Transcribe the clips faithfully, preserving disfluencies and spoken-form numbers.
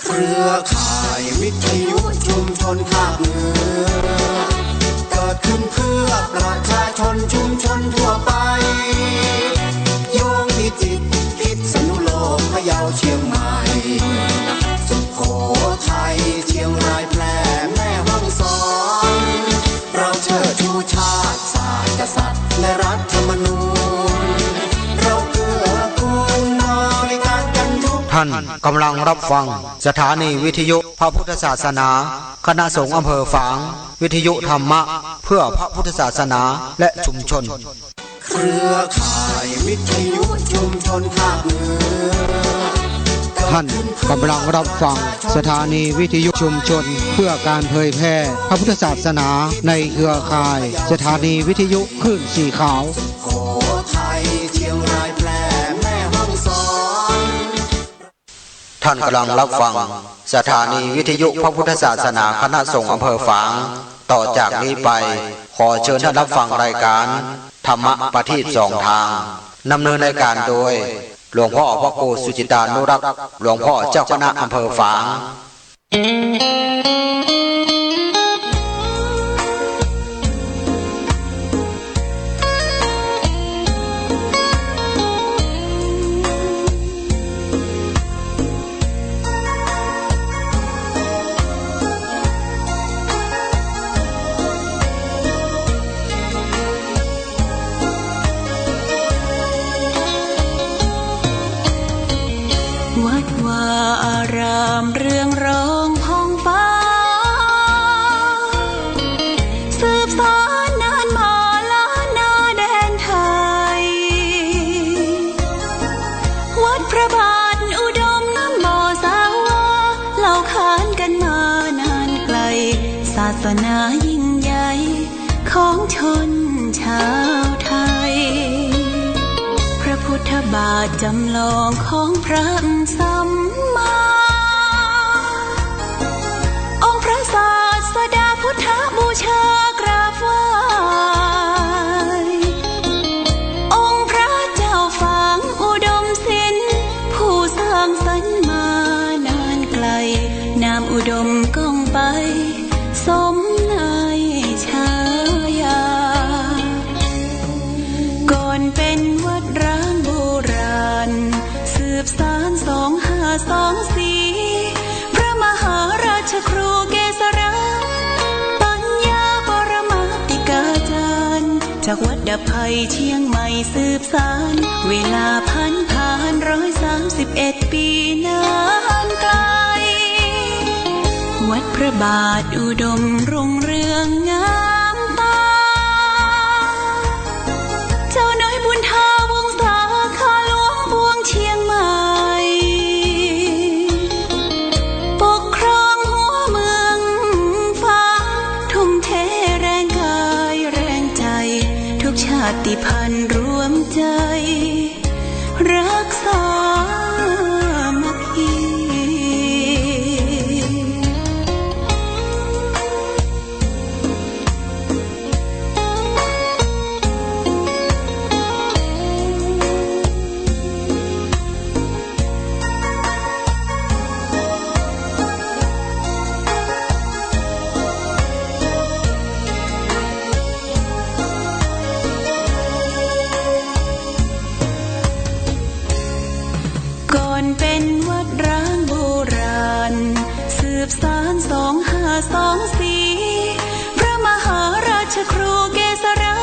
เครือข่ายวิทยุชุมชนภาคเหนือ เกิดขึ้นเพื่อประชาชนชุมชนทั่วไป โยงพิจิตร พิษณุโลก พะเยา เชียงใหม่ สุโขทัย เชียงราย แพร่ แม่ฮ่องสอน เราเชิดชูชาติ ศาสตร์ กษัตริย์ และรัฐธรรมนูญ เราเกื้อกูลบริการกันทุก ท่านกำลังรับฟังสถานีวิทยุพระพุทธศาสนา คณะสงฆ์อำเภอฝาง วิทยุธรรมะเพื่อพระพุทธศาสนาและชุมชน เครือข่ายวิทยุชุมชนภาคเหนือ ท่านกำลังรับฟังสถานีวิทยุชุมชนเพื่อการเผยแพร่พระพุทธศาสนาในเครือข่ายสถานีวิทยุคลื่นสีขาว สุโขทัย เชียงราย แพร่ แม่ฮ่องสอน ท่านกำลังรับฟังสถานีวิทยุพระพุทธศาสนาคณะสงฆ์อำเภอฝาง ต่อจากนี้ไป ขอเชิญท่านรับฟังรายการธรรมะประทีปสองทาง ดำเนินรายการโดย หลวงพ่อพระครูสุจิตานุรักษ์ หลวงพ่อเจ้าคณะอำเภอฝาง วัดวาอารามเรืองรองผ่องฟ้า สืบสานนานมาล้านนาแดนไทย วัดพระบาทอุดมน้ำบ่อสาวา เล่าขานกันมานานไกล ศาสนายิ่งใหญ่ ของชนชาวไทย พระพุทธบาทจำลองของพระสัมมา องค์พระศาสดาพุทธบูชากราบไหว้ องค์พระเจ้าฝางอุดมศิลป์ ผู้สร้างสรรค์มานานไกล นามอุดมก้องไป สมในฉายา ก่อนเป็นวัดร้างโบราณ สืบสานสองห้าสองสี่ พระมหาราชครูเกษรา ปัญญาปรมาติกาจารย์ จากวัดดับภัยเชียงใหม่สืบสาน เวลาผันผ่านร้อยสามสิบเอ็ดปีนานไกล วัดพระบาทอุดมรุ่งเรืองงามตา เจ้าน้อยบุญทาวงศา ข้าหลวงปวงเชียงใหม่ ปกครองหัวเมืองฝาง ทุ่มเทแรงกายแรงใจ ทุกชาติพันธุ์รวมใจ รักสามัคคี ก่อนเป็นวัดร้างโบราณ สืบสานสองห้าสองสี่ พระมหาราชครูเกษรา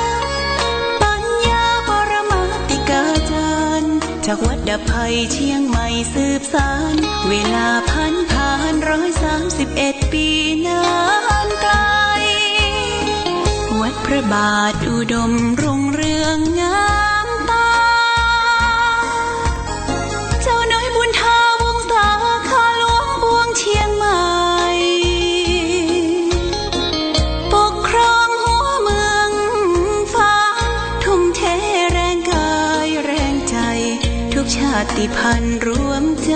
ปัญญาปรมาติกาจารย์ จากวัดดับภัยเชียงใหม่สืบสาน เวลาผันผ่านร้อยสามสิบเอ็ดปีนานไกล วัดพระบาทอุดมรุ่งเรืองงามตา เจ้าน้อยบุญทาวงศา ข้าหลวงปวงเชียงใหม่ ปกครองหัวเมืองฝาง ทุ่มเทแรงกายแรงใจ ทุกชาติพันธุ์รวมใจ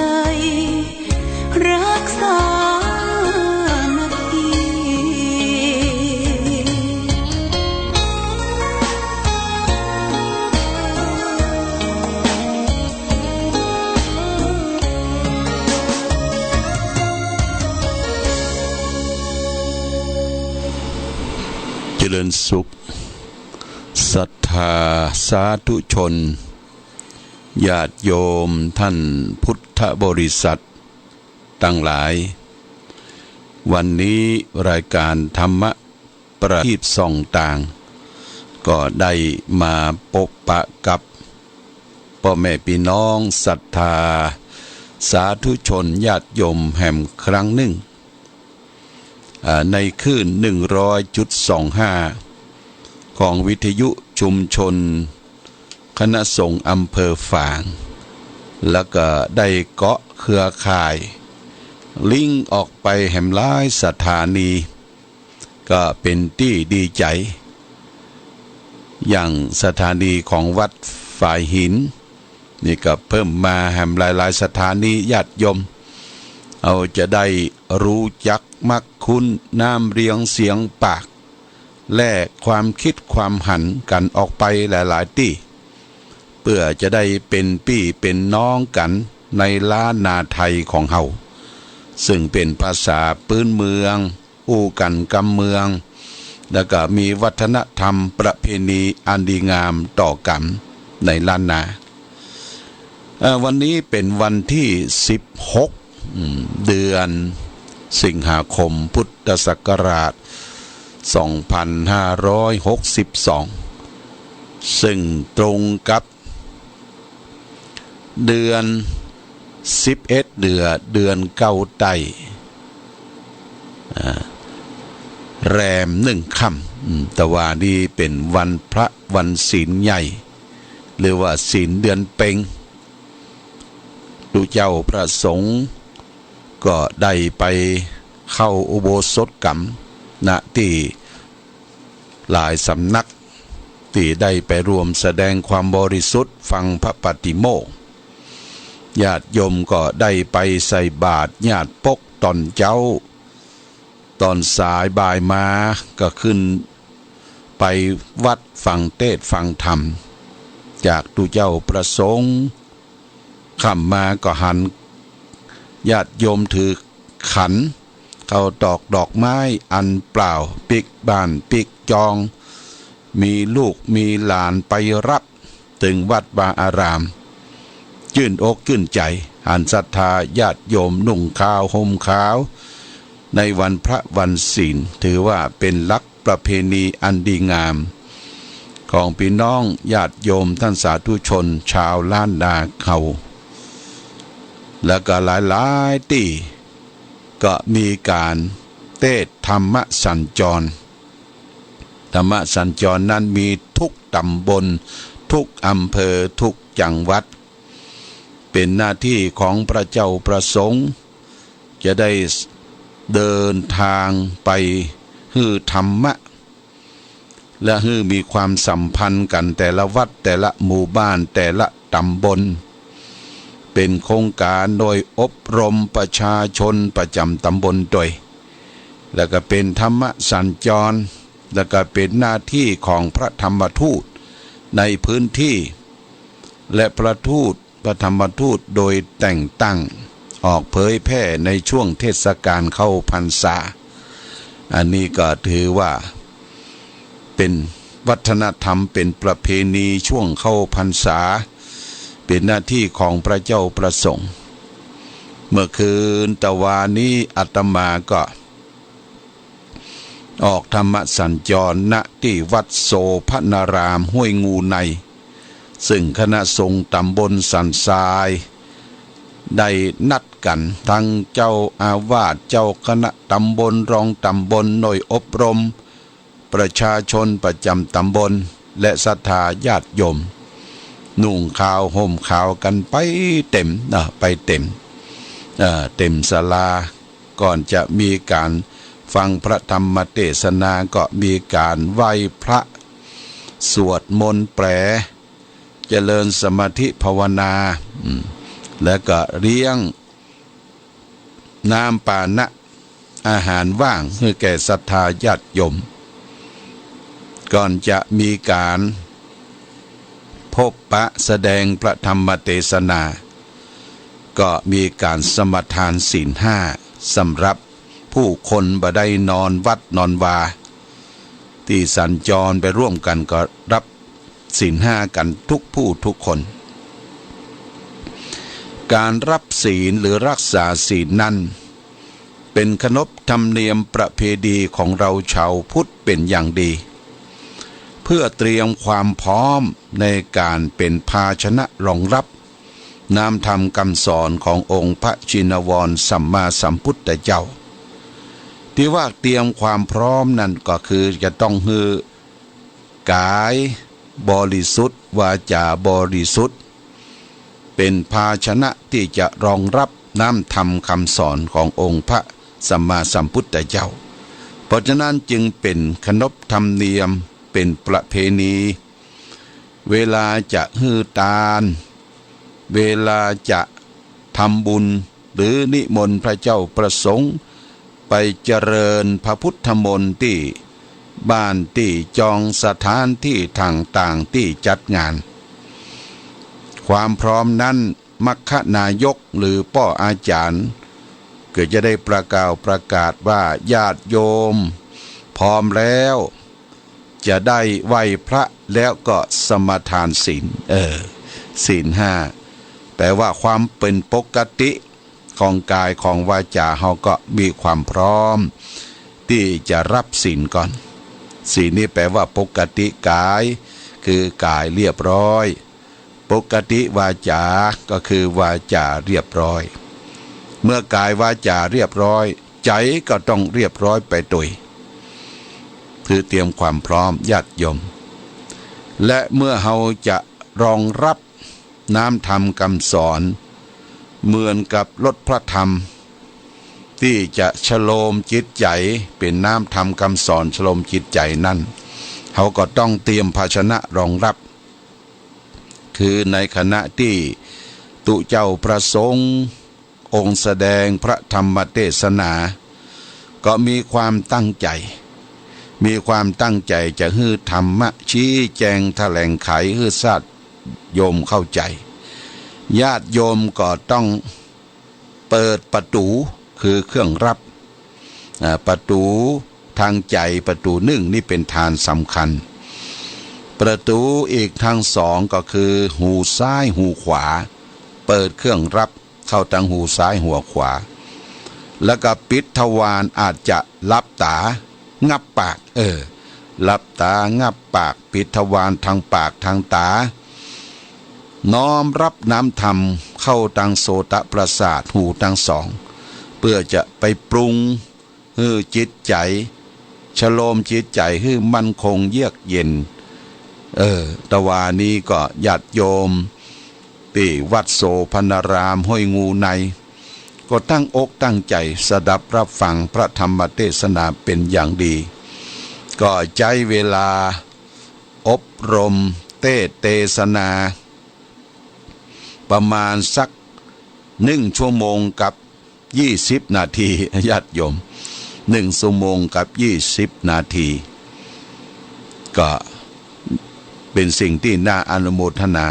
รักสามัคคี เจริญสุข ศรัทธาสาธุชน ญาติโยมท่านพุทธบริษัทตังหลาย วันนี้รายก๋านธรรมะประทีปส่องตาง ก็ได้มาปบปะกับป้อแม่ปี้น้องศรัทธาสาธุชนญาติโยมแหมครั้งนึ่ง อ่า ในคลื่นหนึ่งร้อยจุดสองห้า ของวิทยุชุมชนคณะสงฆ์อำเภอฝาง แล้วก็ได้เกาะเครือข่ายลิงก์ออกไปแหมหลายสถานี ก็เป๋นตี้ดีใจ๋ อย่างสถานีของวัดฝายหิน นี่ก็เพิ่มมาแหมหลายๆ สถานี ญาติโยมเฮาจะได้ฮู้จักมักคุ้นน้ำเรียงเสียงปาก แลกความกึ๊ดความหันกั๋นออกไปหลายๆ ตี้ เปื้อจะได้เป๋นปี้เป๋นน้องกั๋นในล้านนาไทยของเฮา ซึ่งเป๋นภาษาปื๊นเมือง อู้กั๋นกำเมือง แล้วก็มีวัฒนธรรมประเพณีอันดีงามต่อกั๋นในล้านนา เอ่อ วันนี้เป๋นวันตี้สิบหก อืม เดือนสิงหาคม พุทธศักราช สองพันห้าร้อยหกสิบสอง ซึ่งตรงกับ เดือนสิบเอ็ด เดือน เดือนเก้าใต้ อ่า แรมหนึ่งค่ำ อืม ตะวานี้เป๋นวันพระวันศีลใหญ่ หรือว่าศีลเดือนเพ็ญ ตุ๊เจ้าพระสงฆ์ก็ได้ไปเข้าอุโบสถกั๋น ณ ตี้ หลายสำนักตี้ได้ไปร่วมแสดงความบริสุทธิ์ฟังพระปาติโมกข์ ญาติโยมก็ได้ไปใส่บาตรญาติปกต๋อนเจ๊า ต๋อนสายบ่ายมาก็ขึ้นไปวัดฟังเตสน์ฟังธรรมจากตุ๊เจ้าพระสงฆ์ ค่ำมาก็หันญาติโยมถือขัน เข้าตอกดอกไม้อันเปล่า ปิ๊กบ้านปิ๊กจอง มีลูกมีหลานไปฮับเถิงวัดวาอาราม จื้นอกจื้นใจ๋ หันศรัทธาญาติโยมนุ่งขาวห่มขาว ในวันพระวันศีล ถือว่าเป๋นลักษณ์ประเพณีอันดีงาม ของปี้น้องญาติโยมต้านสาธุชนจาวล้านนาเฮา แล้วก็หลายๆ ตี้ก็มีก๋านเตสน์ธรรมสัญจร ธรรมสัญจรนั้นมีทุกต๋ำบล ทุกอำเภอ ทุกจังหวัด เป๋นหน้าตี้ของพระเจ้าพระสงฆ์ จะได้เดินตางไปหื้อธรรมะ และหื้อมีความสัมพันธ์กั๋นแต่ละวัด แต่ละหมู่บ้าน แต่ละต๋ำบล เป๋นโครงก๋านโดยอบรมประชาชนประจ๋ำต๋ำบลโดย แล้วก็เป๋นธรรมสัญจร แล้วก็เป๋นหน้าตี้ของพระธรรมทูตในพื้นตี้ และพระทูต พระธรรมทูตโดยแต่งตั้ง ออกเผยแผ่ในช่วงเทศกาลเข้าพรรษา อันนี้ก็ถือว่าเป๋นวัฒนธรรม เป๋นประเพณีช่วงเข้าพรรษา เป๋นหน้าตี้ของพระเจ้าพระสงฆ์ เมื่อคืนตะวานี้อาตมาก็ ออกธรรมสัญจร ณ ตี้วัดโสภณารามห้วยงูใน ซึ่งคณะสงฆ์ต๋ำบลสันทราย ได้นัดกั๋น ตึงเจ้าอาวาส เจ้าคณะต๋ำบล รองต๋ำบล หน่วยอบรม ประชาชนประจ๋ำต๋ำบล และศรัทธาญาติโยม นุ่งขาวห่มขาวกั๋นไปเต๋ม เนาะ ไปเต๋ม เอ่อ เต๋มศาลา ก่อนจะมีก๋านฟังพระธรรมเตสนา ก็มีก๋านไหว้พระ สวดมนต์แปล เจริญสมาธิภาวนา อืม แล้วก็เลี้ยงน้ำปานะ อาหารว่างหื้อแก่ศรัทธาญาติโยม ก่อนจะมีก๋านพบปะแสดงพระธรรมเตสนา ก็มีก๋านสมาทานศีลห้า สำหรับผู้คนบ่ได้นอนวัดนอนวา ตี้สัญจรไปร่วมกั๋นก็รับศีลห้ากั๋นทุกผู้ทุกคน ก๋านรับศีลหรือรักษาศีลนั้น เป๋นขนบธรรมเนียมประเพณีของเฮาจาวพุทธเป๋นอย่างดี เพื่อเตรียมความพร้อมในก๋านเป๋นภาชนะรองรับน้ำธรรมกำสอนขององค์พระชินวรสัมมาสัมพุทธเจ้า ตี้ว่าเตรียมความพร้อมนั้นก็คือจะต้องหื้อ ก๋ายบริสุทธิ์ วาจาบริสุทธิ์ เป๋นภาชนะตี้จะรองรับน้ำธรรมกำสอนขององค์พระสัมมาสัมพุทธเจ้า เพราะฉะนั้นจึงเป๋นขนบธรรมเนียม เป๋นประเพณี เวลาจะหื้อตาน เวลาจะทำบุญ หรือนิมนต์พระเจ้าพระสงฆ์ไปเจริญพระพุทธมนต์ตี้บ้านตี้จองสถานตี้ต่างๆ ตี้จัดงาน ความพร้อมนั้นมัคคนายกหรือป้ออาจ๋ารย์ก็จะได้ประกล่าวประกาศว่า ญาติโยมพร้อมแล้ว จะได้ไหว้พระแล้วก็สมาทานศีล เออ ศีลห้า แป๋ว่าความเป๋นปกติของก๋ายของวาจาเฮาก็มีความพร้อมตี้จะรับศีลก่อน ศีลนี้แป๋ว่าปกติก๋าย คือก๋ายเรียบร้อย ปกติวาจาก็คือวาจาเรียบร้อย เมื่อก๋ายวาจาเรียบร้อย ใจ๋ก็ต้องเรียบร้อยไปตวย คือเตรียมความพร้อมญาติโยม และเมื่อเฮาจะรองรับน้ำธรรมกำสอน เหมือนกับรสพระธรรม ตี้จะชโลมจิตใจ๋ เป๋นน้ำธรรมกำสอนชโลมจิตใจ๋นั้น เฮาก็ต้องเตรียมภาชนะรองรับ คือในขณะตี้ตุ๊เจ้าพระสงฆ์องค์แสดงพระธรรมเตสนา ก็มีความตั้งใจ๋ มีความตั้งใจ๋จะหื้อธรรมะชี้แจงแถลงไขหื้อญาติโยมเข้าใจ๋ ญาติโยมก็ต้องเปิดประตู๋ คือเครื่องรับ อ่า ประตู๋ตางใจ๋ประตู๋นึ่งนี่เป๋นฐานสำคัญ ประตู๋อีกตางสองก็คือหูซ้ายหูขวา เปิดเครื่องรับเข้าตางหูซ้ายหูขวา แล้วก็ปิดทวาร อาจจะหลับต๋า งับปาก เออ หลับต๋า งับปาก ปิดทวารตางปากตางต๋า น้อมรับน้ำธรรมเข้าตางโสตประสาท หูตางสอง เปื้อจะไปปรุงหื้อจิตใจ๋ ชโลมจิตใจ๋หื้อมั่นคงเยือกเย็น เออ ตะวานี้ก็ญาติโยมตี้วัดโสภณารามห้วยงูใน ก็ตั้งอกตั้งใจ๋สดับรับฟังพระธรรมเตสนาเป๋นอย่างดี ก็ใจ๊เวลาอบรมเตสนา ประมาณสักนึ่งชั่วโมงกับยี่สิบนาที ญาติโยม นึ่งชั่วโมงกับยี่สิบนาที ก็เป๋นสิ่งตี้น่าอนุโมทนา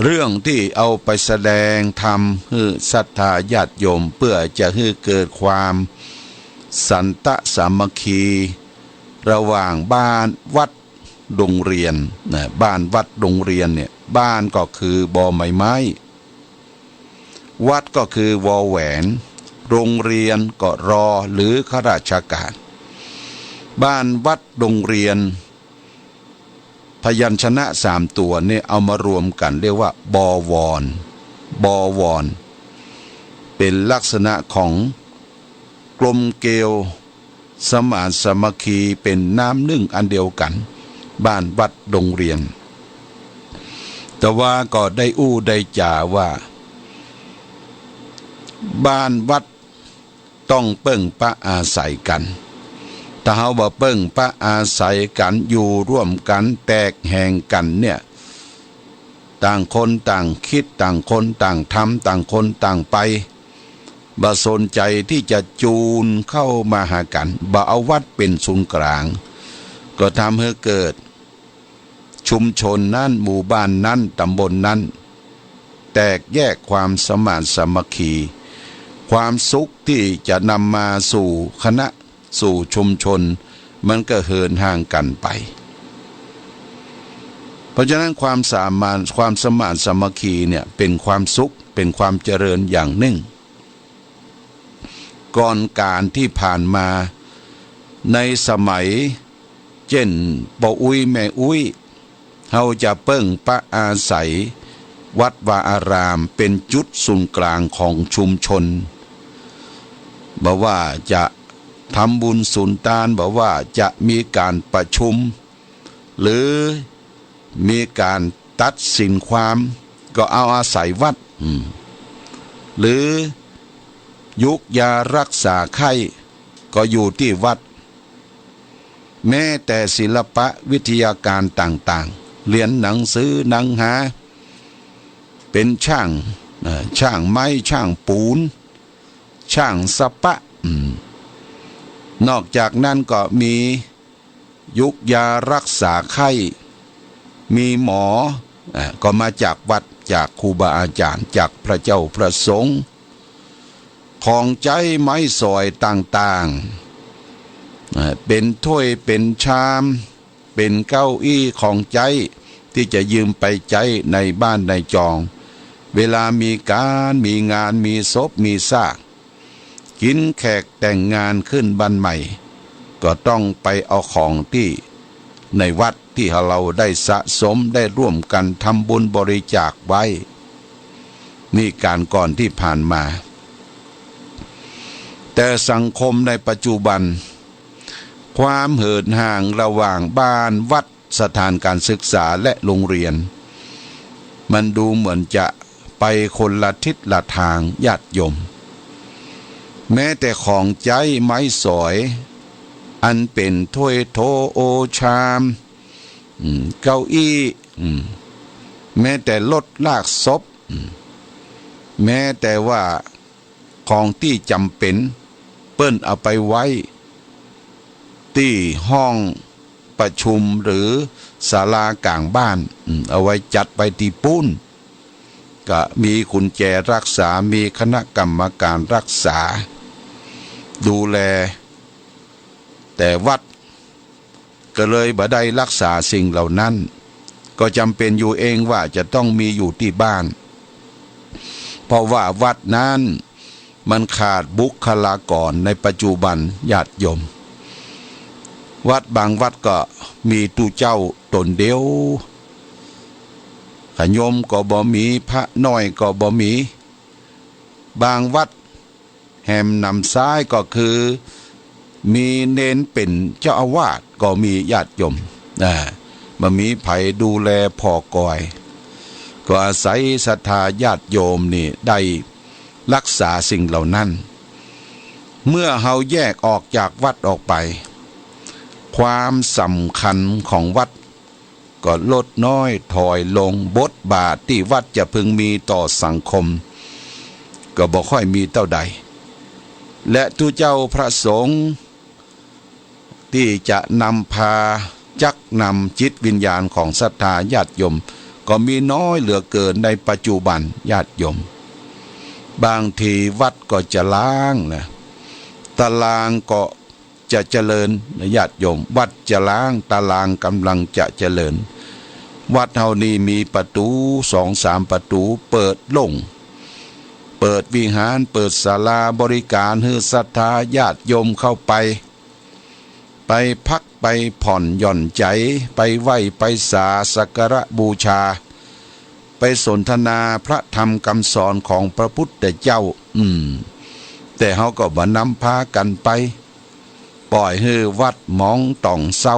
เรื่องตี้เอาไปแสดงธรรมหื้อศรัทธาญาติโยม เปื้อจะหื้อเกิดความสันตะสามัคคี ระหว่างบ้านวัดโรงเรียนนะ บ้านวัดโรงเรียนเนี่ย บ้านก็คือ บอใบไม้ วัดก็คือ วอแหวน โรงเรียนก็ รอ หรือข้าราชการ บ้านวัดโรงเรียน พยัญชนะสามตั๋วเนี่ยเอามารวมกั๋นเรียกว่า บอวร บอวร เป๋นลักษณะของกลมเกลียว สมานสามัคคีเป๋นน้ำนึ่งอันเดียวกั๋น บ้านวัดโรงเรียน แต่ว่าก็ได้อู้ได้จ๋าว่า บ้านวัดต้องเปิ้งปะอาศัยกั๋น ถ้าเฮาบ่เปิ้งปะอาศัยกั๋น อยู่ร่วมกั๋น แตกแหงกั๋นเนี่ย ต่างคนต่างกึ๊ด ต่างคนต่างทำ ต่างคนต่างไป บ่สนใจ๋ตี้จะจูนเข้ามาหากั๋น บ่เอาวัดเป๋นศูนย์กลาง ก็ทำหื้อเกิดชุมชนนั้น หมู่บ้านนั้น ตำบลนั้น แตกแยกความสมานสามัคคี ความสุขตี้จะนำมาสู่คณะ สู่ชุมชน มันก็เหินห่างกั๋นไป เพราะฉะนั้นความสามัค ความสมานสามัคคีเนี่ยเป๋นความสุข เป๋นความเจริญอย่างนึ่ง ก่อนก๋านตี้ผ่านมา ในสมัยเจ้นป้ออุ๊ยแม่อุ๊ย เฮาจะเปิ้งปะอาศัยวัดวาอารามเป๋นจุดศูนย์กลางของชุมชน บ่ว่าจะทำบุญสุนตาน บ่ว่าจะมีก๋านประชุม หรือมีก๋านตัดสินความ ก็เอาอาศัยวัด อืม หรือยุกยารักษาไข้ ก็อยู่ตี้วัด แม้แต่ศิลปะวิทยาการต่างๆ เรียนหนังสือหนังหา เป๋นช่าง เอ่อ ช่างไม้ ช่างปูน ช่างสะปะ อืม นอกจากนั้นก็มียุกยารักษาไข้ มีหมอ อ่า ก็มาจากวัด จากครูบาอาจ๋ารย์ จากพระเจ้าพระสงฆ์ ของใจ๊ไม้สอยต่างๆ อ่า เป๋นถ้วย เป๋นชาม เป๋นเก้าอี้ของใจ๊ตี้จะยืมไปใจ๊ในบ้านในจอง เวลามีก๋าน มีงาน มีศพ มีซาก กิ๋นแขกแต่งงานขึ้นบ้านใหม่ ก็ต้องไปเอาของตี้ในวัดตี้เฮาได้สะสม ได้ร่วมกั๋นทำบุญบริจาคไว้ นี่ก๋านก่อนตี้ผ่านมา แต่สังคมในปัจจุบัน ความเหินห่างระหว่างบ้าน วัด สถานการศึกษาและโรงเรียน มันดูเหมือนจะไปคนละทิศละตาง ญาติโยม แม้แต่ของใจ๊ไม้สอย อันเป๋นถ้วยโถโอชาม อืม เก้าอี้ อืม แม้แต่รถลากศพ อืม แม้แต่ว่า ของตี้จ๋ำเป๋น เปิ้นเอาไปไว้ตี้ห้องประชุมหรือศาลาก๋างบ้าน อืม เอาไว้จัดไว้ตี้ปู๊น ก็มีกุญแจรักษา มีคณะกรรมการรักษา ดูแล แต่วัด ก็เลยบ่ได้รักษาสิ่งเหล่านั้น ก็จ๋ำเป๋นอยู่เองว่าจะต้องมีอยู่ตี้บ้าน เพราะว่าวัดนั้นมันขาดบุคลากรในปัจจุบัน ญาติโยม วัดบางวัดก็มีตุ๊เจ้าต๋นเดียว ขะโยมก็บ่มี พระน้อยก็บ่มี บางวัด แหมหนำซ้ายก็คือมีเณรเป๋นเจ้าอาวาสก็มี ญาติโยม อ่า บ่มีใผดูแลผ่อกอย ก็อาศัยศรัทธาญาติโยมนี่ได้รักษาสิ่งเหล่านั้น เมื่อเฮาแยกออกจากวัดออกไป ความสำคัญของวัด ก็ลดน้อยถอยลง บทบาทตี้วัดจะพึงมีต่อสังคม ก็บ่ค่อยมีเต้าใด และตุ๊เจ้าพระสงฆ์ตี้จะนำพาจักนำจิตวิญญาณของศรัทธาญาติโยม ก็มีน้อยเหลือเกินในปัจจุบัน ญาติโยม บางทีวัดก็จะล้างนะ ตารางก็ จะเจริญนะญาติโยม วัดจะล้าง ตารางก๋ำลังจะเจริญ วัดเฮานี่มีประตู๋สองสามประตู๋ เปิดโล่ง เปิดวิหาร เปิดศาลาบริการหื้อศรัทธาญาติโยมเข้าไป ไปพักไปผ่อนหย่อนใจ๋ ไปไหว้ไปสาสักการะบูชา ไปสนทนาพระธรรมกำสอนของพระพุทธเจ้า อืม แต่เฮาก็บ่นำพากั๋นไป ป่อยหื้อวัดหมองต่องเศร้า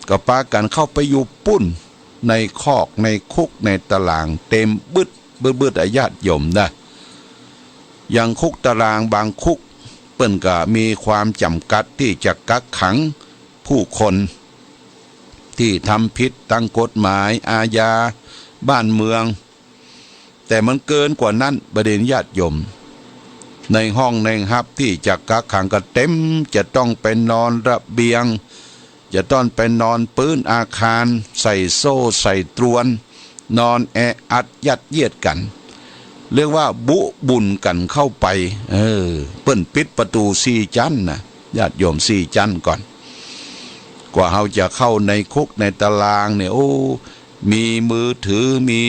ก็ปากั๋นเข้าไปอยู่ปู๊น ในคอกในคุกในตาราง เต๋มบึดบึดบึดอะญาติโยมนะ อย่างคุกตารางบางคุก เปิ้นก็มีความจ๋ำกัดตี้จะกักขังผู้คนตี้ทำผิดตางกฎหมายอาญาบ้านเมือง แต่มันเกินกว่านั้น บ่าเด่นญาติโยม ในห้องในฮับตี้จะกักขังก็เต๋ม จะต้องไปนอนระเบียง จะต้องไปนอนปื๊นอาคาร ใส่โซ่ใส่ตรวน นอนแออัดยัดเยียดกั๋น เรียกว่าบุบุ๋นกั๋นเข้าไป เออ เปิ้นปิดประตู๋สี่จั๊นนะ ญาติโยม สี่จั๊นก่อน กว่าเฮาจะเข้าในคุกในตารางเนี่ย โอ้ มีมือถือ มี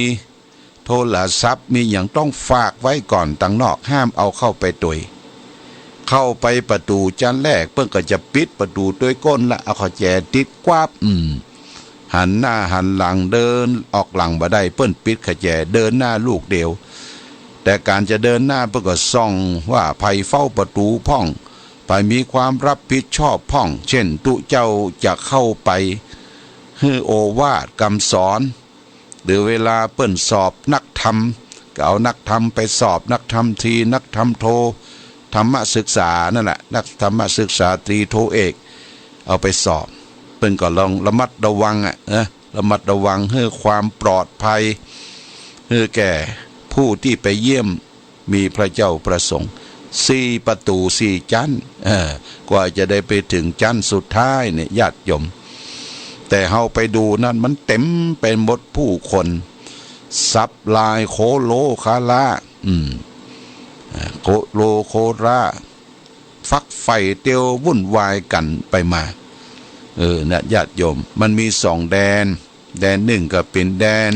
โทรศัพท์ มีหยังต้องฝากไว้ก่อนตังนอก ห้ามเอาเข้าไปตวย เข้าไปประตู๋จั๊นแรก เปิ้นก็จะปิดประตู๋ตวยก้นละ เอาเข้าแจติดกวับ อืม หันหน้าหันหลัง เดินออกหลังบ่ได้ เปิ้นปิดเข้าแจ เดินหน้าลูกเดียว แต่ก๋านจะเดินหน้าเปิ้นก็ส่องว่าใผเฝ้าประตู๋พ่อง ใผมีความรับผิดชอบพ่อง เจ้นตุ๊เจ้าจะเข้าไปหื้อโอวาทกำสอน หรือเวลาเปิ้นสอบนักธรรม ก็เอานักธรรมไปสอบ นักธรรมตรี นักธรรมโท ธรรมศึกษานั่นแหละ นักธรรมศึกษาตรีโทเอก เอาไปสอบ เปิ้นก็ต้องระมัดระวังอะ เออ ระมัดระวังหื้อความปลอดภัย หื้อแก่ผู้ตี้ไปเยี่ยม มีพระเจ้าพระสงฆ์ สี่ประตู๋สี่จั๊น เออ กว่าจะได้ไปเถิงจั๊นสุดท้ายเนี่ย ญาติโยม แต่เฮาไปดูนั้นมันเต็มไปหมดผู้คน สับลายโคโลคาละ อืม อ่า โคโลโคละ ฟักใฝ่เตียววุ่นวายกั๋นไปมา เออ นะ ญาติโยม มันมีสองแดน แดนนึ่งก็เป๋นแดน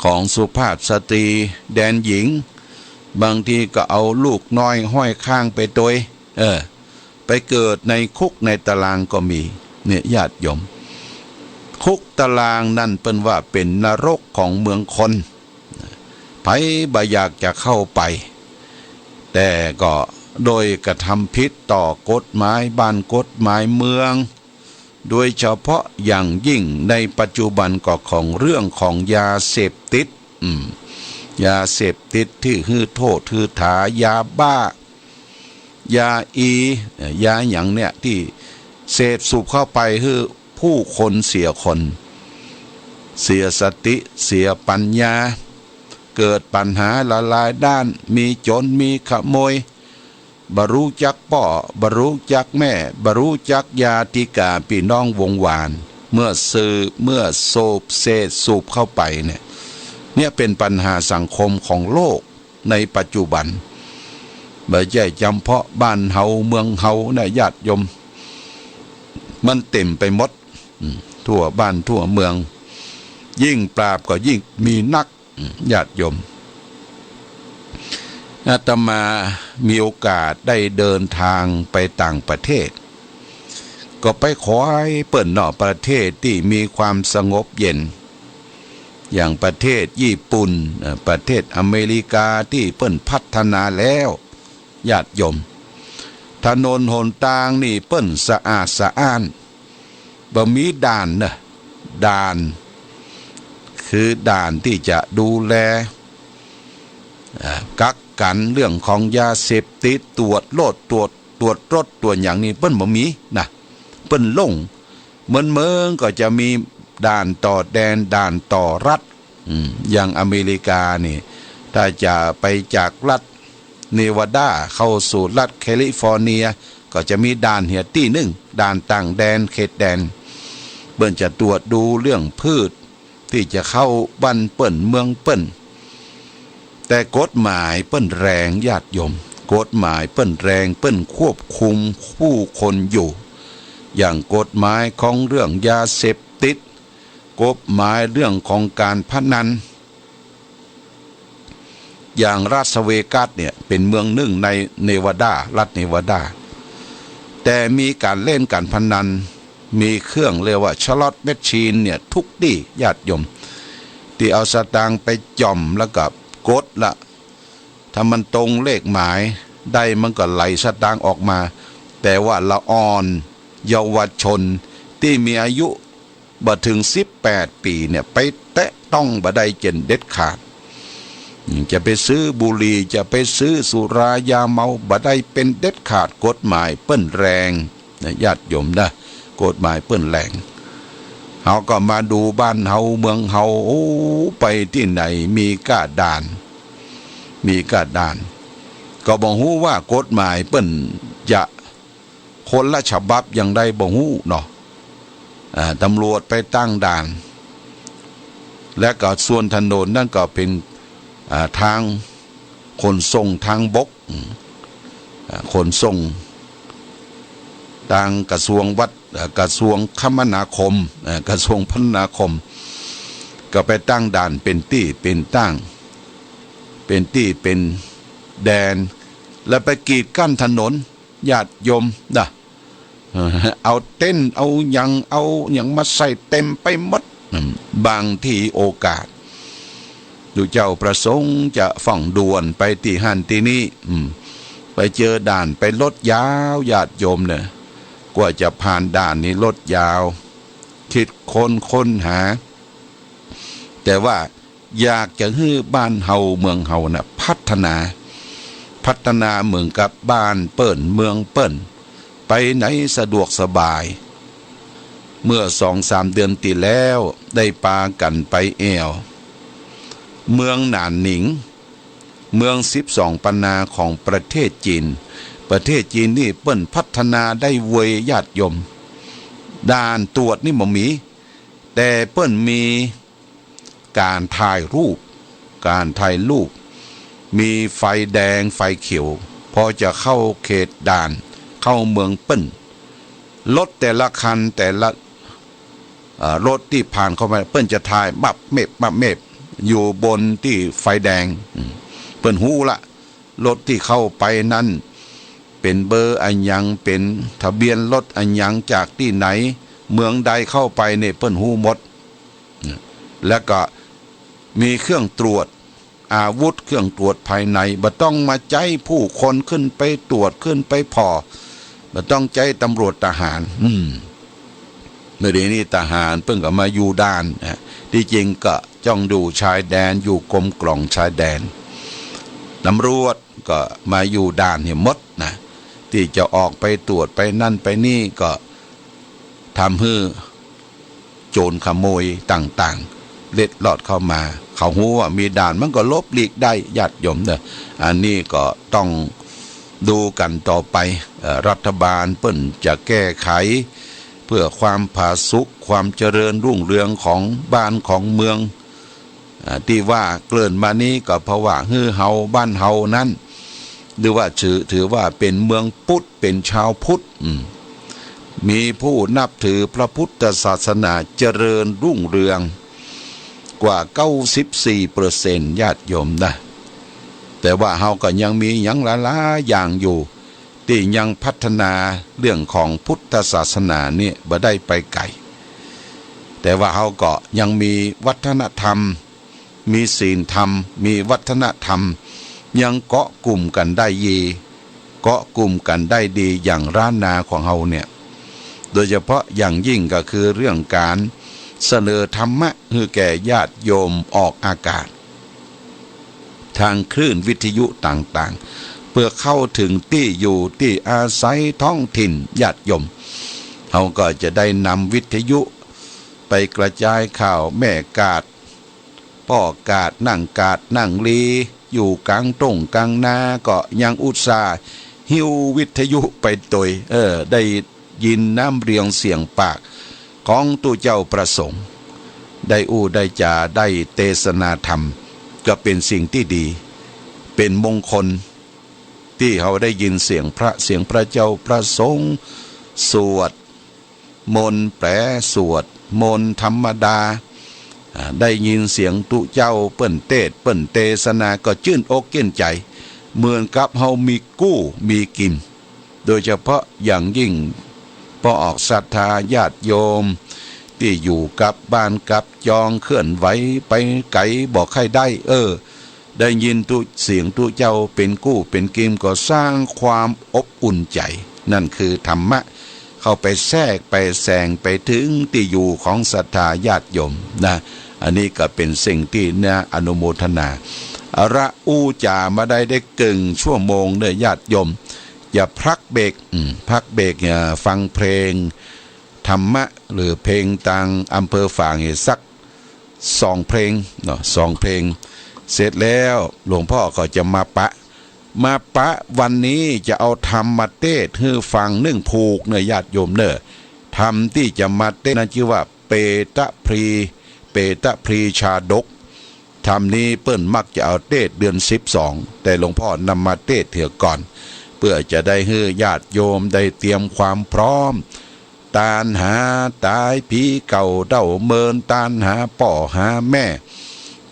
ของสุภาพสตรี แดนหญิง บางทีก็เอาลูกน้อยห้อยข้างไปตวย เออ ไปเกิดในคุกในตารางก็มี เนี่ย ญาติโยม คุกตารางนั่นเปิ้นว่าเป๋นนรกของเมืองคน ใผบ่อยากจะเข้าไป แต่ก็โดยกระทำผิดต่อกฎหมายบ้านกฎหมายเมือง โดยเฉพาะอย่างยิ่งในปัจจุบันก็ของเรื่องของยาเสพติด อืม ยาเสพติดตี้หื้อโทษหื้อถา ยาบ้า ยาอี เอ่อ ยาหยังเนี่ย ตี้เสพสูบเข้าไปหื้อผู้คนเสียคน เสียสติ เสียปัญญา เกิดปัญหาหลายๆ ด้าน มีโจ๋ร มีขโมย บ่ฮู้จักป้อ บ่ฮู้จักแม่ บ่ฮู้จักญาติกาปี้น้องวงศ์วาน เมื่อสืบ เมื่อสูบ เสพสูบเข้าไปเนี่ย เนี่ยเป๋นปัญหาสังคมของโลกในปัจจุบัน บ่ใจ้จ๋ำเพาะบ้านเฮาเมืองเฮานะ ญาติโยม มันเต็มไปหมด อืม ทั่วบ้านทั่วเมือง ยิ่งปราบก็ยิ่งมีนัก อืม ญาติโยม อาตมามีโอกาสได้เดินทางไปต่างประเทศ ก็ไปคอยเปิ้นเนาะ ประเทศตี้มีความสงบเย็น อย่างประเทศญี่ปุ่น เอ่อ ประเทศอเมริกาตี้เปิ้นพัฒนาแล้ว ญาติโยม ถนนหนตางนี่เปิ้นสะอาดสะอ้าน บ่มีด่านเน่อ ด่าน คือด่านตี้จะดูแล เอ่อ กักกั๋นเรื่องของยาเสพติด ตรวจรถ ตรวจ ตรวจรถ ตรวจหยังนี่เปิ้นบ่มีนะ เปิ้นโล่ง เหมือนเมืองก็จะมีด่านต่อแดน ด่านต่อรัฐ อืม อย่างอเมริกานี่ ถ้าจะไปจากรัฐเนวาดาเข้าสู่รัฐแคลิฟอร์เนีย ก็จะมีด่านเหียตี้นึ่ง ด่านต่างแดน เขตแดน เปิ้นจะตรวจดูเรื่องพืชตี้จะเข้าบ้านเปิ้นเมืองเปิ้น แต่กฎหมายเปิ้นแรง ญาติโยม กฎหมายเปิ้นแรง เปิ้นควบคุมผู้คนอยู่ อย่างกฎหมายของเรื่องยาเสพติด กฎหมายเรื่องของการพนัน อย่างลาสเวกัสเนี่ยเป๋นเมืองนึ่งในเนวาดา รัฐเนวาดา แต่มีก๋านเล่นก๋านพนัน มีเครื่องเรียกว่าสล็อตแมชชีนเนี่ยทุกตี้ ญาติโยม ตี้เอาสตางค์ไปจ่อมแล้วก็กดละ ถ้ามันตรงเลขหมายได้มันก็ไหลสตางค์ออกมา แต่ว่าละอ่อนเยาวชนตี้มีอายุบ่เถิงสิบแปดปี๋เนี่ยไปแตะต้องบ่ได้เจ๋นเด็ดขาด จะไปซื้อบุหรี่ จะไปซื้อสุรายาเมาบ่ได้เป๋นเด็ดขาด กฎหมายเปิ้นแรง นะ ญาติโยมนะ กฎหมายเปิ้นแรง เฮาก็มาดูบ้านเฮาเมืองเฮา โอ้ ไปตี้ไหนมีก้าด่าน มีก้าด่าน ก็บ่ฮู้ว่ากฎหมายเปิ้นจะคนละฉบับอย่างใดบ่ฮู้เนาะ อ่า ตำรวจไปตั้งด่าน และก็ส่วนถนนนั่นก็เป๋น อ่า ทางขนส่งทางบก อืม อ่า ขนส่ง ตางกระทรวงวัฒ เอ่อ กระทรวงคมนาคม เอ่อ กระทรวงคมนาคม ก็ไปตั้งด่านเป๋นตี้เป๋นตาง เป๋นตี้เป๋นแดน แล้วไปกีดกั้นถนน ญาติโยมนะ เอาเต็นท์ เอาหยัง เอาหยังมาใส่เต็มไปหมด บางทีโอกาส ตุ๊เจ้าประสงค์จะฟ้องด่วนไปตี้หั้นตี้นี้ อืม ไปเจอด่าน ไปรถยาว ญาติโยมเนี่ย กว่าจะผ่านด่านนี้รถยาว คิดค้นค้นหา แต่ว่า อยากจะหื้อบ้านเฮาเมืองเฮาน่ะ พัฒนา พัฒนาเหมือนกับบ้านเปิ้น เมืองเปิ้น ไปไหนสะดวกสบาย เมื่อสองสามเดือนตี้แล้ว ได้ปากั๋นไปแอ่ว เมืองหนานหนิง เมืองสิบสองปันนาของประเทศจีน ประเทศจีนนี่เปิ้นพัฒนาได้เวย ญาติโยม ด่านตรวจนี่บ่มี แต่เปิ้นมี ก๋านถ่ายรูป ก๋านถ่ายรูป มีไฟแดงไฟเขียว พอจะเข้าเขตด่าน เข้าเมืองเปิ้น รถแต่ละคัน แต่ละ เอ่อ รถตี้ผ่านเข้ามา เปิ้นจะถ่ายบับเมบ บับเมบ อยู่บนตี้ไฟแดง อืม เปิ้นฮู้ละ รถตี้เข้าไปนั้น เป๋นเบอร์อะหยัง เป๋นทะเบียนรถอะหยัง จากตี้ไหน เมืองใดเข้าไปเนี่ย เปิ้นฮู้หมด แล้วก็มีเครื่องตรวจอาวุธ เครื่องตรวจภายใน บ่ต้องมาใจ๊ผู้คนขึ้นไปตรวจ ขึ้นไปผ่อ บ่ต้องใจ๊ตำรวจทหาร อืม เดี๋ยวนี้ทหารเปิ้นก็มาอยู่ด่านนะ ตี้จริงก็จ้องดูชายแดน อยู่กรมกล่องชายแดน ตำรวจก็มาอยู่ด่านเหียหมดนะ ตี้จะออกไปตรวจไปนั่นไปนี่ก็ทำหื้อโจรขโมยต่างๆ เล็ดลอดเข้ามา เขาฮู้ว่ามีด่าน มันก็หลบหลีกได้ ญาติโยมเน่อ อันนี้ก็ต้องดูกั๋นต่อไป เอ่อ รัฐบาลเปิ้นจะแก้ไข เพื่อความผาสุก ความเจริญรุ่งเรืองของบ้านของเมือง อ่า ตี้ว่าเกริ่นมานี้ก็เพราะว่าหื้อเฮาบ้านเฮานั้น หรือว่าถือ ถือว่าเป๋นเมืองพุทธ เป๋นชาวพุทธ อืม มีผู้นับถือพระพุทธศาสนาเจริญรุ่งเรืองกว่าเก้าสิบสี่เปอร์เซ็นต์ ญาติโยมนะ แต่ว่าเฮาก็ยังมีหยังหลายๆ อย่างอยู่ ตี้ยังพัฒนาเรื่องของพุทธศาสนานี่บ่ได้ไปไก๋ แต่ว่าเฮาก็ยังมีวัฒนธรรม มีศีลธรรม มีวัฒนธรรม ยังเกาะกุ่มกั๋นได้ดี เกาะกุ่มกั๋นได้ดีอย่างล้านนาของเฮาเนี่ย โดยเฉพาะอย่างยิ่งก็คือเรื่องก๋านเสนอธรรมะหื้อแก่ญาติโยมออกอากาศ ทางคลื่นวิทยุต่างๆ เพื่อเข้าถึงตี้อยู่ตี้อาศัยท้องถิ่นญาติโยม เฮาก็จะได้นำวิทยุไปกระจายข่าวแม่กาด ป้อกาด นั่งกาด นั่งลี อยู่ก๋างต้งก๋างนา ก็ยังอุตส่าห์หิ้ววิทยุไปตวย เออ ได้ยินน้ำเรียงเสียงปากของตุ๊เจ้าพระสงฆ์ ได้อู้ได้จ๋า ได้เตสนาธรรม ก็เป๋นสิ่งตี้ดี เป๋นมงคล ตี้เฮาได้ยินเสียงพระ เสียงพระเจ้าพระสงฆ์สวดมนต์ แป๋สวดมนต์ธรรมดา อ่า ได้ยินเสียงตุ๊เจ้าเปิ้นเตสน์ เปิ้นเตสนา ก็จื้นอกจื้นใจ๋ เหมือนกับเฮามีกู้มีกิ๋ม โดยเฉพาะอย่างยิ่ง ป้อออกศรัทธาญาติโยม ตี้อยู่กับบ้านกับจอง เคลื่อนไหวไปไก๋บ่ใค่ได้ เออ ได้ยินตุ๊ เสียงตุ๊เจ้าเป๋นกู้เป๋นกิ๋ม ก็สร้างความอบอุ่นใจ๋ นั่นคือธรรมะ เข้าไปแทรกไปแซงไปถึงตี้อยู่ของศรัทธาญาติโยมนะ อันนี้ก็เป๋นสิ่งตี้น่าอนุโมทนา เอาละ อู้จ๋ามาได้ ได้เกิ่งชั่วโมงเน่อญาติโยม จะพักเบรก อืม พักเบรก เอ่อ ฟังเพลงธรรมะ หรือเพลงตางอำเภอฝางสักสองเพลงเนาะ สองเพลง เสร็จแล้วหลวงพ่อก็จะมาปะ มาปะวันนี้จะเอาธรรมมาเตสน์หื้อฟังนึ่งผูกเน่อญาติโยมเน่อ ธรรมตี้จะมาเตสน์นั้นจื้อว่า เปตพลี เปตพลีชาดก ธรรมนี้เปิ้นมักจะเอาเตสน์เดือนสิบสอง แต่หลวงพ่อนำมาเตสน์เหียก่อน เพื่อจะได้หื้อญาติโยมได้เตรียมความพร้อม ตานหาต๋าย ผีเก่าเฒ่าเมิน ตานหาป้อหาแม่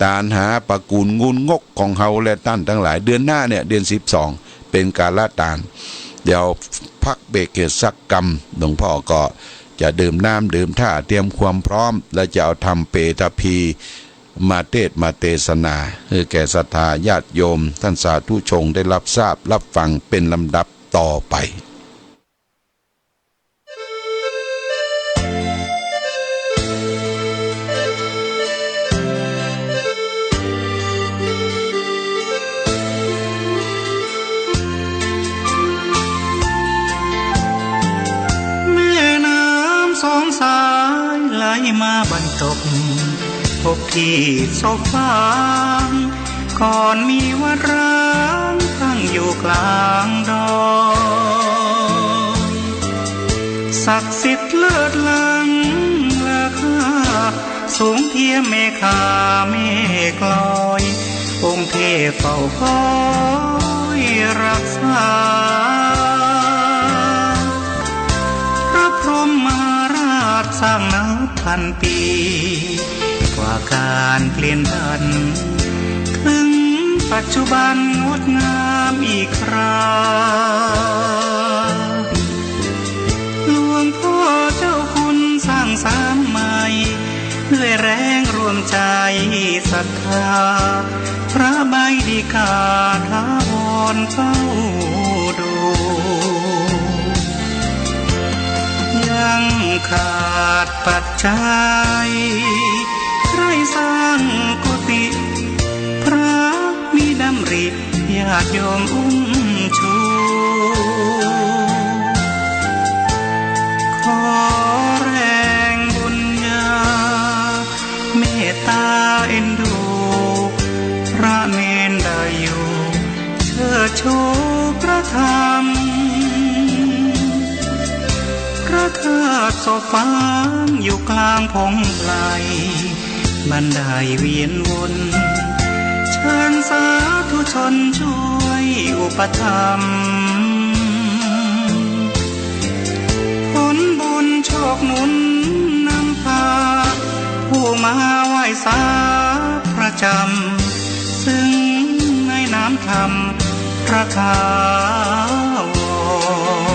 ตานหาตระกู๋นงูลงกของเฮาและต้านตังหลาย เดือนหน้าเนี่ย เดือนสิบสอง เป๋นกาละตาน เดี๋ยวพักเบรกเหียสักกำ หลวงป้อก็จะดื่มน้ำดื่มท่าเตรียมความพร้อม และจะเอาธรรมเปตภีร์มาเตสน์มาเตสนา หื้อแก่ศรัทธาญาติโยมต้านสาธุชนได้รับทราบรับฟังเป๋นลำดับต่อไป แม่น้ำสองสายไหลมาบรรจบ พบที่ศพฟาง ก่อนมีวัดร้างตั้งอยู่กลางดอย ศักดิ์สิทธิ์เลิศล้ำเลอค่า สูงเทียมเมฆาเมฆลอย องค์เทพเฝ้าคอยรักษา พระพรหมมหาราชสร้างนับพันปี กว่าก๋านเปลี่ยนผัน ถึงปัจจุบันงดงามอีกครา หลวงพ่อเจ้าคุณสร้างสรรค์ใหม่ ด้วยแรงร่วมใจศรัทธา พระใบดิกาถาวรเฝ้าดู ยังขาดปัจจัย ใคร่สร้างกุฏิ พระมีดำริ ญาติโยมอุ้มชู ขอแรงบุญญา เมตตาเอ็นดู พระเณรได้อยู่ เชิดชูพระธรรม พระธาตุศพฟางอยู่กลางผงไพร บันไดเวียนวน เชิญสาธุชนช่วยอุปถัมภ์ ผลบุญโชคหนุนนำพา ผู้มาไหว้สาประจำ ซึ่งในนามธรรมพระถาวร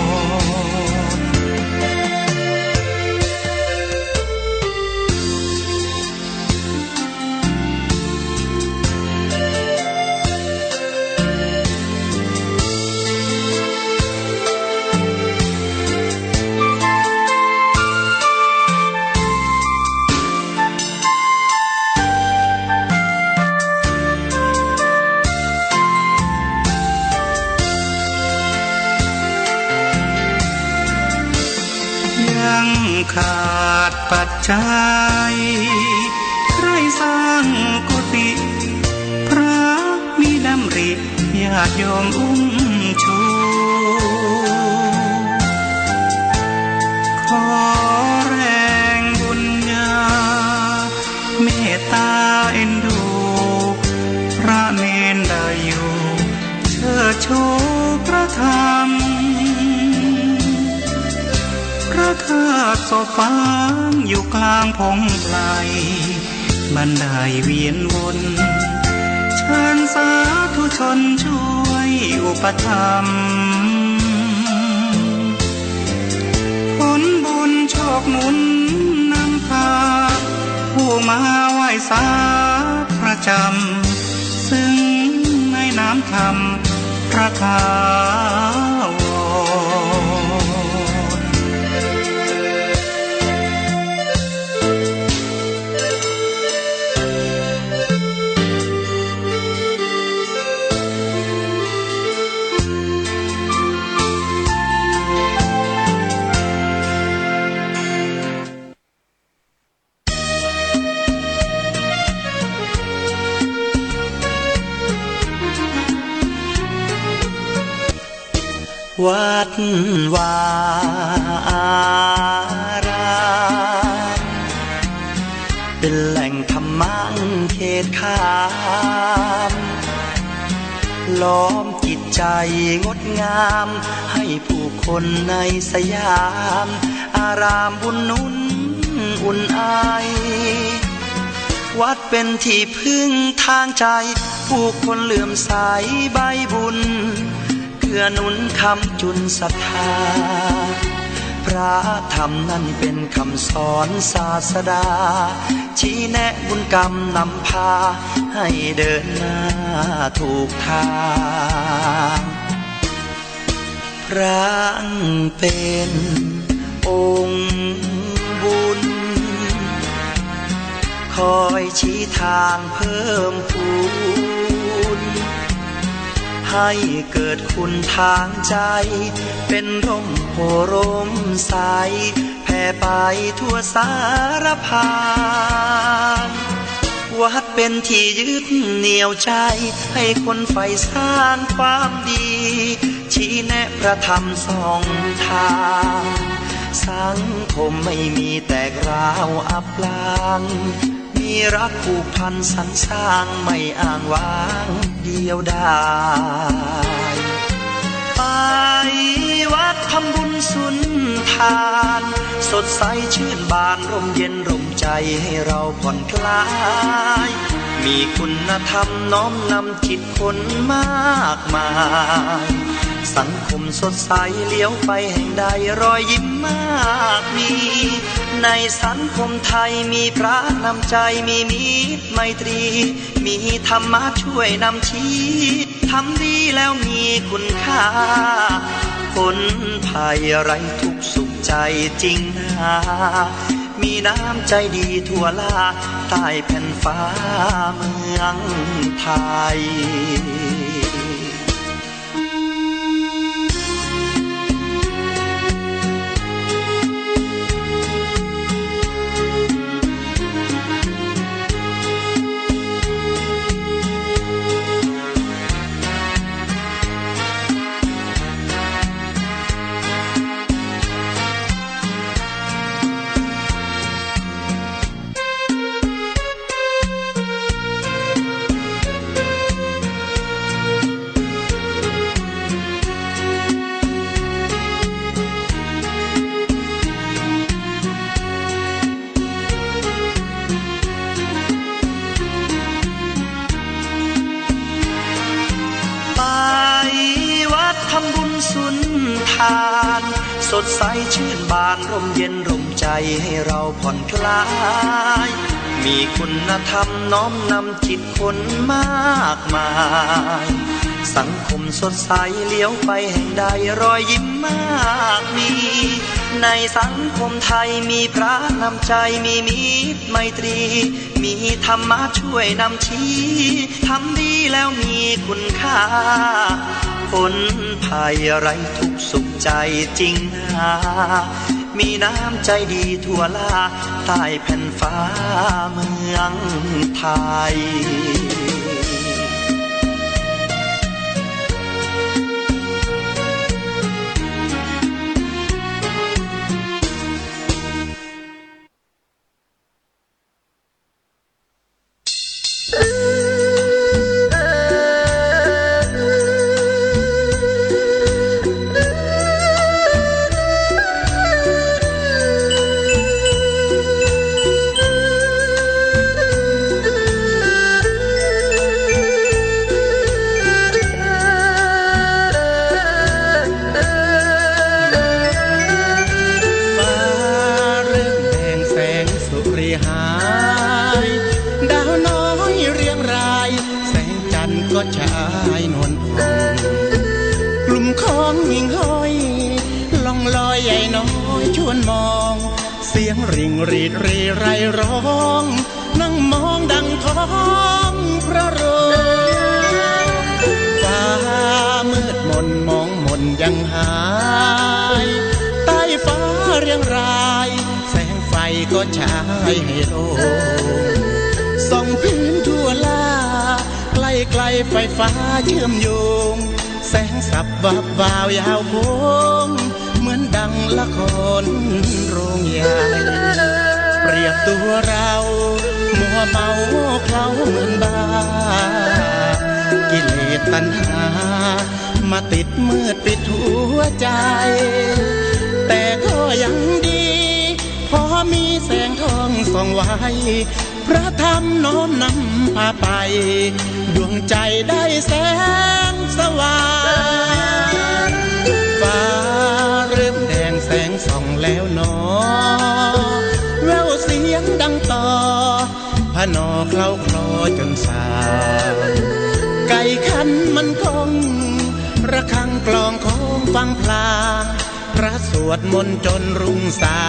ยังขาดปัจจัย ใคร่สร้างกุฏิ พระมีดำริ ญาติโยมอุ้มชู ขอแรงบุญญา เมตตาเอ็นดู พระเณรได้อยู่ เชิดชูพระธรรม พระธาตุศพฟางอยู่กลางผงไพร บันไดเวียนวน เชิญสาธุชนช่วยอุปถัมภ์ ผลบุญโชคหนุนนำพา ผู้มาไหว้สาประจำ ซึ่งในนามธรรมพระถาวร วัดวาอาราม เป๋นแหล่งธรรมะเขตขาม ล้อมจิตใจ๋งดงาม หื้อผู้คนในสยาม อารามบุญหนุนอุ่นไอ วัดเป๋นตี้เปิ้งตางใจ๋ ผู้คนเลื่อมใสใบ้บุญ เกื้อหนุนค้ำจุนศรัทธา พระธรรมนั้นเป๋นกำสอนศาสดา ชี้แนะบุญกรรมนำพา หื้อเดินหน้าถูกตาง พระเป๋นองค์บุญ คอยชี้ตางเพิ่มพูน หื้อเกิดคุณตางใจ๋ เป๋นฮ่มโพธิ์ฮ่มใส แผ่ไปทั่วสารพาง วัดเป๋นตี้ยึดเหนี่ยวใจ๋ หื้อคนใฝ่สร้างความดี ชี้แนะพระธรรมส่องตาง สังคมไม่มีแตกร้าวอับปาง มีรักผูกพันสรรสร้าง ไม่อ้างว้างเดียวดาย ไปวัดทำบุญสุนทาน สดใสชื่นบาน ร่มเย็นร่มใจ๋ หื้อเฮาผ่อนคลาย มีคุณธรรมน้อมนำจิตคนมากมาย สังคมสดใสเหลียวไปแห่งใด รอยยิ้มมากมี ในสังคมไทยมีพระนำใจ๋ มีมิตรไมตรี มีธรรมะช่วยนำชี้ ทำดีแล้วมีคุณค่า คนภัยไร้ทุกข์สุขใจ๋จริงนา มีน้ำใจ๋ดีทั่วล่า ใต้แผ่นฟ้าเมืองไทย ไปวัดทำบุญสุนทาน สดใสชื่นบาน ร่มเย็นร่มใจ๋ หื้อเฮาผ่อนคลาย มีคุณธรรมน้อมนำจิตคนมากมาย สังคมสดใสเหลียวไปแห่งใด รอยยิ้มมากมี ในสังคมไทยมีพระนำใจ๋ มีมิตรไมตรี มีธรรมะช่วยนำชี้ ทำดีแล้วมีคุณค่า คนภัยไร้ทุกข์สุขใจ๋จริงนา มีน้ำใจ๋ดีทั่วล่า ใต้แผ่นฟ้าเมืองไทย ฟ้าเริ่มแดงแสงสุริหาย ดาวน้อยเรียงราย แสงจันทร์ก็ฉายนวลผ่อง กลุ่มของหิ่งห้อย ล่องลอยใยน้อยชวนมอง เสียงริ่งหรีดเรไรร้อง นั่งมองดังท้องพระโรง ฟ้ามืดมนมองมนยังหาย ใต้ฟ้าเรียงราย แสงไฟก็ฉายให้โล่ง ส่องพื้นทั่วล่า ใกล้ๆ ไฟฟ้าเชื่อมโยง แสงสับวับวาวยาวโค้ง เหมือนดังละครโรงใหญ่ เปรียบตัวเรามัวเมาเคล้าเหมือนบ้า กิเลสตัณหามาติดมืดปิดหัวใจ แต่ก็ยังดี มีแสงทองส่องไว้ พระธรรมน้อมนำพาไป ดวงใจได้แสงสว่าง ฟ้าเริ่มแดงแสงส่องแล้วหนอ แว่วเสียงดังต่อ พนอเคล้าคลอจนสาง ไก่ขันมันก้อง ระฆังกลองของฟังพลาง พระสวดมนต์จนรุ่งสา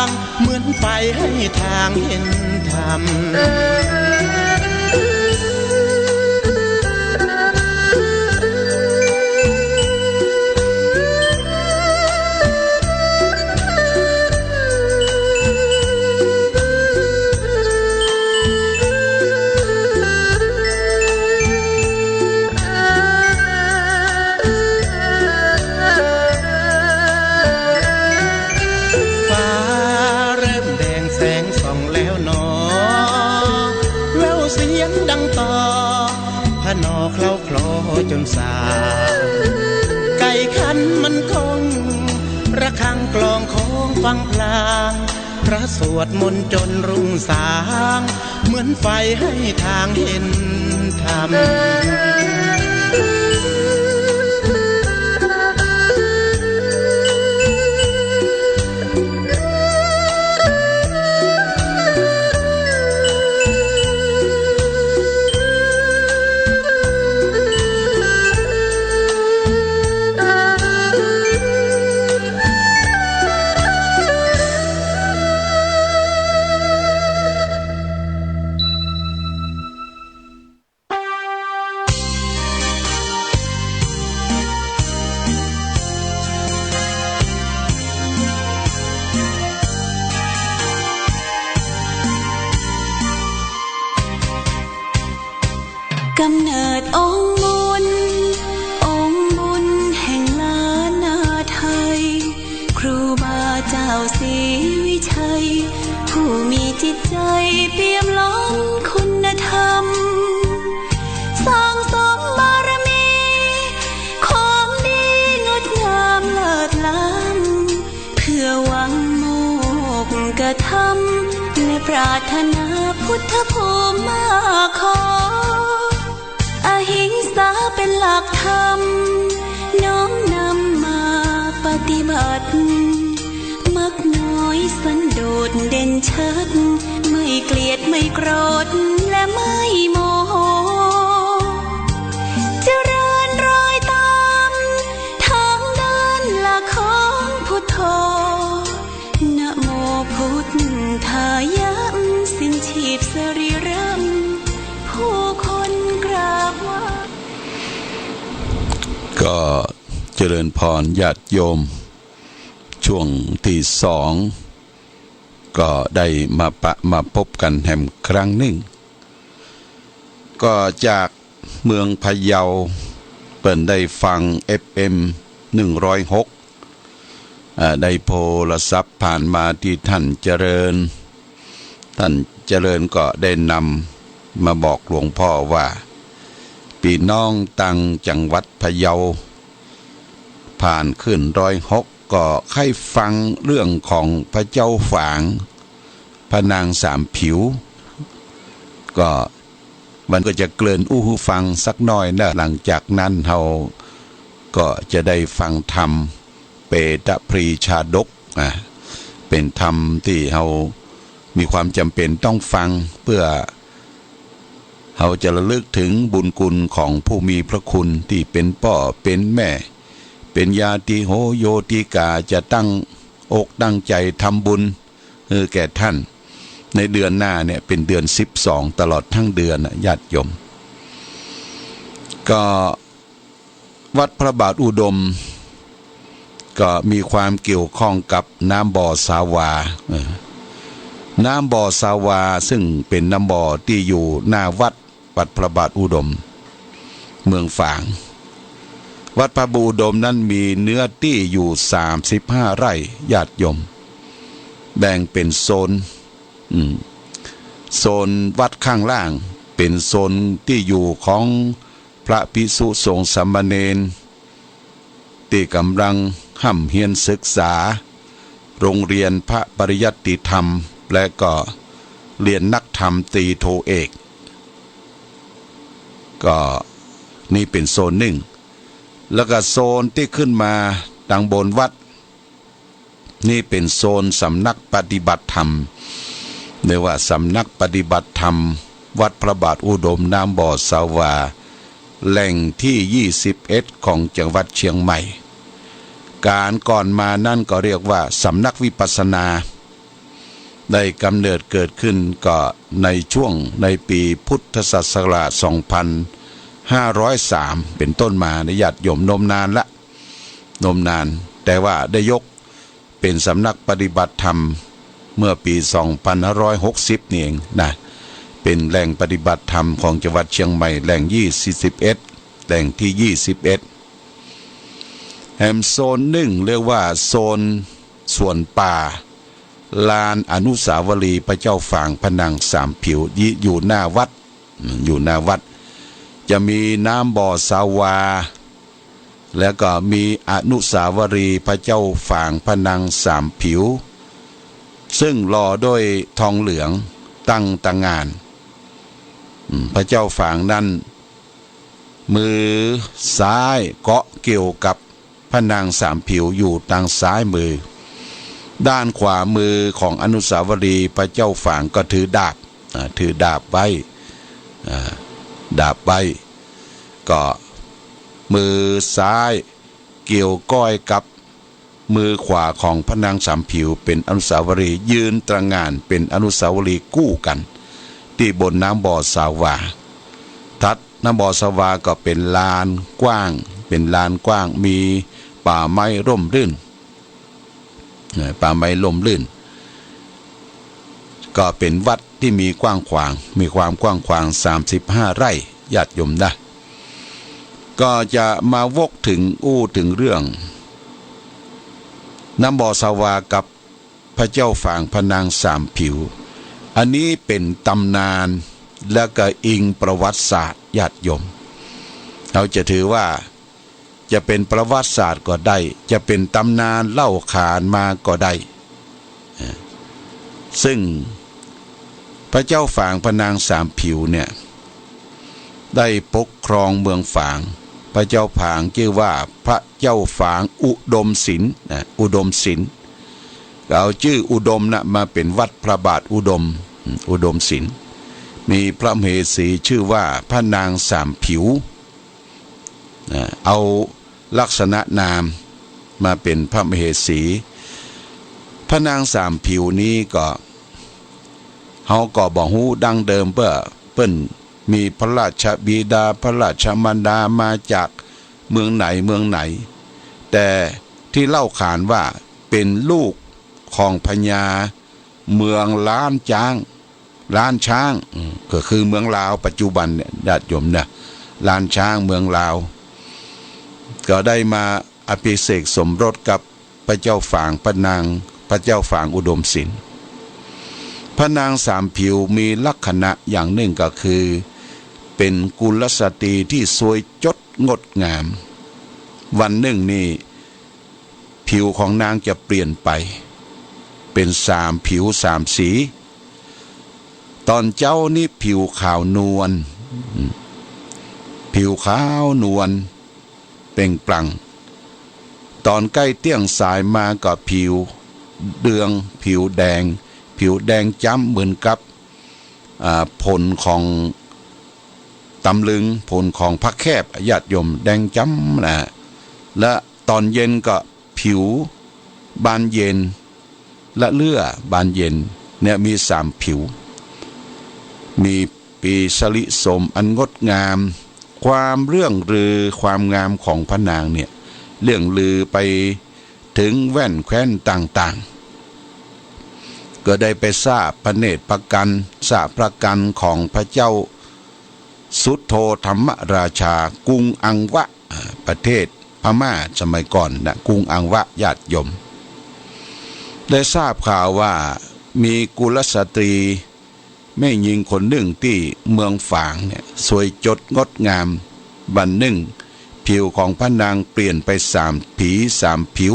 ง เหมือนไฟให้ทางเห็นธรรม ฟ้าเริ่มแดงแสงส่องแล้วหนอ แว่วเสียงดังต่อ พนอเคล้าคลอจนสาง ไก่ขันมันก้อง ระฆังกลองของฟังพลาง พระสวดมนต์จนรุ่งสาง เหมือนไฟให้ทางเห็นธรรม กำเนิดองค์บุญ องค์บุญแห่งล้านนาไทย ครูบาเจ้าศรีวิชัย ผู้มีจิตใจเปี่ยมล้นคุณธรรม สั่งสมบารมี ความดีงดงามเลิศล้ำ เพื่อหวังโมกขธรรม และปรารถนาพุทธภูมิมาขอ อหิงสาเป็นหลักธรรม น้อมนำมาปฏิบัติ มักน้อยสันโดษเด่นชัด ไม่เกลียดไม่โกรธและไม่โมโห เจริญรอยตาม ทางด้านหลักของพุทโธ นะโมพุทธายะ สิ้นชีพสรีระ ผู้คนกราบไหว้ ก็เจริญพรญาติโยม ช่วงตี้สอง ก็ได้มาปะมาพบกั๋นแหมครั้งนึ่ง ก็จากเมืองพะเยา เปิ้นได้ฟัง เอฟเอ็ม หนึ่งร้อยหก อ่า ได้โทรศัพท์ผ่านมาตี้ท่านเจริญ ท่านเจริญก็ได้นำมาบอกหลวงพ่อว่า ปี้น้องตังจังหวัดพะเยา ผ่านคลื่นร้อยหก ก็ใค่ฟังเรื่องของพระเจ้าฝาง พระนางสามผิว ก็วันก็จะเกริ่นอู้หื้อฟังสักหน้อยเนาะ หลังจากนั้นเฮาก็จะได้ฟังธรรมเปตพลีชาดก อ่า เป๋นธรรมตี้เฮามีความจ๋ำเป๋นต้องฟัง เปื้อเฮาจะระลึกเถิงบุญคุณของผู้มีพระคุณตี้เป๋นป้อเป๋นแม่ เป๋นญาติโหโยติกา จะตั้งอกตั้งใจ๋ทำบุญหื้อแก่ท่าน ในเดือนหน้าเนี่ยเป๋นเดือนสิบสองตลอดทั้งเดือนน่ะ ญาติโยม ก็ วัดพระบาทอุดม ก็มีความเกี่ยวข้องกับน้ำบ่อสาวา เออ น้ำบ่อสาวา ซึ่งเป๋นน้ำบ่อตี้อยู่หน้าวัด วัดพระบาทอุดม เมืองฝาง วัดพระบาทอุดมนั้นมีเนื้อตี้อยู่สามสิบห้าไร่ ญาติโยม แบ่งเป๋นโซน อืม โซนวัดข้างล่าง เป๋นโซนตี้อยู่ของ พระภิกษุสงฆ์สามเณร ตี้ก่ำลังฮ่ำเฮียนศึกษา โรงเรียนพระปริยัติธรรม และก็เรียนนักธรรมตรีโทเอก ก็นี่เป๋นโซนหนึ่ง แล้วก็โซนตี้ขึ้นมาตางบนวัด นี่เป๋นโซนสำนักปฏิบัติธรรม เรียกว่าสำนักปฏิบัติธรรม วัดพระบาทอุดมน้ำบ่อสาวา แหล่งตี้ยี่สิบเอ็ดของจังหวัดเชียงใหม่ ก๋านก่อนมานั้นก็เรียกว่าสำนักวิปัสสนา ได้กำเนิดเกิดขึ้นก็ในช่วงในปี๋พุทธศักราชสองพันห้าร้อยสาม เป๋นต้นมานะญาติโยม นมนานละ นมนาน แต่ว่าได้ยกเป๋นสำนักปฏิบัติธรรมเมื่อปี๋สองพันห้าร้อยหกสิบนี่เองนะ เป๋นแหล่งปฏิบัติธรรมของจังหวัดเชียงใหม่ แหล่งยี่สิบเอ็ด แหล่งตี้ยี่สิบเอ็ด แหมโซนหนึ่งเรียกว่าโซนสวนป่า ลานอนุสาวรีย์พระเจ้าฝางพระนางสามผิว ยิ- อยู่หน้าวัด อืม อยู่หน้าวัด จะมีน้ำบ่อสาวา แล้วก็มีอนุสาวรีย์พระเจ้าฝางพระนางสามผิว ซึ่งหล่อด้วยทองเหลืองตั้งตางาน อืม พระเจ้าฝางนั้น มือซ้ายเกาะเกี่ยวกับพระนางสามผิวอยู่ตางซ้ายมือ ด้านขวามือของอนุสาวรีย์พระเจ้าฝางก็ถือดาบ อ่า ถือดาบไว้ อ่า ดาบไว้ ก็มือซ้ายเกี่ยวก้อยกับมือขวาของพระนางสามผิว เป๋นอนุสาวรีย์ ยืนตางานเป๋นอนุสาวรีย์กู้กั๋น ตี้บนน้ำบ่อสาวา ถัดน้ำบ่อสาวาก็เป๋นลานกว้าง เป๋นลานกว้าง มีป่าไม้ร่มรื่น เอ่อ ป่าไม้ร่มรื่น ก็เป๋นวัดตี้มีกว้างขวาง มีความกว้างขวางสามสิบห้าไร่ ญาติโยมนะ ก็จะมาวกเถิงอู้เถิงเรื่อง น้ำบ่อสาวากับพระเจ้าฝางพระนางสามผิว อันนี้เป๋นตำนาน แล้วก็อิงประวัติศาสตร์ ญาติโยม เฮาจะถือว่า จะเป๋นประวัติศาสตร์ก็ได้ จะเป๋นตำนานเล่าขานมาก็ได้ เอ่อ ซึ่งพระเจ้าฝางพระนางสามผิวเนี่ย ได้ปกครองเมืองฝาง พระเจ้าฝางจื้อว่าพระเจ้าฝางอุดมศิลป์นะ อุดมศิลป์ ก็เอาจื้ออุดมนะมาเป๋นวัดพระบาทอุดม อืม อุดมศิลป์ มีพระมเหสีจื้อว่าพระนางสามผิว นะ เอาลักษณะนามมาเป๋นพระมเหสี พระนางสามผิวนี้ก็ เฮาก็บ่ฮู้ดั้งเดิมเปิ้น เปิ้นมีพระราชบิดาพระราชมารดามาจากเมืองไหนเมืองไหน แต่ตี้เล่าขานว่าเป๋นลูกของพญาเมืองล้านจ๊าง ล้านช้าง อืม ก็คือเมืองลาวปัจจุบันเนี่ย ญาติโยมนะ ล้านช้างเมืองลาว ก็ได้มาอภิเษกสมรสกับพระเจ้าฝางพระนาง พระเจ้าฝางอุดมศิลป์ พระนางสามผิวมีลักษณะอย่างนึ่งก็คือ เป๋นกุลสตรีตี้สวยจดงดงาม วันนึ่งนี่ ผิวของนางจะเปลี่ยนไป เป๋นสามผิวสามสี ต๋อนเจ๊านี้ผิวขาวนวล ผิวขาวนวลเปล่งปลั่ง ต๋อนใก้เตี้ยงสายมาก็ผิวเดือง ผิวแดง ผิวแดงจ๊ำเหมือนกับ อ่า ผลของตำลึง ผลของผักแคบ ญาติโยม แดงจ๊ำนะ และต๋อนเย็นก็ผิวบานเย็น ละเลื่อบานเย็น เนี่ยมีสามผิว มีปีสริสมอันงดงาม ความเลื่องลือความงามของพระนางเนี่ย เลื่องลือไปเถิงแว่นแคว้นต่างๆ ก็ได้ไปสาบพระเนตรพระกัน สาบพระกันของพระเจ้าสุโธธรรมราชา กรุงอังวะ อ่า ประเทศพม่าสมัยก่อนนะ กรุงอังวะ ญาติโยม ได้ทราบข่าวว่ามีกุลสตรีแม่ญิงคนนึ่งตี้เมืองฝางเนี่ย สวยจดงดงาม วันนึ่งผิวของพระนางเปลี่ยนไปสามผีสามผิว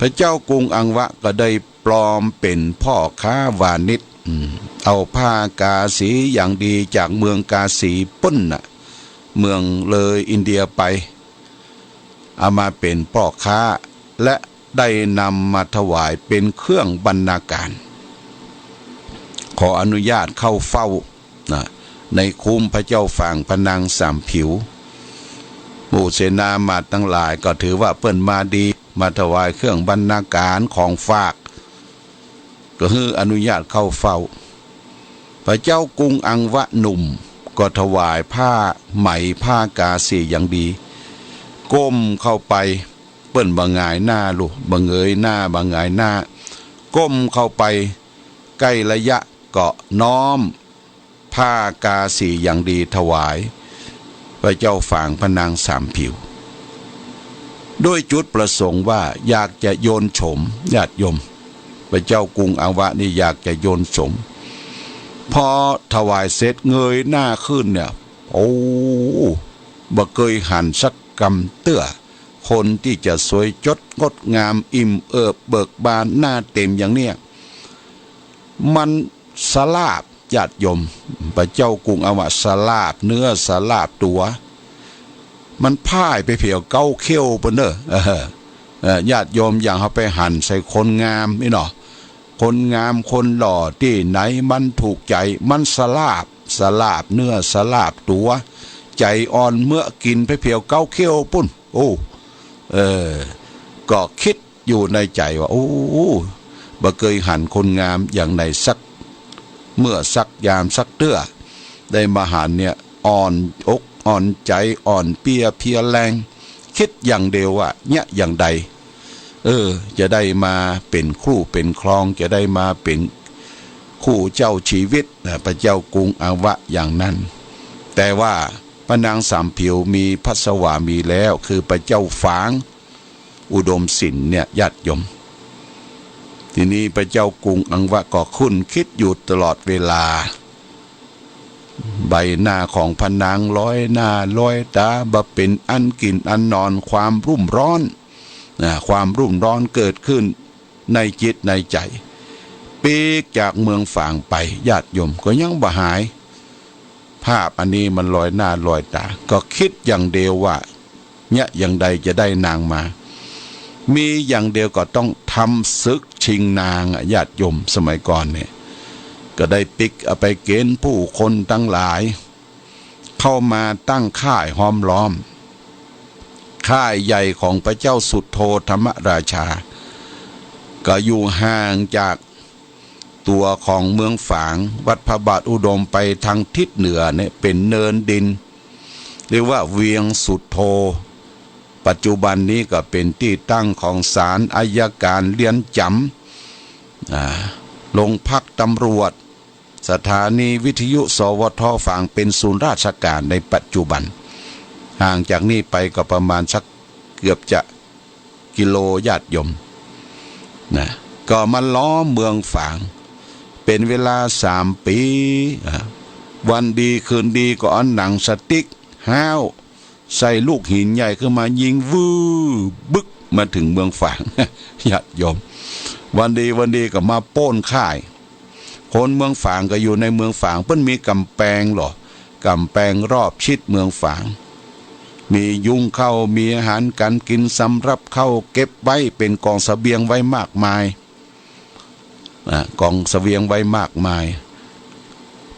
พระเจ้ากรุงอังวะก็ได้ปลอมเป๋นพ่อค้าวานิช อืม เอาผ้ากาสีอย่างดีจากเมืองกาสีปุ้นน่ะ เมืองเลยอินเดียไป เอามาเป๋นพ่อค้า และได้นำมาถวายเป๋นเครื่องบรรณาการ ขออนุญาตเข้าเฝ้า นะ ในคุ้มพระเจ้าฝางพระนางสามผิว หมู่เสนามาตย์ตังหลายก็ถือว่าเปิ้นมาดี มาถวายเครื่องบรรณาการของฝาก ก็หื้ออนุญาตเข้าเฝ้า พระเจ้ากรุงอังวะหนุ่มก็ถวายผ้าไหมผ้ากาสีอย่างดี ก้มเข้าไป เปิ้นบ่หงายหน้าลูก บ่เงยหน้า บ่หงายหน้า ก้มเข้าไปใก้ระยะก็น้อม ผ้ากาสีอย่างดีถวาย พระเจ้าฝางพระนางสามผิว ด้วยจุดประสงค์ว่าอยากจะยนต์โฉม ญาติโยม พระเจ้ากรุงอังวะนี่อยากจะยนต์โฉม พอถวายเสร็จเงยหน้าขึ้นเนี่ย โอ้ บ่เกยหันสักกำเตื้อ คนตี้จะสวยจดงดงาม อิ่มเอิบเบิกบาน หน้าเต็มอย่างเนี้ย มันสลาบ ญาติโยม พระเจ้ากรุงอังวะสลาบเนื้อสลาบตั๋ว มันพ่ายไปเผียวเก๊าเขี้ยวปุ้นเน่อ เออ เออ ญาติโยม อย่างเฮาไปหันใส่คนงามนี่เนาะ คนงามคนหล่อตี้ไหนมันถูกใจ๋ มันสลาบ สลาบเนื้อสลาบตั๋ว ใจ๋อ่อนเมือกิ๋นไปเผียวเก๊าเขี้ยวปุ้น โอ้ เออ ก็กึ๊ดอยู่ในใจ๋ว่า โอ้ บ่เกยหันคนงามอย่างไหนสักเมื่อสักยามสักเตื้อ ได้มาหันเนี่ย อ่อนอกอ่อนใจ๋ อ่อนเปี้ยเพลียแรง กึ๊ดอย่างเดียวว่า เยียะอย่างใด เออ จะได้มาเป๋นคู่เป๋นครอง จะได้มาเป๋นคู่เจ้าชีวิตนะ พระเจ้ากรุงอังวะอย่างนั้น แต่ว่าพระนางสามผิวมีพระสวามีแล้ว คือพระเจ้าฝางอุดมสินเนี่ย ญาติโยม ทีนี้พระเจ้ากรุงอังวะก็ครุ่นคิดอยู่ตลอดเวลา ใบหน้าของพระนางลอยหน้าลอยต๋า บ่เป๋นอันกิ๋นอันนอน ความรุ่มร้อน นะ ความรุ่มร้อนเกิดขึ้นในจิตในใจ๋ ปีกจากเมืองฝางไป ญาติโยม ก็ยังบ่หาย ภาพอันนี้มันลอยหน้าลอยต๋า ก็กึ๊ดอย่างเดียวว่า เยียะอย่างใดจะได้นางมา มีอย่างเดียวก็ต้องทำศึกชิงนางอะ ญาติโยม สมัยก่อนเนี่ย ก็ได้ปิ๊กเอาไปเก๋ณฑ์ผู้คนตังหลาย เข้ามาตั้งค่ายห้อมล้อม ค่ายใหญ่ของพระเจ้าสุโธทรรมราชา ก็อยู่ห่างจากตั๋วของเมืองฝาง วัดพระบาทอุดมไปตางทิศเหนือเนี่ย เป๋นเนินดิน เรียกว่าเวียงสุโธ ปัจจุบันนี้ก็เป๋นตี้ตั้งของศาลอัยการ เรือนจ๋ำ อ่า โรงพักตำรวจ สถานีวิทยุ สวท ฝาง เป๋นศูนย์ราชก๋านในปัจจุบัน ห่างจากนี่ไปก็ประมาณสักเกือบจะกิโล ญาติโยม นะ ก็มาล้อมเมืองฝาง เป๋นเวลาสามปี๋ อ่า วันดีคืนดีก็เอาหนังสติ๊กห้าว ใส่ลูกหินใหญ่ขึ้นมายิงวื้อบึกมาเถิงเมืองฝาง ญาติโยม วันดีวันดีก็มาป้นค่าย คนเมืองฝางก็อยู่ในเมืองฝาง เปิ้นมีก๋ำแปงเหรอ ก๋ำแปงรอบชิดเมืองฝาง มียุ้งข้าว มีอาหารก๋านกิ๋นสำหรับข้าว เก็บไว้เป๋นกองเสบียงไว้มากมาย อ่ะ กองเสบียงไว้มากมาย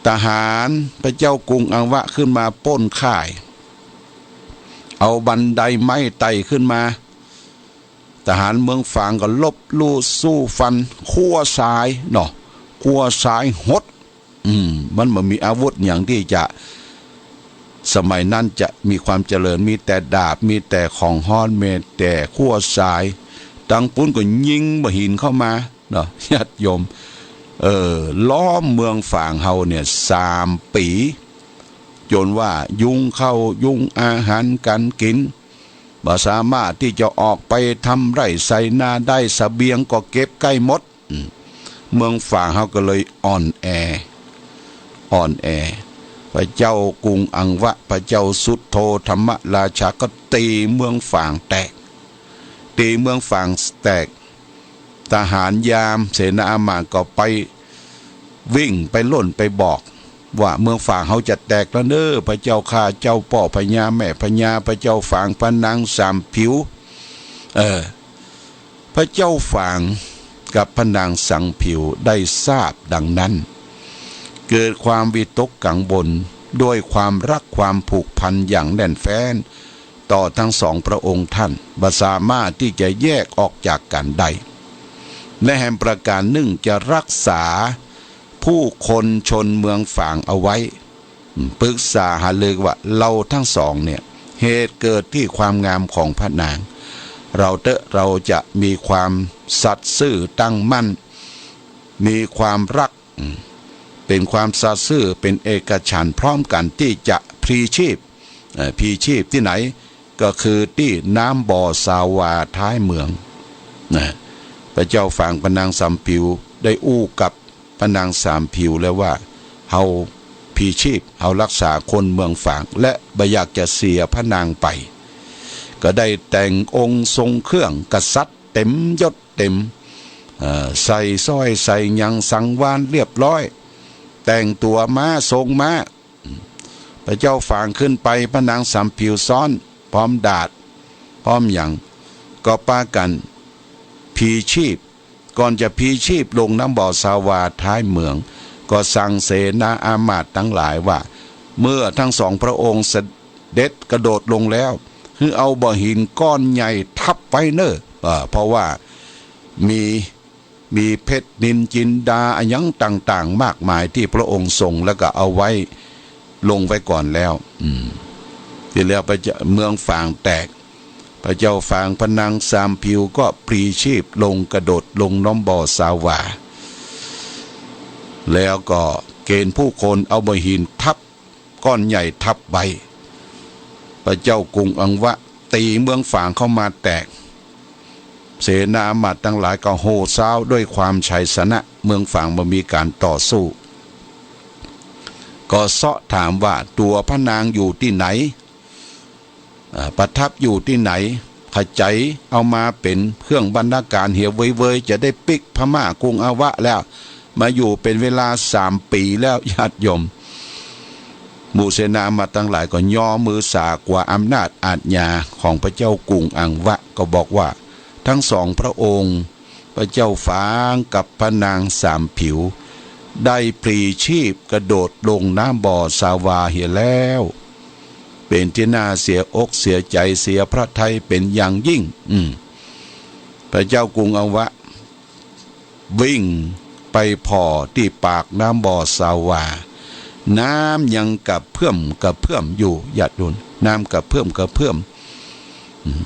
ทหารพระเจ้ากรุงอังวะขึ้นมาป้นค่าย เอาบันไดไม้ไต่ขึ้นมา ทหารเมืองฝางก็หลบลู่สู้ฟัน คว้าสายเนาะ คว้าสายหด อืม มันบ่มีอาวุธหยังตี้จะ สมัยนั้นจะมีความเจริญ มีแต่ดาบ มีแต่ของฮ้อน มีแต่คว้าสาย ตังปุ้นก็ยิงบ่าหินเข้ามาเนาะ ญาติโยม เออ ล้อมเมืองฝางเฮาเนี่ยสามปี๋ จ๋นว่ายุ้งข้าว ยุ้งอาหารก๋านกิ๋น บ่สามารถตี้จะออกไปทำไร่ไถนาได้ เสบียงก็เก็บใก้หมด อืม เมืองฝางเฮาก็เลยอ่อนแอ อ่อนแอ พระเจ้ากรุงอังวะ พระเจ้าสุโธทรรมราชาก็ตี๋เมืองฝางแตก ตี๋เมืองฝางแตก ทหารยามเสนาอามาตย์ก็ไปวิ่งไปล่นไปบอกว่า เมืองฝางเฮาจะแตกแล้วเน้อ พระเจ้าข้า เจ้าป้อพญาแม่พญา พระเจ้าฝางพระนางสามผิว เออ พระเจ้าฝางกับพระนางสามผิวได้ทราบดังนั้น เกิดความวิตกกังวลด้วยความรักความผูกพันอย่างแน่นแฟ้นต่อทั้งสองพระองค์ท่าน บ่สามารถที่จะแยกออกจากกันได้ และแหมประการนึ่งจะรักษาผู้คนชนเมืองฝางเอาไว้ ปรึกษาหารือว่า เราทั้งสองเนี่ย เหตุเกิดที่ความงามของพระนาง เราเต๊อะ เราจะมีความสัตย์ซื่อตั้งมั่น มีความรัก เป็นความสัตย์ซื่อ เป็นเอกฉันท์ พร้อมกันที่จะพลีชีพ เอ่อ พลีชีพตี้ไหน ก็คือตี้น้ำบ่อสาวาท้ายเมือง นะ พระเจ้าฝางพระนางสามผิวได้อู้กับพระนางสามผิวแล้วว่า เฮาพลีชีพ เฮารักษาคนเมืองฝาง และบ่อยากจะเสียพระนางไป ก็ได้แต่งองค์ทรงเครื่องกษัตริย์เต็มยศเต็ม เอ่อ ใส่สร้อยใส่หยังสังวาลเรียบร้อย แต่งตั๋วม้าทรงม้า พระเจ้าฝางขึ้นไป พระนางสามผิวซ้อน พร้อมดาบ พร้อมหยัง ก็ปากั๋นพลีชีพ ก่อนจะพลีชีพลงน้ำบ่อสาวาท้ายเมือง ก็สั่งเสนาอามาตย์ตังหลายว่า เมื่อทั้งสองพระองค์เสด็จกระโดดลงแล้ว หื้อเอาบ่อหินก้อนใหญ่ทับไว้เน่อ เอ่อ เพราะว่ามี มีเพชรนิลจินดาอะหยังต่างๆ มากมายตี้พระองค์ทรง แล้วก็เอาไว้ ลงไว้ก่อนแล้ว อืม ทีแล้วพระเจ้า เมืองฝางแตก พระเจ้าฝางพระนางสามผิวก็พลีชีพลงกระโดดลงน้ำบ่อสาวา แล้วก็เกณฑ์ผู้คนเอาบ่อหินทับ ก้อนใหญ่ทับไว้ พระเจ้ากรุงอังวะตีเมืองฝางเข้ามาแตก เสนาอามาตย์ตังหลายก็โห่ซาวด้วยความชัยชนะ เมืองฝางบ่มีก๋านต่อสู้ ก็เซาะถามว่าตั๋วพระนางอยู่ตี้ไหน อ่า ประทับอยู่ตี้ไหน ขะใจ๋เอามาเป๋นเครื่องบรรณาการเหียเวยๆ จะได้ปิ๊กพม่ากรุงอังวะแล้ว มาอยู่เป๋นเวลาสามปี๋แล้ว ญาติโยม หมู่เสนาอามาตย์ตังหลายก็ยอมือสากว่าอำนาจอาชญาของพระเจ้ากรุงอังวะ ก็บอกว่า ทั้งสองพระองค์ พระเจ้าฝางกับพระนางสามผิว ได้พลีชีพกระโดดลงน้ำบ่อสาวาเหียแล้ว เป๋นตี้น่าเสียอกเสียใจ๋เสียพระทัยเป๋นอย่างยิ่ง อืม พระเจ้ากรุงอังวะ วิ่งไปผ่อตี้ปากน้ำบ่อสาวา น้ำยังกระเพื่อมกระเพื่อมอยู่ ญาติโยม น้ำกระเพื่อมกระเพื่อม อืม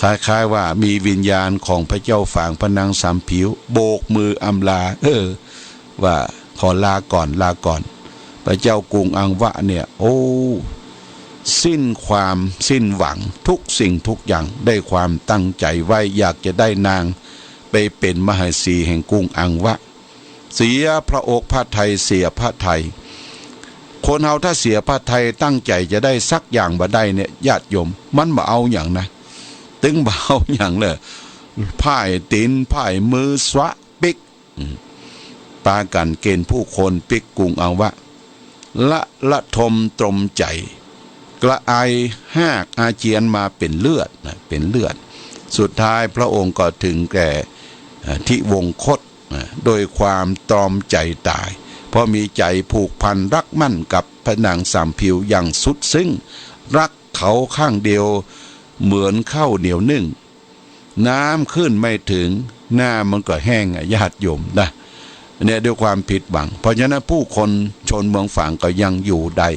คล้ายๆ ว่ามีวิญญาณของพระเจ้าฝางพระนางสามผิว โบกมืออำลา เออ ว่าขอลาก่อน ลาก่อน พระเจ้ากรุงอังวะเนี่ย โอ้ สิ้นความสิ้นหวังทุกสิ่งทุกอย่าง ได้ความตั้งใจ๋ไว้อยากจะได้นางไปเป๋นมเหสีแห่งกรุงอังวะ เสียพระอกพระทัยเสียพระทัย คนเฮาถ้าเสียพระทัยตั้งใจ๋จะได้สักอย่างบ่ได้เนี่ย ญาติโยม มันบ่เอาหยังนะ ตึงบ่เอาหยังเลย พ่ายตี๋นพ่ายมือสวะปิ๊ก อืม ปากั๋นเกณฑ์ผู้คนปิ๊กกรุงอังวะ ละระทมตรมใจ๋ กระไอฮากอาเจียนมาเป๋นเลือดนะ เป๋นเลือด สุดท้ายพระองค์ก็ถึงแก่ เอ่อ ทิวงคตนะ โดยความตรอมใจ๋ต๋าย เพราะมีใจ๋ผูกพันรักมั่นกับพระนางสามผิวอย่างสุดซึ้ง รักเขาข้างเดียวเหมือนข้าวเหนียวนึ่ง น้ำขึ้นไม่ถึง หน้ามันก็แห้งอะ ญาติโยมนะ เนี่ย ด้วยความผิดหวัง เพราะฉะนั้นผู้คนชนเมืองฝางก็ยังอยู่ได้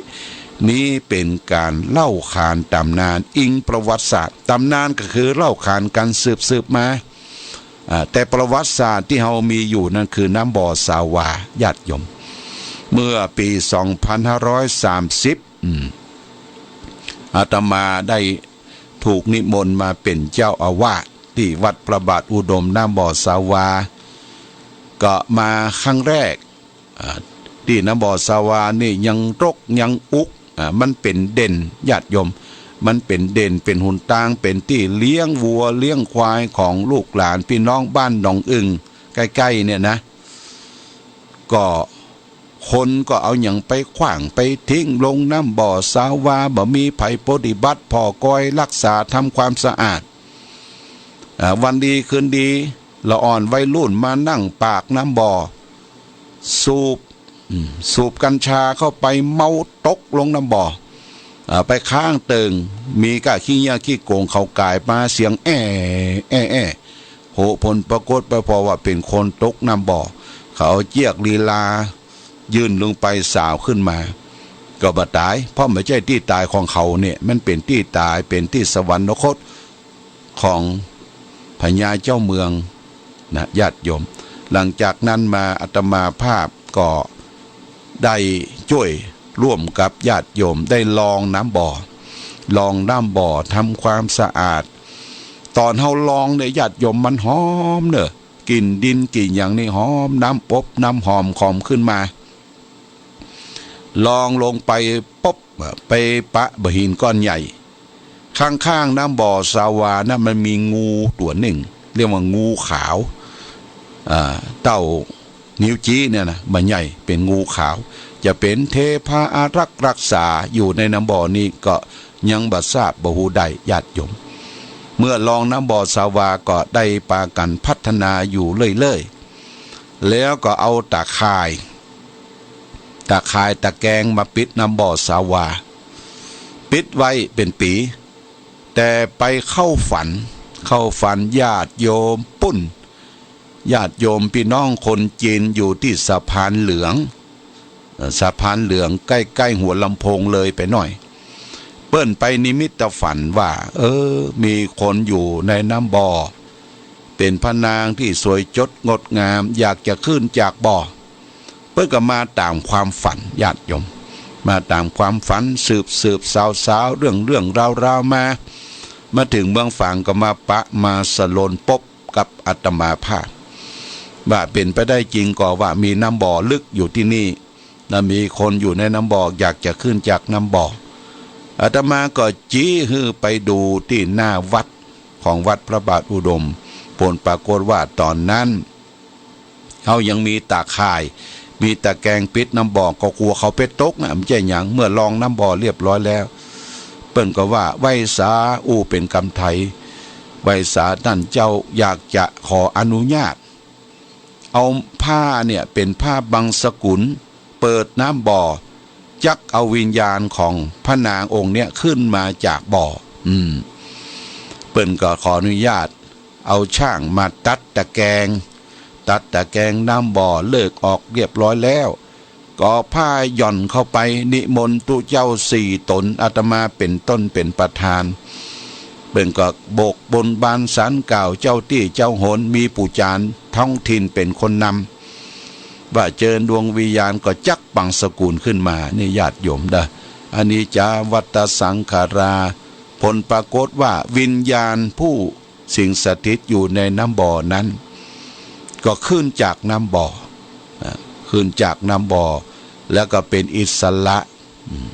นี้เป๋นก๋านเล่าขานต๋ำนาน อิงประวัติศาสตร์ ต๋ำนานก็คือเล่าขานกั๋นสืบๆ มา อ่า แต่ประวัติศาสตร์ตี้เฮามีอยู่นั้นคือน้ำบ่อสาวา ญาติโยม เมื่อปี๋สองพันห้าร้อยสามสิบ อืม อาตมาได้ถูกนิมนต์มาเป๋นเจ้าอาวาสตี้วัดพระบาทอุดมน้ำบ่อสาวา ก็มาครั้งแรก อ่า ตี้น้ำบ่อสาวานี่ยังรกยังอุ๊ก อ่า มันเป๋นเด่น ญาติโยม มันเป๋นเด่น เป๋นหนตาง เป๋นตี้เลี้ยงวัวเลี้ยงควายของลูกหลานพี่น้องบ้านหนองอึ่ง ใก้ๆ เนี่ยนะ ก็คนก็เอาหยังไปขว้างไปทิ้งลงน้ำบ่อสาวา บ่มีใผปฏิบัติผ่อกอยรักษาทำความสะอาด อ่า วันดีคืนดี ละอ่อนวัยรุ่นมานั่งปากน้ำบ่อ สูบ อืม สูบกัญชาเข้าไป เมาตกลงน้ำบ่อ อ่า ไปค้างเติ่ง มีก้าขี้เยี่ยขี้โกงเขาก๋ายมา เสียงแอ้ แอ้ แอ้ โห ผลปรากฏไปพอว่าเป๋นคนตกน้ำบ่อ เขาเอาเจี๊ยกลีลา ยื่นลงไปสาวขึ้นมา ก็บ่ต๋าย เพราะบ่ใจ้ตี้ต๋ายของเขาเนี่ย มันเป๋นตี้ต๋าย เป๋นตี้สวรรคตของพญาเจ้าเมืองนะ ญาติโยม หลังจากนั้นมาอาตมาภาพก็ได้จ้วยร่วมกับญาติโยมได้ลองน้ำบ่อ ลองน้ำบ่อทำความสะอาด ต๋อนเฮาลองเนี่ย ญาติโยม มันหอมเน่อ กลิ่นดินกลิ่นหยังนี่หอม น้ำอบน้ำหอมหอมขึ้นมา ลองลงไปปุ๊บ ไปปะบ่าหินก้อนใหญ่ ข้างๆ น้ำบ่อสาวานะ มันมีงูตั๋วนึ่ง เรียกว่างูขาว อ่า เต้า นิ้วจี๊เนี่ยนะ บ่ใหญ่ เป๋นงูขาว จะเป๋นเทพาอารักษ์รักษาอยู่ในน้ำบ่อนี้ก็ยังบ่ทราบบ่ฮู้ได้ ญาติโยม เมื่อลองน้ำบ่อสาวาก็ได้ปากั๋นพัฒนาอยู่เรื่อยๆ แล้วก็เอาตาข่าย ตาข่ายตะแกงมาปิดน้ำบ่อสาวา ปิดไว้เป๋นปี๋ แต่ไปเข้าฝัน เข้าฝันญาติโยมปุ้น ญาติโยมปี้น้องคนจีนอยู่ตี้สะพานเหลือง เอ่อ สะพานเหลืองใก้ๆ หัวลำโพงเลยไปหน้อย เปิ้นไปนิมิตฝันว่า เออ มีคนอยู่ในน้ำบ่อ เป๋นพระนางตี้สวยจดงดงาม อยากจะขึ้นจากบ่อ เปิ้นก็มาต๋ามความฝัน ญาติโยม มาต๋ามความฝัน สืบๆ สาวๆ เรื่องๆ ราวๆ มา มาเถิงเมืองฝางก็มาปะมาสลนปบกับอาตมาภาพ ว่าเป๋นไปได้จริงก่อว่ามีน้ำบ่อลึกอยู่ตี้นี่ แล้วมีคนอยู่ในน้ำบ่อ อยากจะขึ้นจากน้ำบ่อ อาตมาก็จี๊หื้อไปดูตี้หน้าวัดของวัดพระบาทอุดม ผลปรากฏว่าต๋อนนั้น เฮายังมีตาข่าย มีตะแกงปิดน้ำบ่อ ก็กั๋วเขาไปตกนะ บ่ใจ้หยัง เมื่อลองน้ำบ่อเรียบร้อยแล้ว เปิ้นก็ว่า ไหว้สา อู้เป๋นกำไทย ไหว้สาต้านเจ้า อยากจะขออนุญาต เอาผ้าเนี่ย เป๋นผ้าบังสกุล เปิดน้ำบ่อ จักเอาวิญญาณของพระนางองค์เนี้ยขึ้นมาจากบ่อ อืม เปิ้นก็ขออนุญาต เอาช่างมาตัดตะแกง ตัดตะแกงน้ำบ่อเลิกออกเรียบร้อยแล้ว ก็ผ้าหย่อนเข้าไป นิมนต์ตุ๊เจ้าสี่ต๋น อาตมาเป๋นต้นเป๋นประธาน เปิ้นก็บกบนบานศาลกล่าวเจ้าตี้เจ้าหน มีปู่จารย์ท้องถิ่นเป๋นคนนำ ว่าเจิญดวงวิญญาณ ก็จักบังสกุลขึ้นมา นี่ญาติโยมเด้อ อนิจจาวัตตสังขารา ผลปรากฏว่าวิญญาณผู้สิงสถิตอยู่ในน้ำบ่อนั้น ก็ขึ้นจากน้ำบ่อ อ่า ขึ้นจากน้ำบ่อ แล้วก็เป๋นอิสระ อืม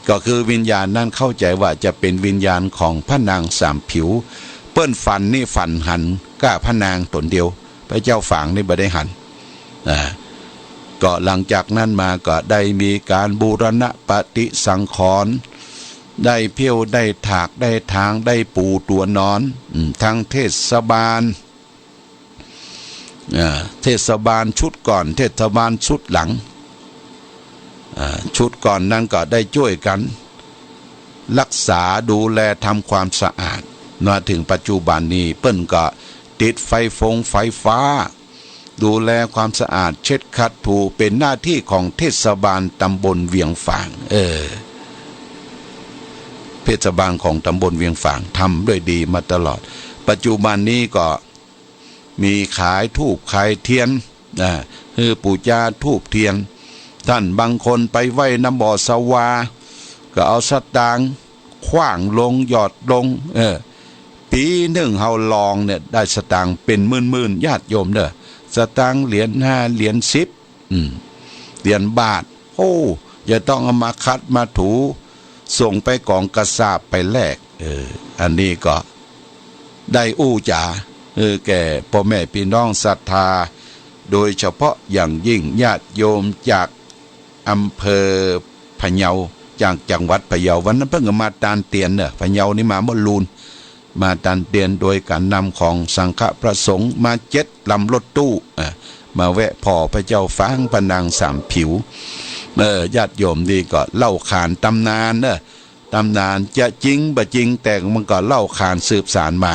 ก็คือวิญญาณนั้นเข้าใจ๋ว่าจะเป๋นวิญญาณของพระนางสามผิว เปิ้นฝันนี่ฝันหันก้าพระนางต๋นเดียว พระเจ้าฝางนี่บ่ได้หัน อ่า ก็หลังจากนั้นมาก็ได้มีก๋านบูรณปฏิสังขรณ์ ได้เผี้ยว ได้ถาก ได้ถาง ได้ปูตั๋วนอน อืม ทั้งเทศบาล อ่า เทศบาลชุดก่อน เทศบาลชุดหลัง อ่า ชุดก่อนนั้นก็ได้จ้วยกั๋นรักษาดูแลทำความสะอาด มาเถิงปัจจุบันนี้ เปิ้นก็ติดไฟฟงไฟฟ้า ดูแลความสะอาด เช็ดขัดถู เป๋นหน้าตี้ของเทศบาลตำบลเวียงฝาง เออ เทศบาลของตำบลเวียงฝางทำด้วยดีมาตลอด ปัจจุบันนี้ก็ มีขายธูปขายเตียน อ่า หื้อปู๋จาธูปเตียน ต้านบางคนไปไหว้น้ำบ่อสวา ก็เอาสตางค์ขว้างลงหยอดลง เออ ปี๋นึ่งเฮาลองเนี่ยได้สตางค์เป๋นหมื่นๆ ญาติโยมเด้อ สตางค์เหรียญห้า เหรียญสิบ อืม เหรียญบาท โอ้ จะต้องเอามาขัดมาถู ส่งไปก๋องกระสาบไปแลก เออ อันนี้ก็ได้อู้จ๋า เออ แก่ป้อแม่ปี้น้องศรัทธา โดยเฉพาะอย่างยิ่งญาติโยมจากอำเภอพะเยา จากจังหวัดพะเยา วันนั้นเปิ้นก็มาตานเตียนเน่อ พะเยานี่มาเมื่อลูน มาตานเตียนโดยก๋านนำของสังฆะพระสงฆ์ มาเจ็ดลำรถตู้ อ่ะ มาแวะผ่อพระเจ้าฝางพระนางสามผิว เออ ญาติโยมนี่ก็เล่าขานต๋ำนานเน่อ ต๋ำนานจะจริงบ่จริง แต่มันก็เล่าขานสืบสานมา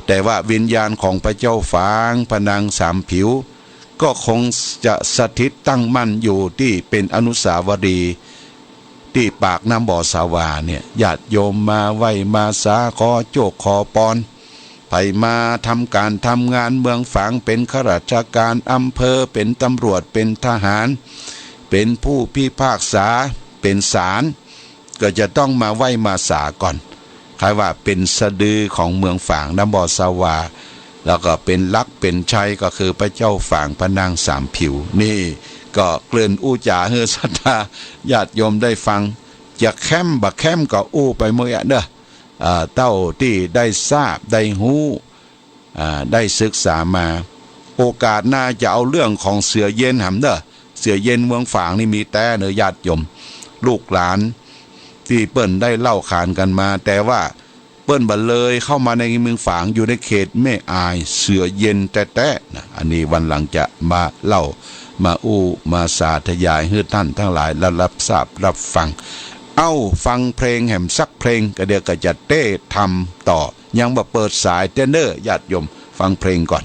แต่ว่าวิญญาณของพระเจ้าฝางพระนางสามผิว ก็คงจะสถิตตั้งมั่นอยู่ตี้เป๋นอนุสาวรีย์ตี้ปากน้ำบ่อสาวาเนี่ย ญาติโยมมาไหว้มาสาขอโจคขอปอน ใผมาทำก๋านทำงานเมืองฝาง เป๋นข้าราชก๋านอำเภอ เป๋นตำรวจ เป๋นทหาร เป๋นผู้พิพากษา เป๋นศาล ก็จะต้องมาไหว้มาสาก่อน ใค่ว่าเป๋นสะดือของเมืองฝางน้ำบ่อสาวา แล้วก็เป๋นหลักเป๋นชัยก็คือพระเจ้าฝางพระนางสามผิว นี่ก็เกริ่นอู้จ๋าหื้อศรัทธาญาติโยมได้ฟัง จะแคมบ่แคมก็อู้ไปเมื่อเน่อ อ่า เต้าตี้ได้ทราบได้ฮู้ อ่า ได้ศึกษามา โอกาสหน้าจะเอาเรื่องของเสือเย็นหำเน่อ เสือเย็นเมืองฝางนี่มีแต๊เน่อญาติโยม ลูกหลานตี้เปิ้นได้เล่าขานกั๋นมา แต่ว่าเปิ้นบ่เลยเข้ามาในเมืองฝาง อยู่ในเขตแม่อาย เสือเย็นแต๊ๆ นะ อันนี้วันหลังจะมาเล่า มาอู้ มาสาธยายหื้อต้านตังหลายได้รับทราบรับฟัง เอ้า ฟังเพลงแหมสักเพลง ก็เดี๋ยวก็จะเต๊ทำต่อ ยังบ่เปิดสายเตื้อเน่อ ญาติโยม ฟังเพลงก่อน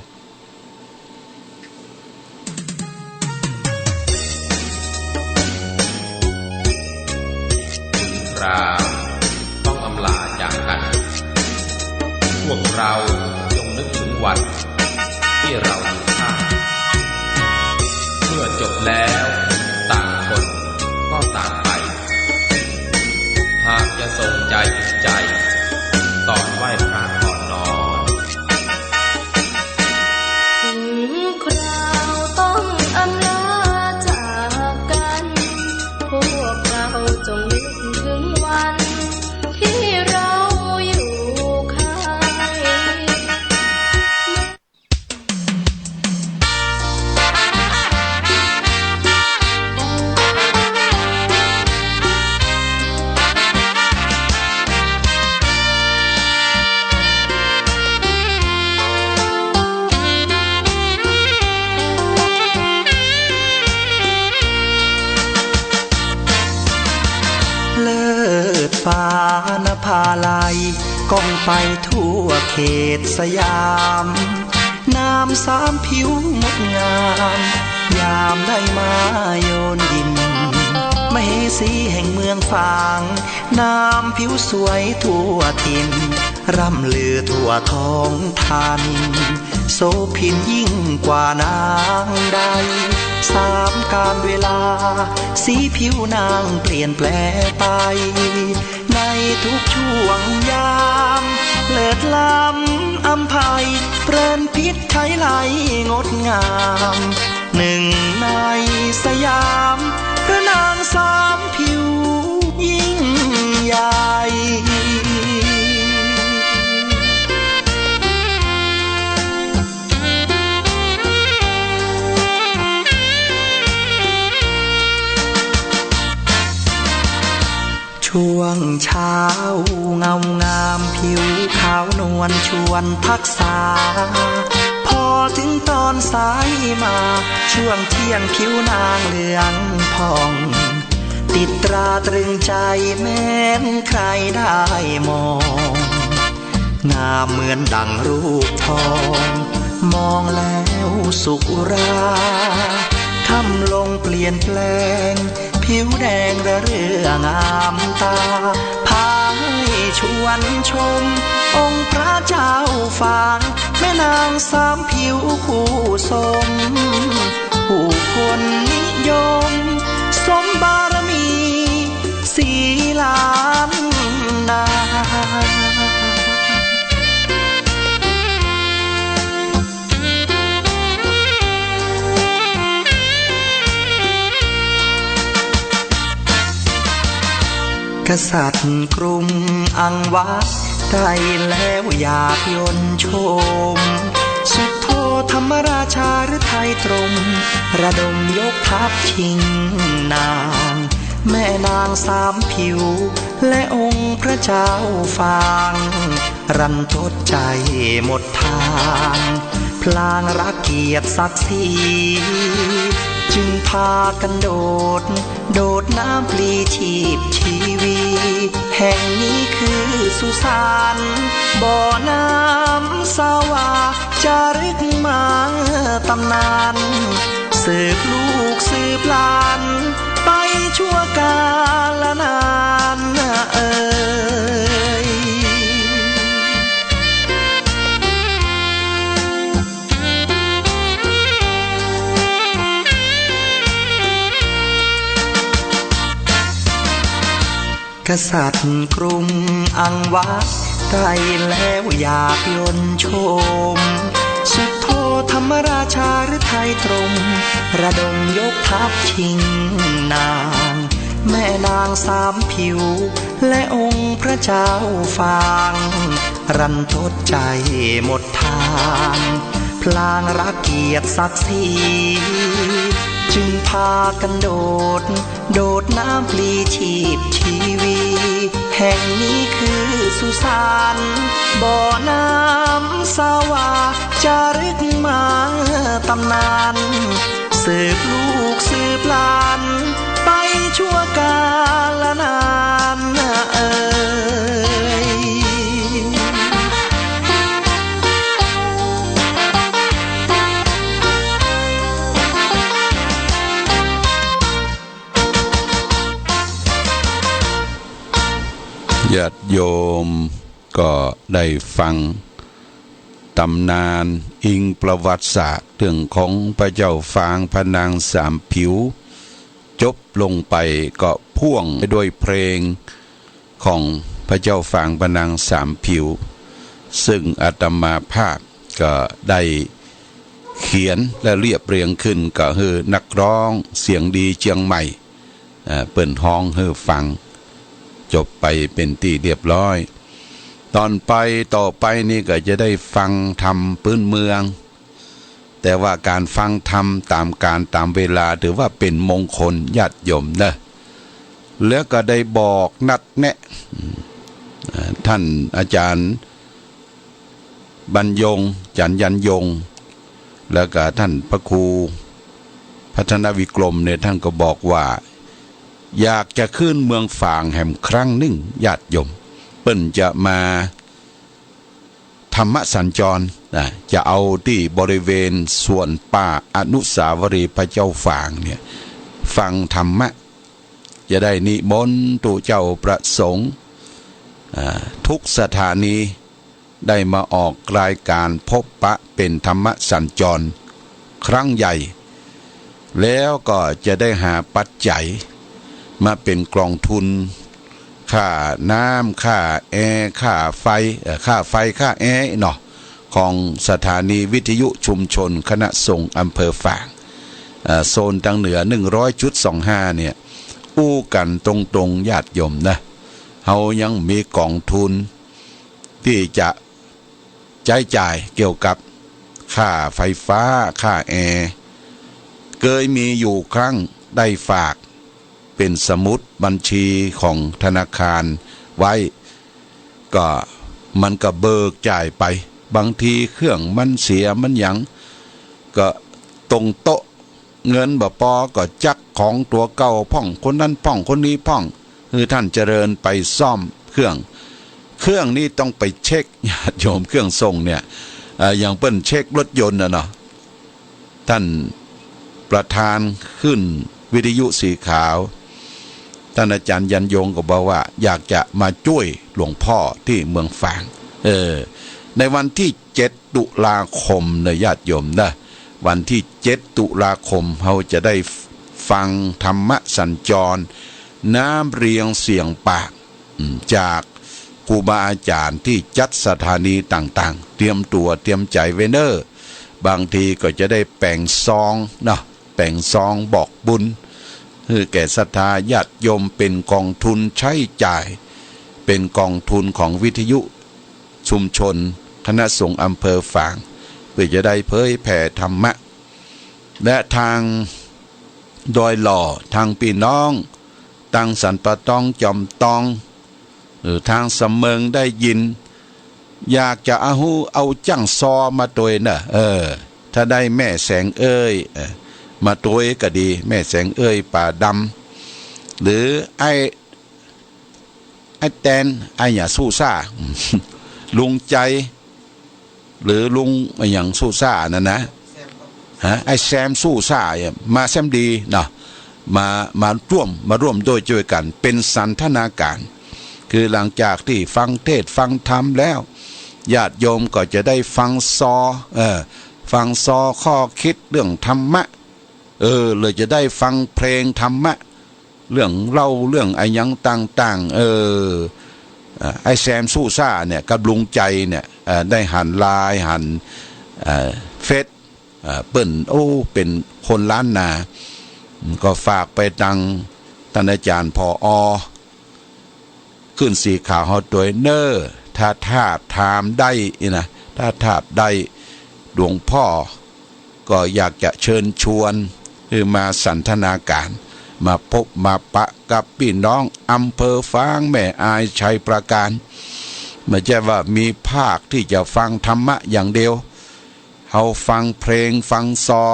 ถึงคราวต้องอำลาจากกัน พวกเราจงนึกถึงวันที่เราอยู่ข้าง เมื่อจบแล้วต่างคนก็ต่างไป หากจะทรงใจติดใจ ตอนไหว้พระก่อนนอน ถึงคราวต้องอำลาจากกัน พวกเราจงนึกถึงวันที่เราอยู่ข้าง เลิศฟ้านภาลัย ก้องไปทั่วเขตสยาม นามสามผิวงดงาม ยามได้มาโยนยิน มเหสีแห่งเมืองฝาง นามผิวสวยทั่วถิ่น ร่ำลือทั่วท้องถิ่น โสภินยิ่งกว่านางใด สามกาลเวลา สีผิวนางเปลี่ยนแปลไป ในทุกช่วงยาม เลิศล้ำอำไพ เพลินพิไชไลยงดงาม หนึ่งในสยาม พระนางสามผิวยิ่งใหญ่ ช่วงเช้าเงางาม ผิวขาวนวลชวนทักษา พอถึงตอนสายมา ช่วงเที่ยงผิวนางเหลืองผ่อง ติดตราตรึงใจแม้นใครได้มอง งามเหมือนดั่งรูปทอง มองแล้วสุขอุรา ค่ำลงเปลี่ยนแปลง ผิวแดงระเรื่องามตา พาให้ชวนชม องค์พระเจ้าฝาง แม่นางสามผิวคู่สม ผู้คนนิยม สมบารมี สีล้านนา กษัตริย์กรุงอังวะ ได้แล้วอยากยนต์ชม สุโธธรรมราชาฤทัยตรม ระดมยกทัพชิงนาง แม่นางสามผิว และองค์พระเจ้าฝาง รันทดใจหมดทาง พลางรักเกียรติศักดิ์ศรี จึงพากันโดด โดดน้ำปลีชีพชีวี แห่งนี้คือสุสาน บ่อน้ำสวา จารึกมาตำนาน สืบลูกสืบหลาน ไปชั่วกาลนานเอ่ย กษัตริย์กรุงอังวะ ได้แล้วอยากยนต์ชม สุโธธรรมราชาฤทัยตรม ระดมยกทัพชิงนาง แม่นางสามผิว และองค์พระเจ้าฝาง รันทดใจหมดทาง พลางรักเกียรติศักดิ์ศรี จึงพากันโดด โดดน้ำปลีชีพชีวี แห่งนี้คือสุสาน บ่อน้ำสวา จารึกมาตำนาน สืบลูกสืบหลาน ไปชั่วกาลนานเอ่ย ญาติโยมก็ได้ฟังตำนานอิงประวัติศาสตร์เรื่องของพระเจ้าฝางพระนางสามผิว จบลงไปก็พ่วงไปด้วยเพลงของพระเจ้าฝางพระนางสามผิว ซึ่งอาตมาภาพก็ได้เขียนและเรียบเรียงขึ้นก็คือนักร้องเสียงดีเจียงใหม่ เอ่อ เปิ้นฮ้องหื้อฟัง จบไปเป๋นตี้เรียบร้อย ต๋อนไปต่อไปนี่ก็จะได้ฟังธรรมปื๊นเมือง แต่ว่าก๋านฟังธรรมต๋ามกาลต๋ามเวลาถือว่าเป๋นมงคลญาติโยมเนอะ แล้วก็ได้บอกนัดแนะ เอ่อ ท่านอาจารย์ บรรยง อาจารย์ยันยง แล้วก็ท่านพระครูพัฒนวิกรมเนี่ย ท่านก็บอกว่า อยากจะขึ้นเมืองฝางแหมครั้งนึ่ง ญาติโยม เปิ้นจะมาธรรมสัญจรนะ จะเอาตี้บริเวณสวนป่าอนุสาวรีย์พระเจ้าฝางเนี่ย ฟังธรรมะ จะได้นิมนต์ตุ๊เจ้าพระสงฆ์ อ่า ทุกสถานี ได้มาออกรายการพบปะเป๋นธรรมสัญจรครั้งใหญ่ แล้วก็จะได้หาปัจจัยมาเป๋นกองทุน ค่าน้ำ ค่าแอร์ ค่าไฟ เอ่อ ค่าไฟ ค่าแอร์เนาะ ของสถานีวิทยุชุมชนคณะสงฆ์อำเภอฝาง เอ่อ โซนตางเหนือ หนึ่งร้อยจุดสองห้า เนี่ย อู้กั๋นตรงๆ ญาติโยมนะ เฮายังมีกองทุน ตี้จะใจ๊จ่ายเกี่ยวกับค่าไฟฟ้า ค่าแอร์ เกยมีอยู่ครั้งได้ฝากเป๋นสมุดบัญชีของธนาคารไว้ ก็มันก็เบิกจ่ายไป บางทีเครื่องมันเสียมันหยัง ก็ตรงโต๊ะ เงินบ่ปอก็จักของตั๋วเก่าพ่อง คนนั้นพ่อง คนนี้พ่อง หื้อท่านเจริญไปซ่อมเครื่อง เครื่องนี้ต้องไปเช็ค ญาติโยม เครื่องส่งเนี่ย เอ่อ อย่างเปิ้นเช็ครถยนต์น่ะเนาะ ท่านประธานขึ้นวิทยุสีขาว ท่านอาจารย์ยันยงก็บอกว่าอยากจะมาจ้วยหลวงพ่อตี้เมืองฝาง เออ ในวันตี้เจ็ดตุลาคมนะญาติโยมนะ วันตี้เจ็ดตุลาคม เฮาจะได้ฟังธรรมสัญจร น้ำเรียงเสียงปาก อืม จากครูบาอาจารย์ตี้จัดสถานีต่างๆ เตรียมตั๋วเตรียมใจ๋ไว้เน่อ บางทีก็จะได้แป๋งซองเนาะ แป๋งซองบอกบุญ หื้อแก่ศรัทธาญาติโยมเป๋นกองทุนใจ๊จ่าย เป๋นกองทุนของวิทยุ ชุมชน คณะสงฆ์อำเภอฝาง เปื้อจะได้เผยแผ่ธรรมะ และตางดอยหล่อ ตางปี้น้อง ตางสันป่าตอง จอมตอง เออ ตางสำเมิงได้ยิน อยากจะเอาฮู้ เอาจ้างซอมาตวยเน่อ เออ ถ้าได้แม่แสงเอ้ย เออ มาตวยก็ดี แม่แสงเอ้ย ป่าดำ หรือไอ้ ไอ้แตน ไอ้หยัง สู้ซ่า ลุงใจ๋ หรือลุงอะหยัง สู้ซ่านั่นนะ ฮะ ไอ้แซม สู้ซ่าเนี่ย มาแซมดีเนาะ มา มาร่วม มาร่วมด้วยจ้วยกั๋น เป๋นสันทนาการ คือหลังจากตี้ฟังเทศน์ฟังธรรมแล้ว ญาติโยมก็จะได้ฟังซอ เออ ฟังซอข้อคิดเรื่องธรรมะ เออ เลยจะได้ฟังเพลงธรรมะ เรื่องเล่า เรื่องอะหยังต่างๆ เออ อ่า ไอ้แซม สู้ซ่าเนี่ย กับลุงใจ๋เนี่ย เอ่อ ได้หันไลน์ หัน เอ่อ เฟซ เอ่อ เปิ้น โอ้ เป๋นคนล้านนา ก็ฝากไปตางต้านอาจ๋ารย์ ผอ. คลื่นสีขาวเฮาตวยเน่อ ถ้าทาบทามได้นี่นะ ถ้าทาบได้ หลวงพ่อก็อยากจะเชิญชวนหื้อมาสันทนาการ มาพบมาปะกับปี้น้องอำเภอฝาง แม่อาย ชัยปราการ บ่ใจ้ว่ามีภาคตี้จะฟังธรรมะอย่างเดียว เฮาฟังเพลงฟังซอ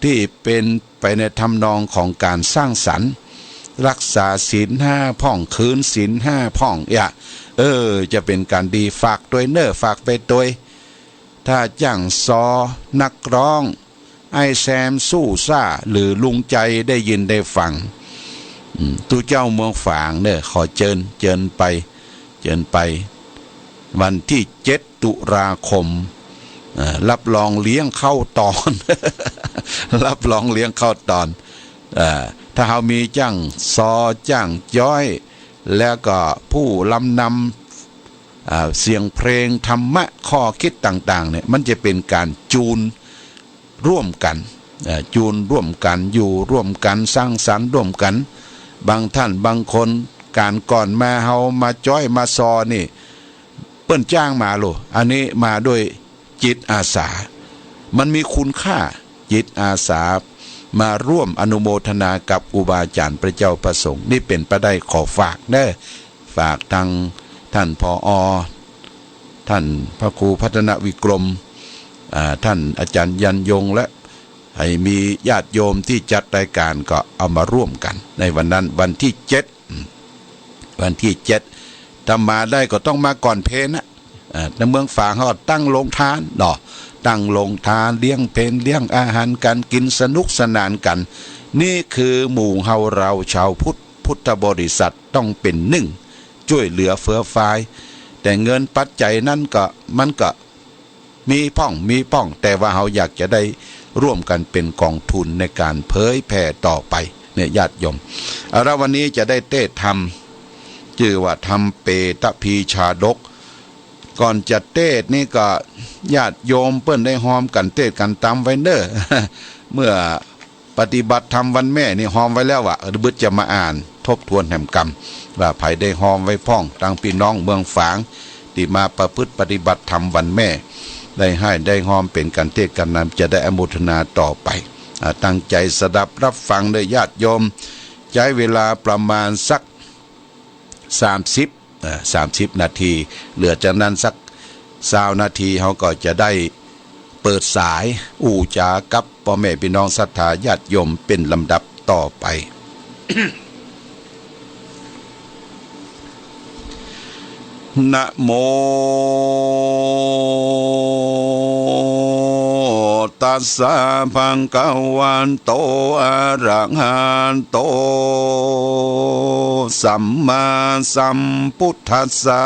ตี้เป๋นไปในทำนองของก๋านสร้างสรรค์ รักษาศีลห้าพ่อง คืนศีลห้าพ่อง เอี้ย เออ จะเป๋นก๋านดี ฝากตวยเน่อ ฝากไปตวย ถ้าจ้างซอนักร้อง ไอ้แซม สู้ซ่า หรือลุงใจ๋ได้ยินได้ฟัง อืม ตุ๊เจ้าเมืองฝางเน่อ ขอเจิญ เจิญไป เจิญไป วันตี้เจ็ดตุลาคม เอ่อ รับรองเลี้ยงข้าวตอน รับรองเลี้ยงข้าวตอน เอ่อ ถ้าเฮามีจ้างซอ จ้างจ๊อย แล้วก็ผู้ลำนำ อ่า เสียงเพลงธรรมะ ข้อคิดต่างๆ เนี่ย มันจะเป๋นก๋านจูนร่วมกั๋น เอ่อ จูนร่วมกั๋น อยู่ร่วมกั๋น สร้างสรรค์ร่วมกั๋น บางต้านบางคน ก๋านก่อนมาเฮามาจ๊อยมาซอนี่ เปิ้นจ้างมาโล อันนี้มาด้วยจิตอาสา มันมีคุณค่า จิตอาสา มาร่วมอนุโมทนากับครูบาอาจ๋ารย์ พระเจ้าพระสงฆ์ นี่เป๋นไปได้ ขอฝากเน่อ ฝากตางต้าน ผอ. ต้านพระครูพัฒนวิกรม อ่า ต้านอาจ๋ารย์ยันยง และหื้อมีญาติโยมตี้จัดรายก๋านก็เอามาร่วมกั๋นในวันนั้น วันตี้เจ็ด อืม วันตี้เจ็ด ถ้ามาได้ก็ต้องมาก่อนเพลนะ อ่า ในเมืองฝางเฮาตั้งโรงทานเนาะ ตั้งโรงทาน เลี้ยงเพล เลี้ยงอาหารกั๋น กิ๋นสนุกสนานกั๋น นี่คือหมู่เฮาเราชาวพุทธ พุทธบริษัทต้องเป๋นนึ่ง จ้วยเหลือเฟื้อฟาย แต่เงินปัจจัยนั้นก็ มันก็มีพ่อง มีพ่อง แต่ว่าเฮาอยากจะได้ร่วมกั๋นเป๋นก๋องทุนในก๋านเผยแผ่ต่อไป เนี่ย ญาติโยม เอาละ วันนี้จะได้เตสน์ธรรม จื้อว่าธรรมเปตพีชาดก ก่อนจะเตสน์นี่ก็ญาติโยมเปิ้นได้ฮอมกั๋นเตสน์กั๋นต๋ามไว้เน่อ เมื่อปฏิบัติธรรมวันแม่นี่ฮอมไว้แล้วอะ เออ บ่าจะมาอ่านทบทวนแหมกำ ว่าใผได้ฮอมไว้พ่อง ตางปี้น้องเมืองฝาง ตี้มาประพฤติปฏิบัติธรรมวันแม่ ได้หื้อได้ฮอมเป๋นก๋านเตสน์ก๋านนำ จะได้อนุโมทนาต่อไป อ่า ตั้งใจ๋สดับรับฟังเน่อญาติโยม ใจ๊เวลาประมาณสัก สามสิบ เอ่อ สามสิบนาที เหลือจากนั้นสักซาวนาที เฮาก็จะได้เปิดสายอู้จ๋ากับป้อแม่ปี้น้องศรัทธาญาติโยมเป๋นลำดับต่อไป นะโม ตัสสะ ภะคะวะโต อะระหะโต สัมมาสัมพุทธัสสะ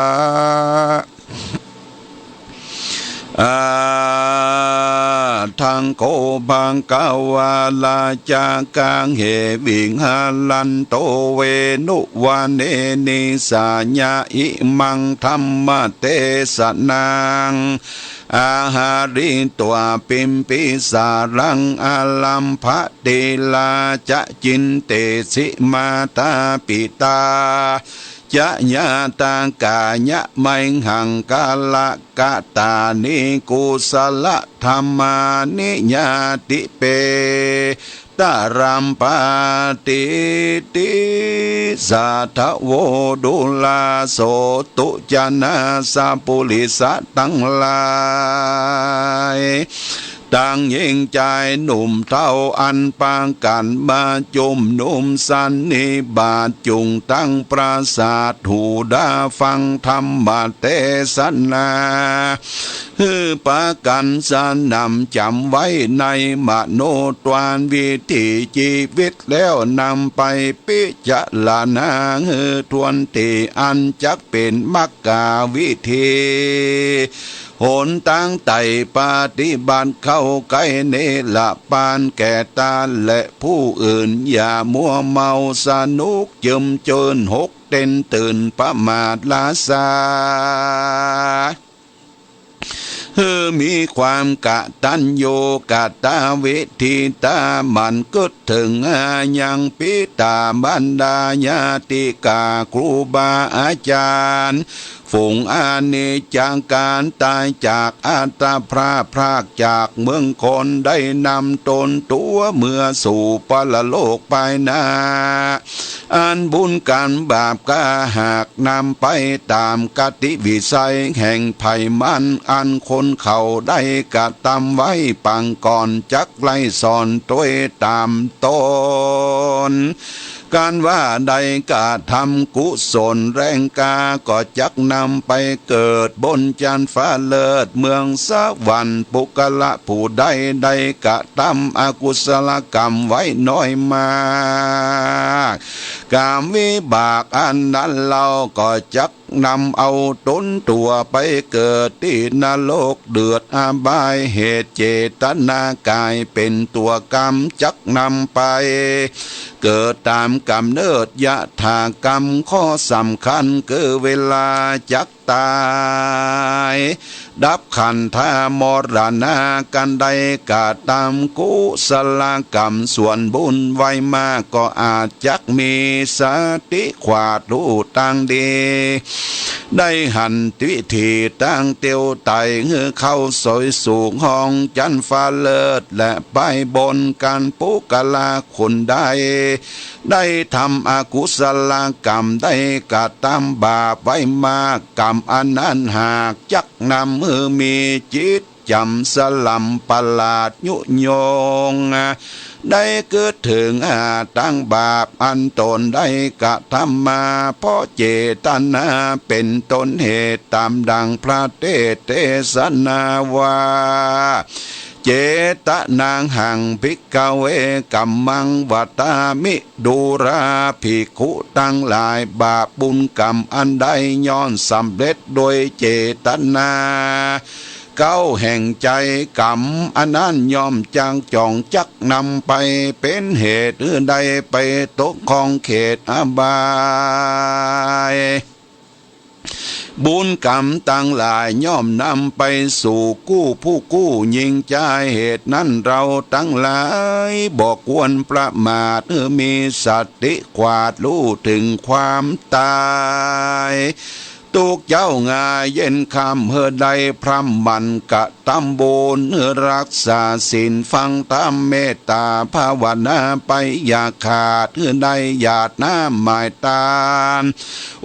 อะหัง โข ภะคะวา ราชา กัง เห วิหารันโต เวรุวะเน นิสสะยะ อิมัง ธัมมะเตสะนัง อะหะริตวา ปิมปิสารัง อารัมภะ ทีรา จะ จินเตสิ มาตา ปิตา จะ ญาตากา ยะ ไมหัง กาละกะตานิ กุสละธัมมานิ ญาติเป ตะรัมปาติติ สาธะโว ดูราโสตุ จะ นาสะปุริสะตังหลาย ตังหญิงจายหนุ่มเฒ่าอันปากั๋นมาจุมนุมสันนิบาตจุ่งตั้งปราสาทหูดาฟังธรรมเตสนา หื้อปากั๋นสนำจ๋ำไว้ในมโนทวารวิถีจีวิตแล้วนำไปปิจารณาหื้อถ้วนตี้อันจักเป๋นมัคคาวิธี หนตางไต่ปฏิบัติเข้าใก้เนรปานแก่ตนและผู้อื่น อย่ามัวเมาสนุกเจิมเจินหกเต้นตื่นประมาทลาซา หื้อมีความกตัญญูกตเวทิตาหมั่นกึ๊ดเถิงยังปิตาบรรดาญาติกาครูบาอาจ๋ารย์ ฝูงอเนจจักรต๋ายจากอัตภาพพรากจากเมืองคนได้นำตนตั๋วเมือสู่ปรโลกปายหน้า อันบุญกั๋นบาปก้าหากนำไปต๋ามกติวิสัยแห่งไผมันอันคนเขาได้กระตำไว้ปางก่อนจักไล่สอนตวยต๋ามต๋น กันว่าได้กระตำกุศลแรงกล้าก็จักนำไปเกิดบนจั๊นฟ้าเลิศเมืองสวรรค์ ปุคคละผู้ใดได้กระตำอกุศลกรรมไว้น้อยมาก กรรมวิบากอันนั้นเฮาก็จักนำเอาต๋นตั๋วไปเกิดตี้นรกเดือดอบาย เหตุเจตนากายเป๋นตั๋วกรรมจักนำไป เกิดต๋ามก๋ำเนิดยถากรรม ข้อสำคัญคือเวลาจักต๋าย ดับขันธมรณะ กันได้กระตำกุศลกรรมส่วนบุญไว้มากก็อาจจักมีสติขวาดฮู้ตางดี ได้หันวิธีตางเตียวไต่หื้อเข้าสวยสูงห้องจั๊นฟ้าเลิศ และไปบนกั๋นปุคคละคนใด ได้ทำอกุศลกรรมได้กระตำบาปไว้มาก กรรมอันนั้นหากจักนำหื้อมีจิตจ๋ำสล่ำประหลาดยุยง ได้กึ๊ดเถิงหาตางบาปอันต๋นได้กระตำมา เพราะเจตนาเป๋นต้นเหตุ ต๋ามดังพระเตสน์เตสนาว่า เจตนาหัง ภิกขเว กัมมัง วะทามิ ดูราภิกขุตังหลาย บาปบุญกรรมอันใดย่อมสำเร็จโดยเจตนา เก๊าแห่งใจ๋ กรรมอันนั้นย่อมจักจ๋องจักนำไปเป๋นเหตุหื้อได้ไปตกข้องเขตอบาย บุญกรรมตังหลายย่อมนำไปสู่กู้ผู้กู้หญิงจาย เหตุนั้นเฮาตังหลายบ่ควรประมาท หื้อมีสติขวาดฮู้เถิงความต๋าย ตุ๊กเจ๊าหง่ายเย็นค่ำ หื้อได้พร่ำหมั่นกระตำบุญ หื้อฮักษาศีลฟังธรรมเมตต๋าภาวนาไปอย่าขาด หื้อได้หยาดน้ำหมายตาน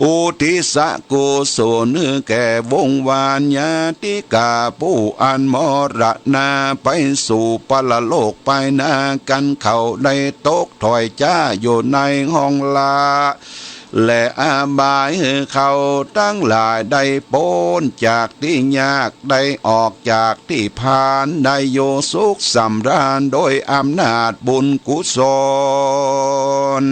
อุทิศกุศลหื้อแก่วงวานญาติกาผู้อันมรณาไปสู่ปรโลกปายหน้ากั๋น เขาได้ตกถ้อยจ๊าอยู่ในห้องละ และอบายหื้อเขาตังหลายได้ป๊นจากตี้ยาก ได้ออกจากตี้พ่าน ได้อยู่สุขสำราญโดยอำนาจบุญกุศล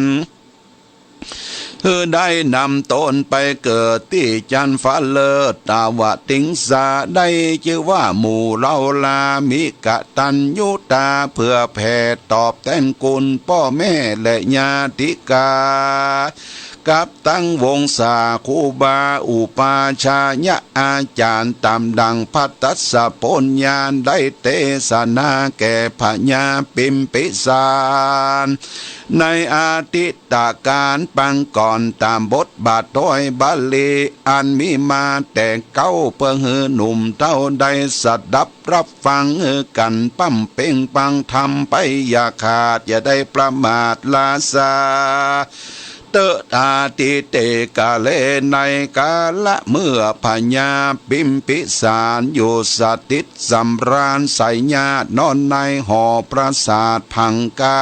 หื้อได้นำต๋นไปเกิดตี้จั๊นฟ้าเลิศตาวติงสา ได้จื้อว่าหมู่เฮาลามิกตัญญูตา เปื้อแผ่ตอบแตนคุณป้อแม่และญาติกา กับตังวงศาครูบาอุปัชฌายะอาจ๋ารย์ ต๋ามดั่งพระทัสสะโผญญาณได้เตสนาแก่พญาปิมพิสาร ในอดีตก๋าลปางก่อน ต๋ามบทบาทถ้อยบาลีอันมีมาแต่เก๊า เปื้อหื้อหนุ่มเฒ่าได้สดับ รับฟังหื้อกั๋น ปำเป็งปังธรรมไปอย่าขาด อย่าได้ประมาทล้าซา เต๊อะ อาทิเตกาเล ในกาละเมื่อพญาปิมพิสารอยู่สถิตสำราญใสญาติ นอนในหอปราสาทผังคา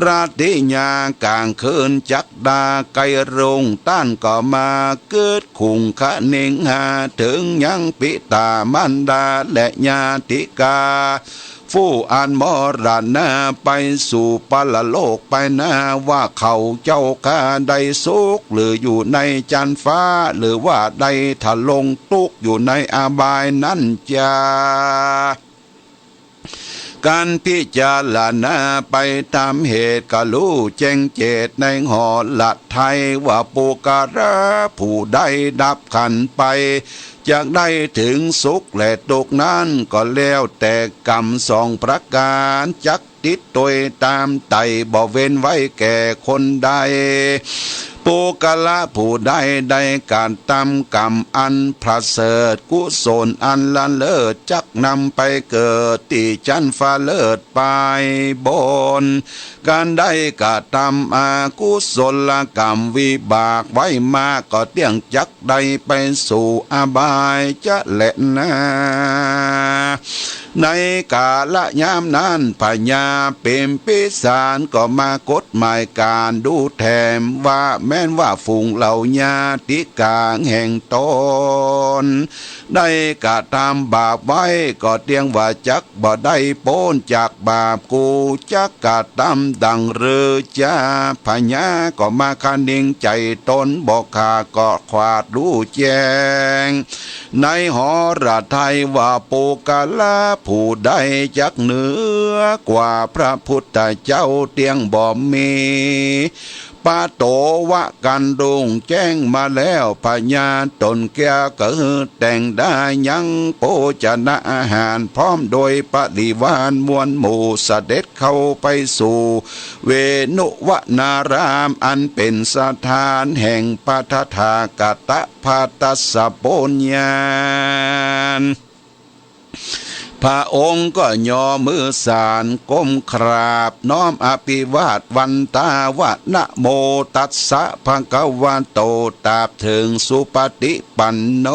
ราตรียามก๋างคืนจักดาใก้รุ่ง ต้านก็มาเกิดคุงคะนิงหา เถิงยังปิต๋ามารดาและญาติกา ผู้อันมรณะไปสู่ปรโลกไปนา ว่าเขาเจ้าข้าได้สุขหรืออยู่ในจั๊นฟ้า หรือว่าได้ทรงตุ๊กข์อยู่ในอบายนั้นจา กั๋นพิจารณาไปต๋ามเหตุ ก็ฮู้แจ้งเจตในหฤทัย ว่าปุคคละผู้ใดดับขันธ์ไป จักได้เถิงสุขและตุ๊กข์นั้น ก็แล้วแต่กรรมสองประก๋าน จักติดตวยต๋ามไต่ บ่เว้นไว้แก่คนใด ปุคคละผู้ใดได้กระตำกรรมอันประเสริฐ กุศลอันละเลิศ จักนำไปเกิดตี้จั๊นฟ้าเลิศไปบน กั๋นได้กระตำอกุศลกรรมวิบากไว้มาก ก็เตี้ยงจักได้ไปสู่อบายจะแลนา ในกาละยามนั้น พญาปิมพิสารก็มากดหมายก๋านดูแถม ว่าแม้นว่าฝูงเหล่าญาติกาแห่งต๋น ได้กระตำบาปไว้ ก็เตี้ยงว่าจักบ่ได้ป๊นจากบาปกู จักกระตำดั่งใดจา พญาก็มาคะนิงใจ๋ต๋นบ่ขาด ก็ขวาดฮู้แจ้ง ในหฤทัยว่าปุคคละผู้ใดจักเหนือกว่าพระพุทธเจ้าเตี้ยงบ่มี ปะโตวะกั๋นรุ่งแจ้งมาแล้ว พญาต๋นแก้วก็หื้อแต่งได้ยังโภชนะอาหาร พร้อมโดยปริวารมวลหมู่ เสด็จเข้าไปสู่เวฬุวนาราม อันเป๋นสถานแห่งพระตถาคตะพระทัสสะโผญญาณ พระองค์ก็ย่อมือสานก้มกราบน้อมอภิวาทวันตาว่า นะโมตัสสะภะคะวะโต ตราบเถิงสุปฏิปันโน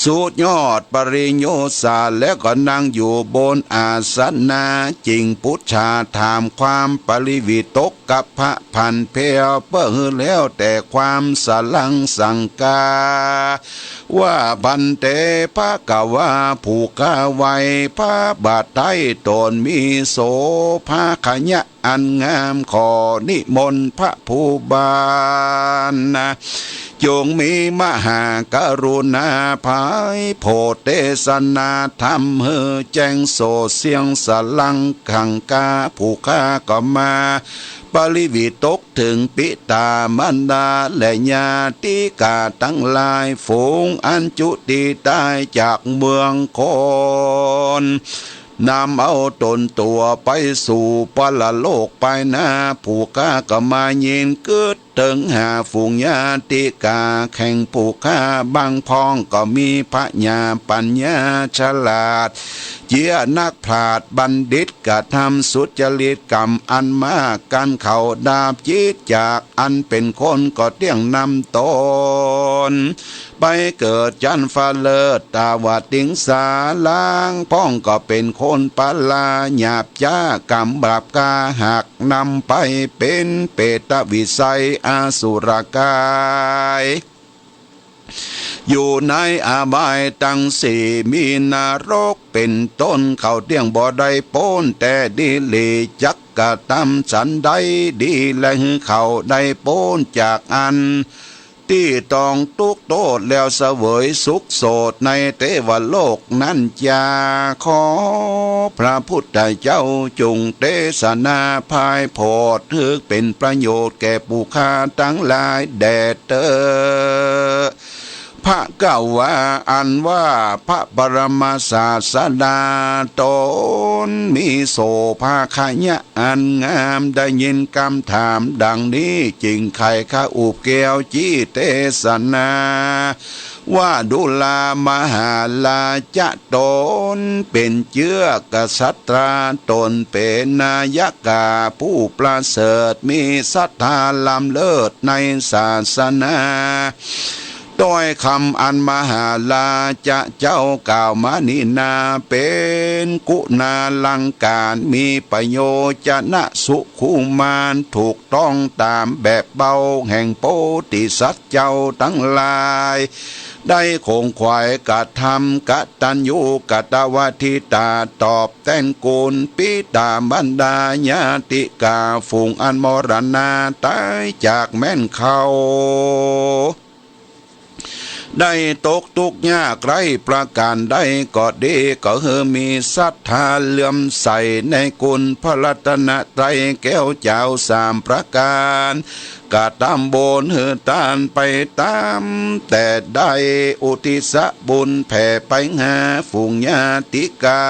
สุดยอดปริญโญสา แล้วก็นั่งอยู่บนอาสนะ จิ่งปุจฉาถามความปริวิตกกับพระผันแผ้ว เปื้อหื้อแล้วแต่ความสลังสังกา ว่าภันเต ภะคะวา ผู้ข้าไหว้พระบาทไท้ต๋นมีโสภาขยะอันงาม ขอนิมนต์พระผู้บานนะ จงมีมหากรุณาไพร่โผดเตสนาธรรมหื้อแจ้งโสดเสี้ยงสลังขังกา ผู้ข้าก็มาปริวิตกเถิงปิต๋ามารดาและญาติกาตังหลาย ฝูงอันจุติต๋ายจากเมืองคน นำเอาต๋นตั๋วไปสู่ปรโลกไปนา ผู้ข้าก็มายินกึ๊ดเถิงหาฝูงญาติกาแห่งผู้ข้า บางพ่องก็มีผญาปั๋ญญาฉลาด เจียนักปราชญ์บัณฑิต กระทำสุจริตกรรมอันมาก กั๋นเขาดาบจิตจากอันเป๋นคน ก็เตี้ยงนำต๋น ไปเกิดจั๊นฟ้าเลิศตาวติงสา ลางพ่องก็เป๋นคนปลาหยาบจ๊า กรรมบาปกาหัก นำไปเป๋นเปรตวิสัยอสุรกาย อยู่ในอบายตังสี่ มีนรกเป๋นต้น เขาเตี้ยงบ่ได้ป๊นแต่ดีหลี จักกระตำสันใดดี และหื้อเขาได้ป๊นจากอัน เต ตี้ต้องตุ๊กข์โต้ษแล้วเสวยสุขโสดในเตวโลกนั้นจา ขอพระพุทธเจ้าจุ่งเตสนาพายโผด หื้อเป๋นประโยชน์แก่ผู้ข้าตังหลายแด่เต๊อะ ภะคะวา อันว่าพระปรมาศาสดาต๋นมีโสภาคะยะอันงาม ได้ยินกำถามดังนี้ จึ่งไขข้าวอุบแก้วจี้เตสนา ว่าดูรา มหาราจะ ต๋นเป๋นเจื้อกษัตรา ต๋นเป๋นนายกาผู้ประเสริฐ มีศรัทธาล้ำเลิศในศาสนา ถ้อยคำอันมหาราจะเจ้ากล่าวมานี้นา เป๋นกุณาลังก๋าร มีประโยชนะสุขุมาน ถูกต้องต๋ามแบบเบาแห่งโพธิสัตว์เจ้าตังหลาย ได้ขงขวายกระทำกตัญญูกตวาทิตา ตอบแตนคุณปิตามารดาญาติกา ฝูงอันมรณาต๋ายจากแม่นเขา ได้ตกตุ๊กข์ยากไร้ประก๋านใดก็ดี ก็หื้อมีศรัทธาเลื่อมใสในคุณพระรัตนตรัยแก้วเจ้าสามประก๋าน กระตำบุญหื้อตานไปต๋าม แต่ได้อุทิศบุญแผ่ไปหาฝูงญาติกา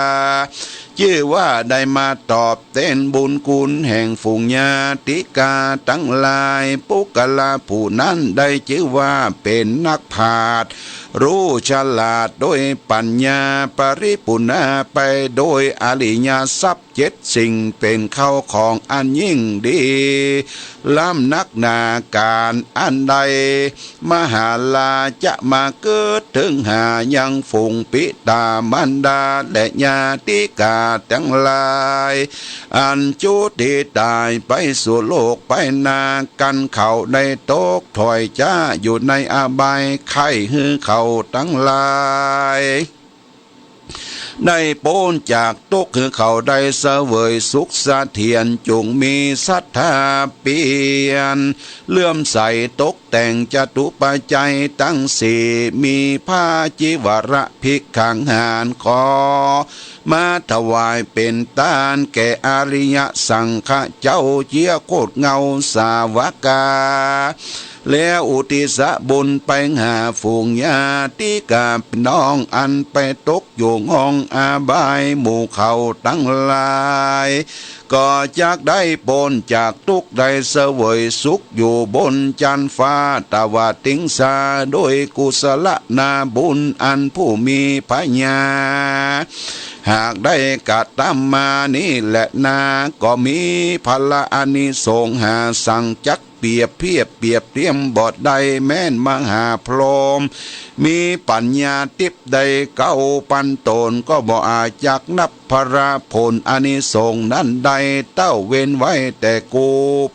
จื้อว่าได้มาตอบแตนบุญคุณแห่งฝูงญาติกาตังหลาย ปุคคละผู้นั้นได้จื้อว่าเป๋นนักปราชญ์ รู้ฉลาดโดยปัญญา ปริปูรณาไปโดยอริยทรัพย์เจ็ดสิ่ง เป๋นเข้าของอันยิ่งดี ล้ำนักหนา ก๋านอันใด มหาราจะมาเกิดเถิงหายังฝูงปิตามารดาและญาติกาตังหลาย อันจุติต๋ายไปสู่โลกไปนา กันเขาได้ตกถ้อยจ๊าอยู่ในอบาย ใค่หื้อเขาตังหลาย ได้ป๊นจากตุ๊กข์ หื้อเขาได้เสวยสุขเสถียร จุ่งมีศรัทธาเปี่ยมเลื่อมใส ตกแต่งจตุปัจจัยตังสี่ มีผ้าจีวรภิกขังหาร ขอมาถวายเป๋นตานแก่อริยสังฆะเจ้าเจี๊ยโคตรเงาสาวกา แล้วอุทิศบุญไปหาฝูงญาติกาพี่น้องอันไปตกอยู่ห้องอบายหมู่เขาตังหลาย ก็จักได้ป๊นจากตุ๊กข์ได้เสวยสุขอยู่บนจั๊นฟ้า ตวาติงสา โดยกุศลนาบุญอันผู้มีพญา หากได้กระตำมานี้แลนา ก็มีผละอานิสงส์หาสังจักเปรียบเทียบเปรียบเตียมบ่ได้ แม้นมหาพรหม มีปัญญาทิพย์ได้เก้าปันต๋น ก็บ่อาจจักนับผละผลอานิสงส์นั้นได้ เต้าเว้นไว้แต่กู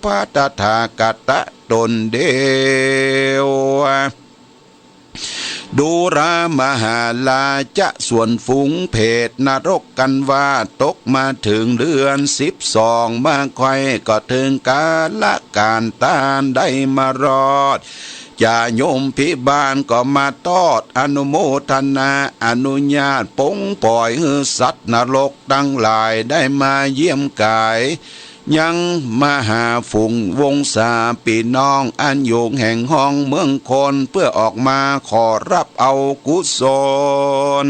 พระตถาคตะต๋นเดียว ดูรามหาราจะ ส่วนฝูงเปรตนรกกันว่า ตกมาเถิงเดือนสิบสอง มาใค่ก็เถิงกาละก๋านตานได้มารอด จะโยมพิบาลก็มาต้อนอนุโมทนาอนุญาตปลงป่อยหื้อสัตว์นรกตังหลายได้มาเยี่ยมกาย ยังมาหาฝูงวงศาพี่น้องอันอยู่แห่งห้องเมืองคน เปื้อออกมาขอฮับเอากุศล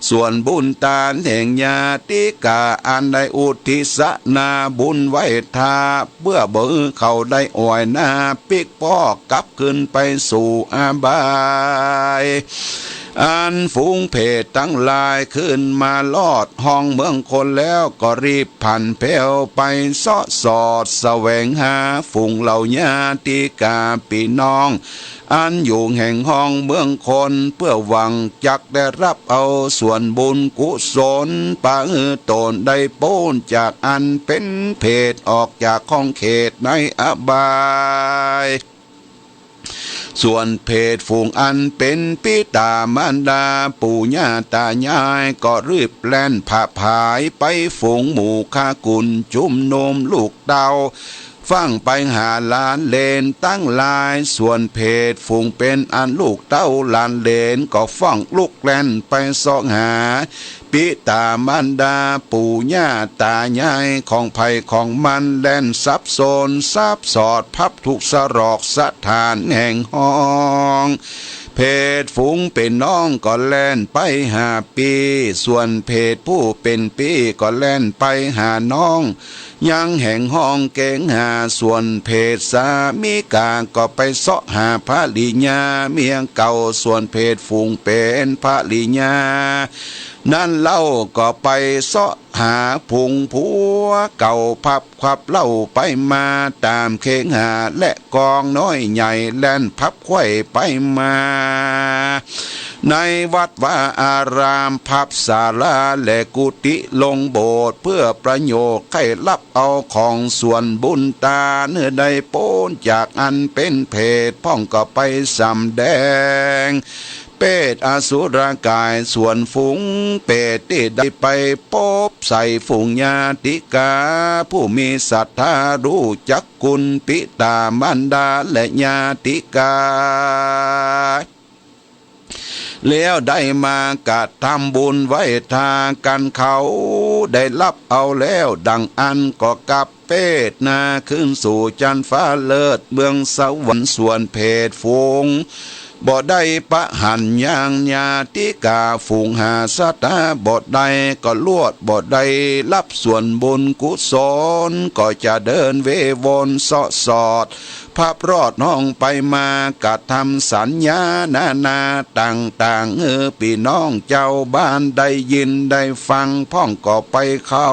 ส่วนบุญตานแห่งญาติกาอันได้อุทิศนาบุญไว้ถ้า เปื้อบ่หื้อเขาได้อ่อยหน้าปิ๊กป๊อกกลับขึ้นไปสู่อบาย อันฝูงเปรตตังหลายขึ้นมารอดห้องเมืองคนแล้ว ก็รีบผันแผ้วไปเซาะสอดแสวงหาฝูงเหล่าญาติกาปี้น้อง อันอยู่แห่งห้องเมืองคน เปื้อหวังจักได้ฮับเอาส่วนบุญกุศล ปะหื้อต๋นได้ป๊นจากอันเป๋นเปรต ออกจากข้องเขตในอบาย ส่วนเปรตฝูงอันเป๋นปิต๋ามารดาปู่ย่าต๋ายายก็รีบแล่นผะผายไปฝูงหมู่ข้ากุลจุมนุมลูกเต้า ฟั่งไปหาหลานเหลนตังหลาย ส่วนเพศฝูงเป๋นอันลูกเต้าหลานเหลนก็ฟ้องลุกแล่นไปเซาะหา ปิตามารดาปู่ย่าต๋ายายของใผของมัน แล่นสับสนสับสอดพับทุกสรอกสถานแห่งห้อง เพศฝูงเป๋นน้องก็แล่นไปหาปี้ ส่วนเพศผู้เป๋นปี้ก็แล่นไปหาน้อง ยังแห่งห้องเก๋งหา ส่วนเพศสามิกาก็ไปเซาะหาภริยาเมียเก่า ส่วนเพศฝูงเป๋นภริยา นั้นเล่าก็ไปเซาะหาผุงผัวเก่า พับควับเล่าไปมาต๋ามเก๋งหา และกองน้อยใหญ่แล่นพับไขว่ไปมา ในวัดวาอาราม พับศาลาและกุฏิลงโบสถ์ เปื้อประโยชน์ใค่ฮับเอาของส่วนบุญตาน หื้อได้ป๊นจากอันเป๋นเพศ พ่องก็ไปสำแดง เปรตอสุรกาย ส่วนฝูงเปรตตี้ได้ไปปบใส่ฝูงญาติกา ผู้มีศรัทธาฮู้จักคุณปิตามารดาและญาติกา แล้วได้มากระทำบุญไหว้ทากั๋น เขาได้ฮับเอาแล้วดังอั้นก็กลับ เปรตนาขึ้นสู่จั๊นฟ้าเลิศเมืองสวรรค์ ส่วนเพศฝูงบ่ได้ปะหันยังญาติกา ฝูงหาศรัทธาบ่ได้ก็ลวด บ่ได้ฮับส่วนบุญกุศล ก็จะเดินเววนเซาะสอด พับรอดห้องไปมา กระทำสัญญานานาต่างๆ หื้อปี้น้องจาวบ้านได้ยินได้ฟัง พ่องก็ไปเข้า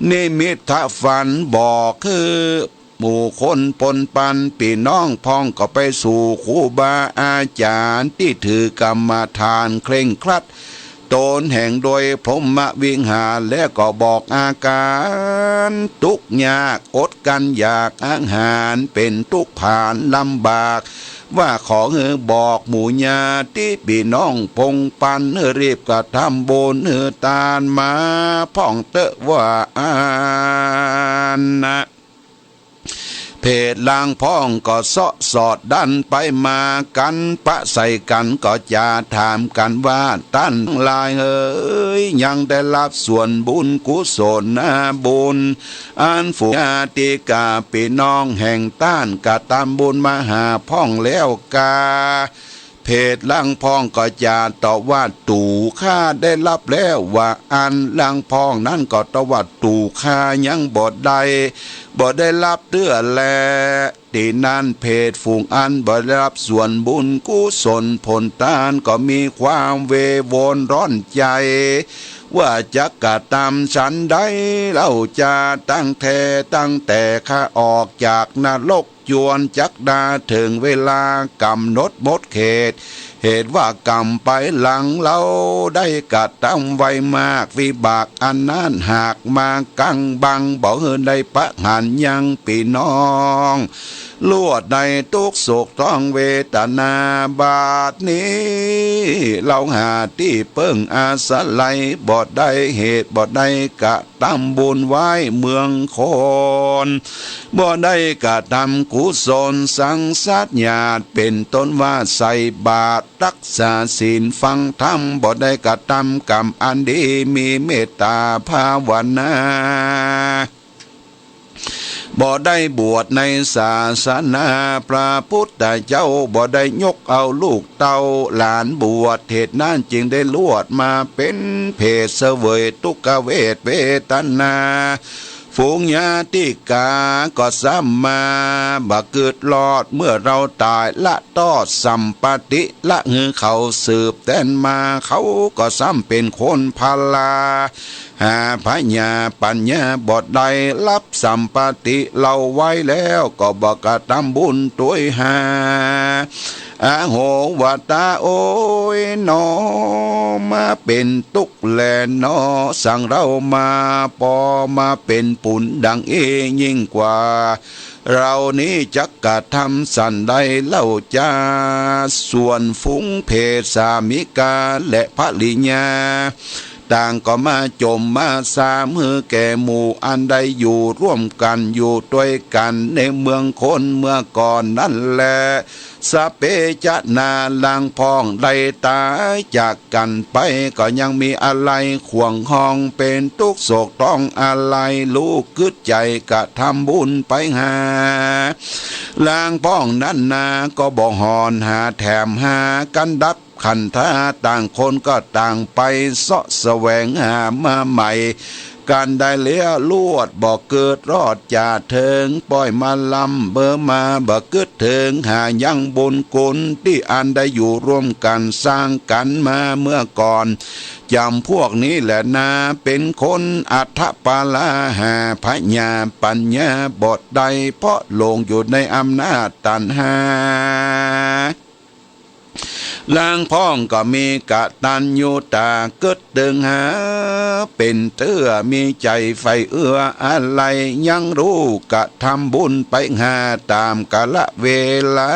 นิมิตฝันบอกหื้อหมู่คนปนปัน ปี้น้องพ่องก็ไปสู่ครูบาอาจ๋ารย์ตี้ถือกรรมฐานเคร่งครัด ต๋นแห่งโดยพรหมวิหาร แล้วก็บอกอาก๋านตุ๊กข์ยาก อดกั๋นอยากอาหาร เป๋นตุ๊กข์ผานลำบาก ว่าขอหื้อบอกหมู่ญาติปี้น้องปนปัน หื้อรีบกระทำบุญหื้อตานมาพ่องเต๊อะ ว่าอั้นนะ เพศหลางพ่องก็เซาะสอดดันไปมากั๋น ปะใส่กั๋นก็จะถามกั๋นว่า ต้านตังหลายเหย ยังได้ฮับส่วนบุญกุศลนาบุญ อันฝูงญาติกาปี้น้องแห่งต้านกระทำบุญมาหาพ่องแล้วกา เพศหลางพ่องก็จะตอบว่า ตั๋วข้าได้ฮับแล้ว ว่าอั้น หลางพ่องนั้นก็ตอบว่า ตั๋วข้ายังบ่ได้ บ่ได้ฮับเตื้อแล ตี้นั้นเพศฝูงอันบ่ได้ฮับส่วนบุญกุศลผลตานก็มีความเววนร้อนใจ๋ ว่าจักกระทำฉันใดเล่าจา ตั้งแต๊ตั้งแต่ข้าออกจากนรก จวนจักดาเถิงเวลากำหนดหมดเขต เหตุว่ากรรมไปหลังเฮาได้กระทำไว้มาก วิบากอันนั้นหากมากั๋งบัง บ่หื้อได้ปะหันยังปี้น้อง ลวดได้ตุ๊กข์โศกต้องเวทนา บาดนี้เฮาหาตี้เปิ้งอาศัยบ่ได้ เหตุบ่ได้กระ ทำบุญไหว้เมืองคน บ่ได้กระทำกุศลสังสรรค์ญาติ เป๋นต้นว่าใส่บาตร รักษาศีล ฟังธรรม บ่ได้กระทำกรรมอันดี มีเมตตาภาวนา บ่ได้บวชในศาสนาพระพุทธเจ้า บ่ได้ยกเอาลูกเต้าหลานบวช เหตุนั้นจึงได้ลวดมาเป๋นเพศเสวยทุกขเวทเวทนา ฝูงญาติกาก็ซ้ำมาบ่กึ๊ดรอด เมื่อเฮาต๋ายละทอดสัมปติ ละหื้อเขาสืบแตนมา เขาก็ซ้ำเป๋นคนพาลา หาผญาปัญญาบ่ได้ ฮับสัมปติเฮาไว้แล้วก็บ่กระทำบุญตวยหา อโห วาตา โอ๊ยหนอ มาเป๋นตุ๊กข์แลหนอ สังเฮามา ปอมาเป๋นปุญดังอี้ยิ่งกว่า เฮานี้จักกระทำสันใดเล่าจา ส่วนฝูงเพศสามิกาและภริยา ต่างก็มาจ๋มมาสามหื้อแก่หมู่อันได้อยู่ร่วมกั๋นอยู่ตวยกั๋นในเมืองคนเมื่อก่อนนั้นแล สัพเพจะนา ลางพ่องได้ต๋ายจากกั๋นไป ก็ยังมีอาลัยขว้างห้องเป๋นตุ๊กข์โศกต้องอาลัย ลูกกึ๊ดใจ๋กระทำบุญไปหา ลางพ่องนั้นนา ก็บ่ห่อนหาแถมหากั๋นดับขันธา ต่างคนก็ต่างไปเซาะแสวงหามาใหม่ กั๋นได้แล้วลวด บ่เกิดรอดจ๋าเถิง ป้อยมาลำเบอมา บ่กึ๊ดเถิงหายังบุญกุ๋นตี้อันได้อยู่ร่วมกั๋นสร้างกั๋นมาเมื่อก่อน จ๋ำพวกนี้แหละนา เป๋นคนอัธปาลาหา พญาปัญญาบ่ได้ เพราะหลงอยู่ในอำนาจตัณหา ลางพ่องก็มีกตัญญูต๋า กึ๊ดเถิงหาเป๋นเตื้อ มีใจ๋ใฝ่เอื้ออาลัย ยังฮู้กระทำบุญไปหาต๋ามกาละเวลา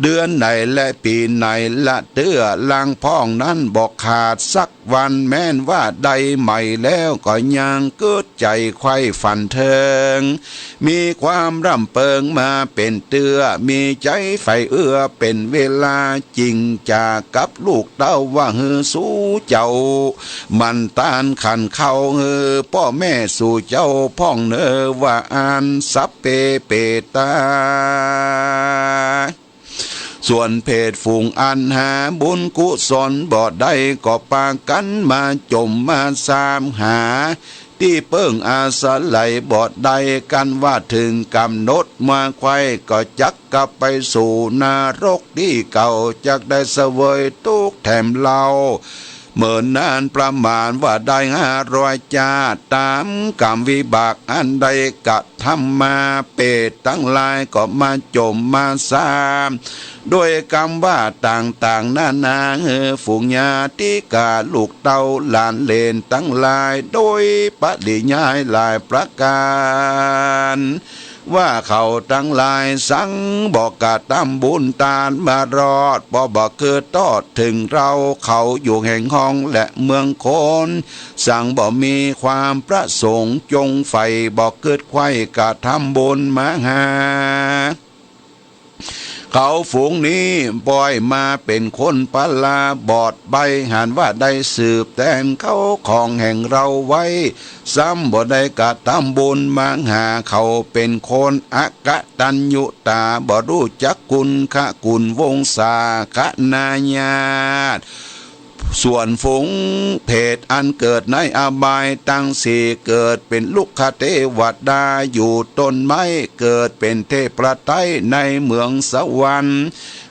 เดือนไหนและปี๋ไหนละเตื้อ ลางพ่องนั้นบ่ขาดสักวัน แม้นว่าได้ใหม่แล้วก็ยังกึ๊ดใจ๋ใฝ่ฝันเถิง มีความร่ำเปิงมาเป๋นเตื้อ มีใจ๋ใฝ่เอื้อเป๋นเวลา จึงจ๋ากับลูกเต้าว่าหื้อสูเจ้า มันตานขันเข้าหื้อป้อแม่สูเจ้าพ่องเน่อ ว่าอั้น สัพเพเปตา ส่วนเพศฝูงอันหาบุญกุศลบ่ได้ ก็ปากั๋นมาจ๋มมาสามหา ตี้เปิ้งอาศัยบ่ได้ กั๋นว่าเถิงก๋ำหนดมาใค่ ก็จักกลับไปสู่นรกตี้เก่า จักได้เสวยตุ๊กข์แถมเล่า เหมือนนานประมาณว่าได้ห้าร้อยจาติ ต๋ามกรรมวิบากอันได้กระทำมา เปรตตังหลายก็มาจ๋มมาสาม โดยกำว่าต่างๆ นานา หื้อฝูงญาติกาลูกเต้าหลานเหลนตังหลาย โดยปริยายหลายประก๋าน ว่าเขาตังหลายสังบ่กระทำบุญตานมารอด ป้อบ่เกิดตอดเถิงเฮา เขาอยู่แห่งห้องและเมืองคน สังบ่มีความประสงค์จงใฝ่ บ่กึ๊ดใค่กระทำบุญมาหา เขาฝูงนี้ป้อยมาเป๋นคนปาลาบอดใบ้ หันว่าได้สืบแตนเข้าของแห่งเฮาไว้ ซ้ำบ่ได้กระทำบุญมาหา เขาเป๋นคนอกตัญญูต๋า บ่ฮู้จักคุณคะกุณวงศาคณาญาติ ส่วนฝูงเปรตอันเกิดในอบายตังสี่ เกิดเป๋นลุกขเตวดาอยู่ต้นไม้ เกิดเป๋นเทพไตรในเมืองสวรรค์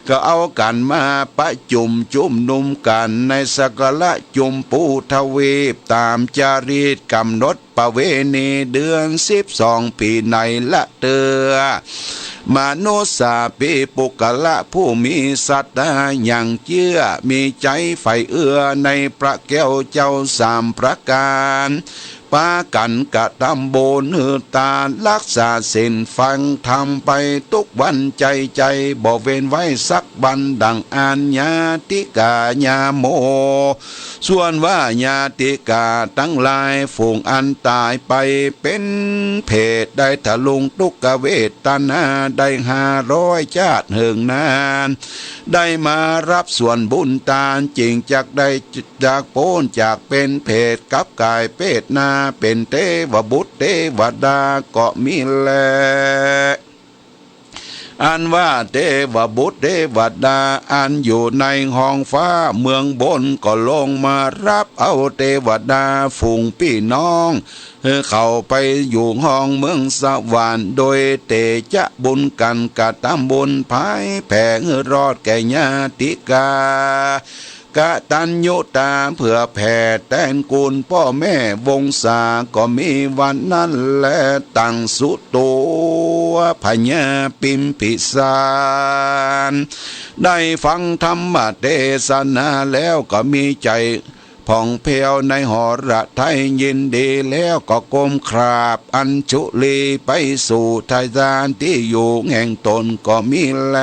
ก็เอากั๋นมาประจุมจุมนุมกั๋นในสกละจุมปูทวีป ต๋ามจารีตกำหนดประเวณีเดือนสิบสองปี๋ไหนละเตื้อ มนุสสาปีปุคคละผู้มีศรัทธาหยั่งเจื้อ มีใจ๋ใฝ่เอื้อในพระแก้วเจ้าสามประก๋าน ปากั๋นกระทำบุญหื้อตาน ฮักษาศีลฟังธรรมไปตุ๊กวันใจ๋ๆ บ่เว้นไว้สักวันดั่งอั้น ญาติกาญาโม ส่วนว่าญาติกาตังหลายฝูงอันต๋ายไปเป๋นเปรตได้ทะลุงทุกขเวทนาได้ห้าร้อยจาติเหิงนาน ได้มาฮับส่วนบุญตาน จึงจักได้จักป๊นจากเป๋นเปรต กลับก๋ายเปรตนาเป๋นเตวบุตรเตวดาก็มีแล อันว่าเตวบุตรเตวดาอันอยู่ในห้องฟ้าเมืองบน ก็ลงมาฮับเอาเตวดาฝูงปี้น้อง หื้อเขาไปอยู่ห้องเมืองสวรรค์ โดยเตจะบุญกั๋นกระทำบุญผายแผ่หื้อรอดแก่ญาติกา กตัญญูต๋าเผื่อแผ่แตนกุณป้อแม่วงศา ก็มีวันนั้นแล ตังสุโตพญาปิมพิสาร ได้ฟังธรรมเตสนาแล้วก็มีใจ๋ผ่องแผ้วในหฤทัยยินดี แล้วก็ก้มกราบอัญชุลีไปสู่ทายานตี้อยู่แห่งต๋นก็มีแล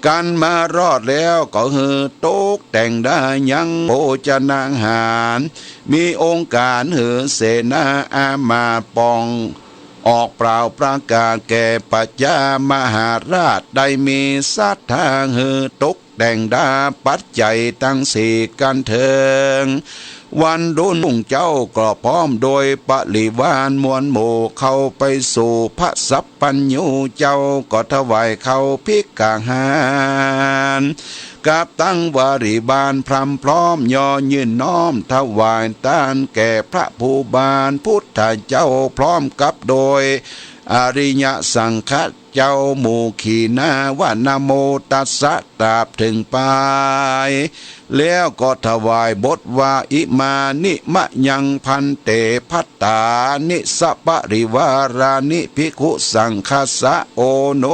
กันมารอดแล้วก็หื้อตกแต่งได้ยังโภชนาหาร มีองค์การหื้อเสนาอามาตย์ปองออกเปล่าประกาศแก่พระเจ้ามหาราช ได้มีศรัทธาหื้อตกแต่งได้ปัจจัยตังสี่กันเถิง วันรุ่งเจ้าก็พร้อมโดยบริวารมวลหมู่เข้าไปสู่พระสัพพัญญู เจ้าก็ถวายข้าวภิกขาหาร กับตังบริวารพร่ำพร้อม ย่อยื่นน้อมถวายตานแก่พระผู้บานพุทธเจ้า พร้อมกับโดยอริยสังฆะเจ้าหมู่ขีณาว่า นะโมตัสสะ ตราบเถิงปาย แล้วก็ถวายบทว่า อิมานิมะยังภันเต ภัตตานิ สะปะริวารานิ ภิกขุสังฆัสสะ โอโน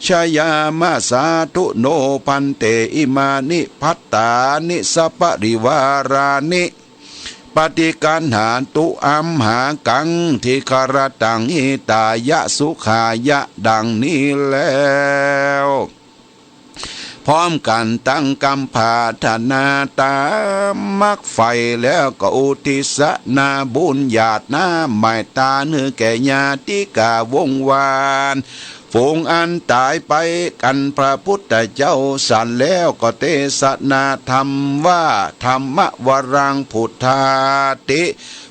ชยามะ สาธุโนภันเต อิมานิภัตตานิ สะปะริวารานิ ปะฏิกัณหันตุ อัมหากัง ทีฆรตัง หิตายะ สุขายะ ดังนี้แล้ว พร้อมกั๋นตั้งกำผาถนาต๋ามมักใฝ่ แล้วก็อุทิศนาบุญหยาดน้ำไหม้ตานหื้อแก่ญาติกาวงศ์วาน ฝูงอันต๋ายไปกั๋นพระพุทธเจ้าสันแล้ว ก็เตสนาธรรมว่า ธัมมะวรัง พุทธาติ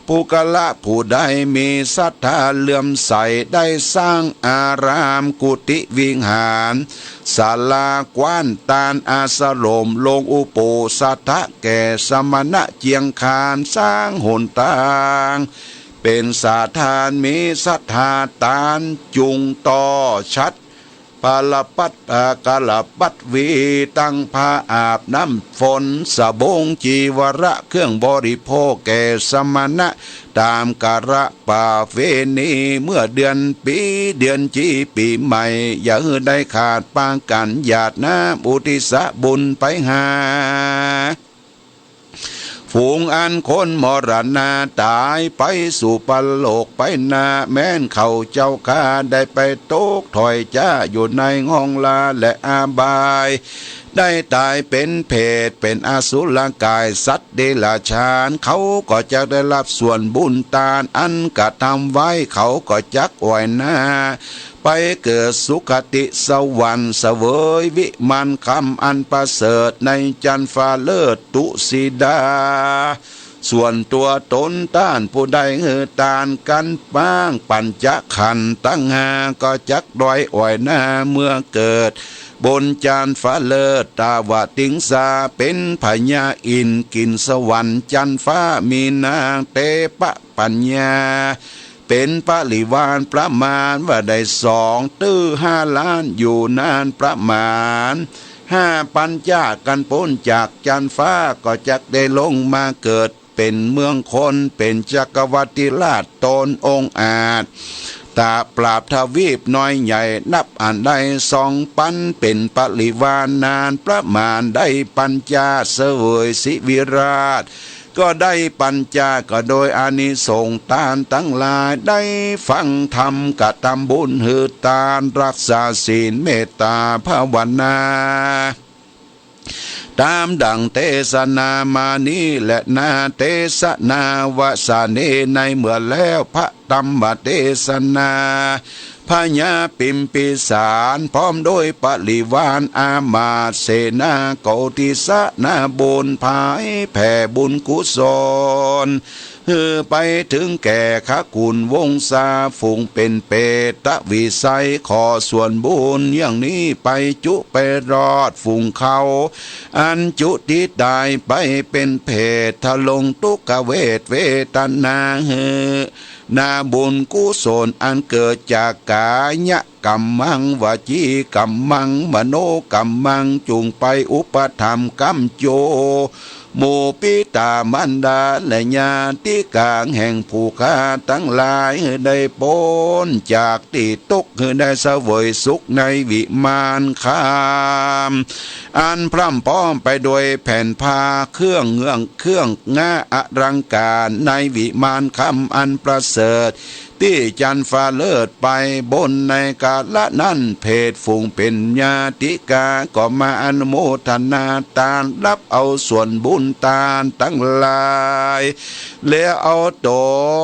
ปุคคละผู้ใดมีศรัทธาเลื่อมใส ได้สร้างอาราม กุฏิวิหาร ศาลา กว้าน ตาน อาสรม โรงอุโปสถะแก่สมณะเจียงคาน สร้างหนตาง เป๋นสาธาร มีศรัทธาตานจุงต่อฉัตร ปาลปัต อ่า กาลปัตวี ตั้งผ้าอาบน้ำฝน สบง จีวระ เครื่องบริโภคแก่สมณะ ต๋ามกาละประเวณี เมื่อเดือนปี๋ เดือนจี๋ ปี๋ใหม่ อย่าหื้อได้ขาดปากั๋นหยาดน้ำอุทิศบุญไปหา ฝูงอันคนมรณาต๋ายไปสู่ปรโลกไปนา แม้นเขาเจ้าข้าได้ไปตกถ้อยจ๊าอยู่ในห้องลาและอบาย ได้ต๋ายเป๋นเปรต เป๋นอสุรกาย สัตว์เดรัจฉาน เขาก็จักได้ฮับส่วนบุญตานอันกระทำไว้ เขาก็จักอ่อยหน้า ไปเกิดสุคติสวรรค์ เสวยวิมานคำอันประเสริฐในจันทร์ฟ้าเลิศตุสิดา ส่วนตั๋วต๋นต้านผู้ใดหื้อตานกั๋นบ้าง ปัญจขันธ์ตังห้าก็จักได้อ่อยหน้าเมื่อเกิดบนจันทร์ฟ้าเลิศตาวติงสา เป๋นพญาอินทร์กิ๋นสวรรค์จันทร์ฟ้า มีนางเตปะปัญญา เป๋นบริวารประมาณว่าได้สอง ตื้อห้าล้าน อยู่นานประมาณห้าปัญจากั๋นป๊นจากจันทร์ฟ้า ก็จักได้ลงมาเกิดเป๋นเมืองคน เป๋นจักรวรรดิราชต๋นองอาจ ตะปราบทวีปน้อยใหญ่นับอันได้สองปัน เป๋นบริวารนานประมาณได้ปัญจา เสวยสิริราชย์ ก็ได้ปัญจา ก็โดยอานิสงส์ตานตังหลาย ได้ฟังธรรม กระทำบุญหื้อตาน รักษาศีล เมตตาภาวนา ต๋ามดั่งเตสนามานี้แล นาเตสนาวสาเน ในเมื่อแล้วพระธรรมเตสนา พญาปิมปิสารพร้อมโดยบริวารอามาตย์เสนา ก็อุทิศนาบุญผายแผ่บุญกุศล หื้อไปเถิงแก่ขะขุนวงศา ฝูงเป๋นเปรตวิสัย ขอส่วนบุญอย่างนี้ไปจุไปรอดฝูงเขา อันจุติต๋ายไปเป๋นเปรต ทรงทุกขเวทเวทนา หื้อนาบุญกุศลอันเกิดจากกายะ กัมมัง วจีกัมมัง มโนกัมมัง จุ่งไปอุปถัมภ์ก๋ำโจ หมู่ปิตามารดาและญาติกาแห่งผู้ข้าตังหลาย หื้อได้ป๊นจากตี้ตุ๊กข์ หื้อได้เสวยสุขในวิมานคำ อันพร่ำพร้อมไปโดยแผ่นผ้าเครื่องเงื้องเครื่องงาอลังก๋าร ในวิมานคำอันประเสริฐ ตี้จันทร์ฟ้าเลิศไปบน ในกาละนั้น เพศฝูงเป๋นญาติกาก็มาอนุโมทนาตาน ฮับเอาส่วนบุญตานตังหลาย แล้วเอาต๋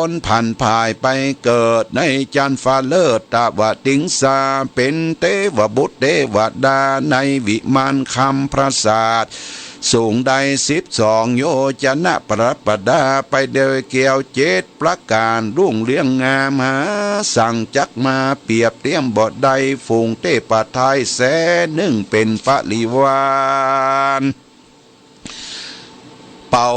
นผันผายไปเกิดในจันทร์ฟ้าเลิศตวติงสา เป๋นเตวบุตรเตวดาในวิมานคำปราสาท สูงได้สิบสองโยจนะ ประดับประดาไปโดยแก้วเจ็ดประก๋าน รุ่งเรืองงามหาสังจักมาเปรียบเตียมบ่ได้ ฝูงเตปะไทยแสนนึ่งเป๋นปริวาร เป่า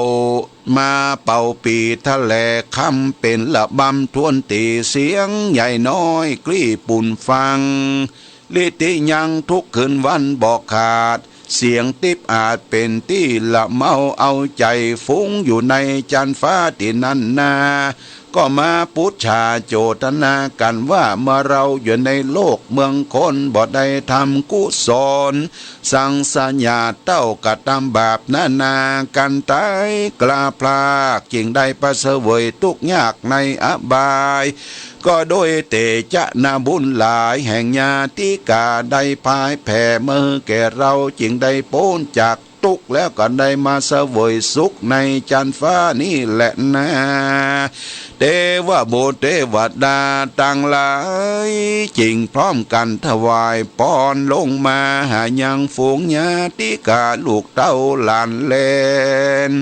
มาเป่าปี่ทะแหลกคำ เป๋นระบำถ้วนตี๋ เสียงใหญ่น้อยกลี้ปูนฟัง ฤทธิยังทุกคืนวันบ่ขาด เสียงติ๊บอาดเป๋นตี้ละเมาเอาใจ๋ ฝูงอยู่ในจันทร์ฟ้าตี้นั้นนา ก็มาปุจฉาโจทนากั๋นว่า เมื่อเฮาอยู่ในโลกเมืองคน บ่ได้ทำกุศล สังสยาเต้ากระตำบาปนานากั๋นต๋ายกล้าพลาก จึงได้ไปเสวยตุ๊กข์ยากในอบาย ก็โดยเตจะนาบุญหลายแห่งญาติกา ได้ผายแผ่มาหื้อแก่เฮา จึงได้ป๊นจากตุ๊กข์ แล้วก็ได้มาเสวยสุขในจันทร์ฟ้านี้แหละนา เตวบุตรเตวดาตังหลาย จึงพร้อมกั๋นถวายปอนลงมา หายังฝูงญาติกาลูกเต้าหลานเหลน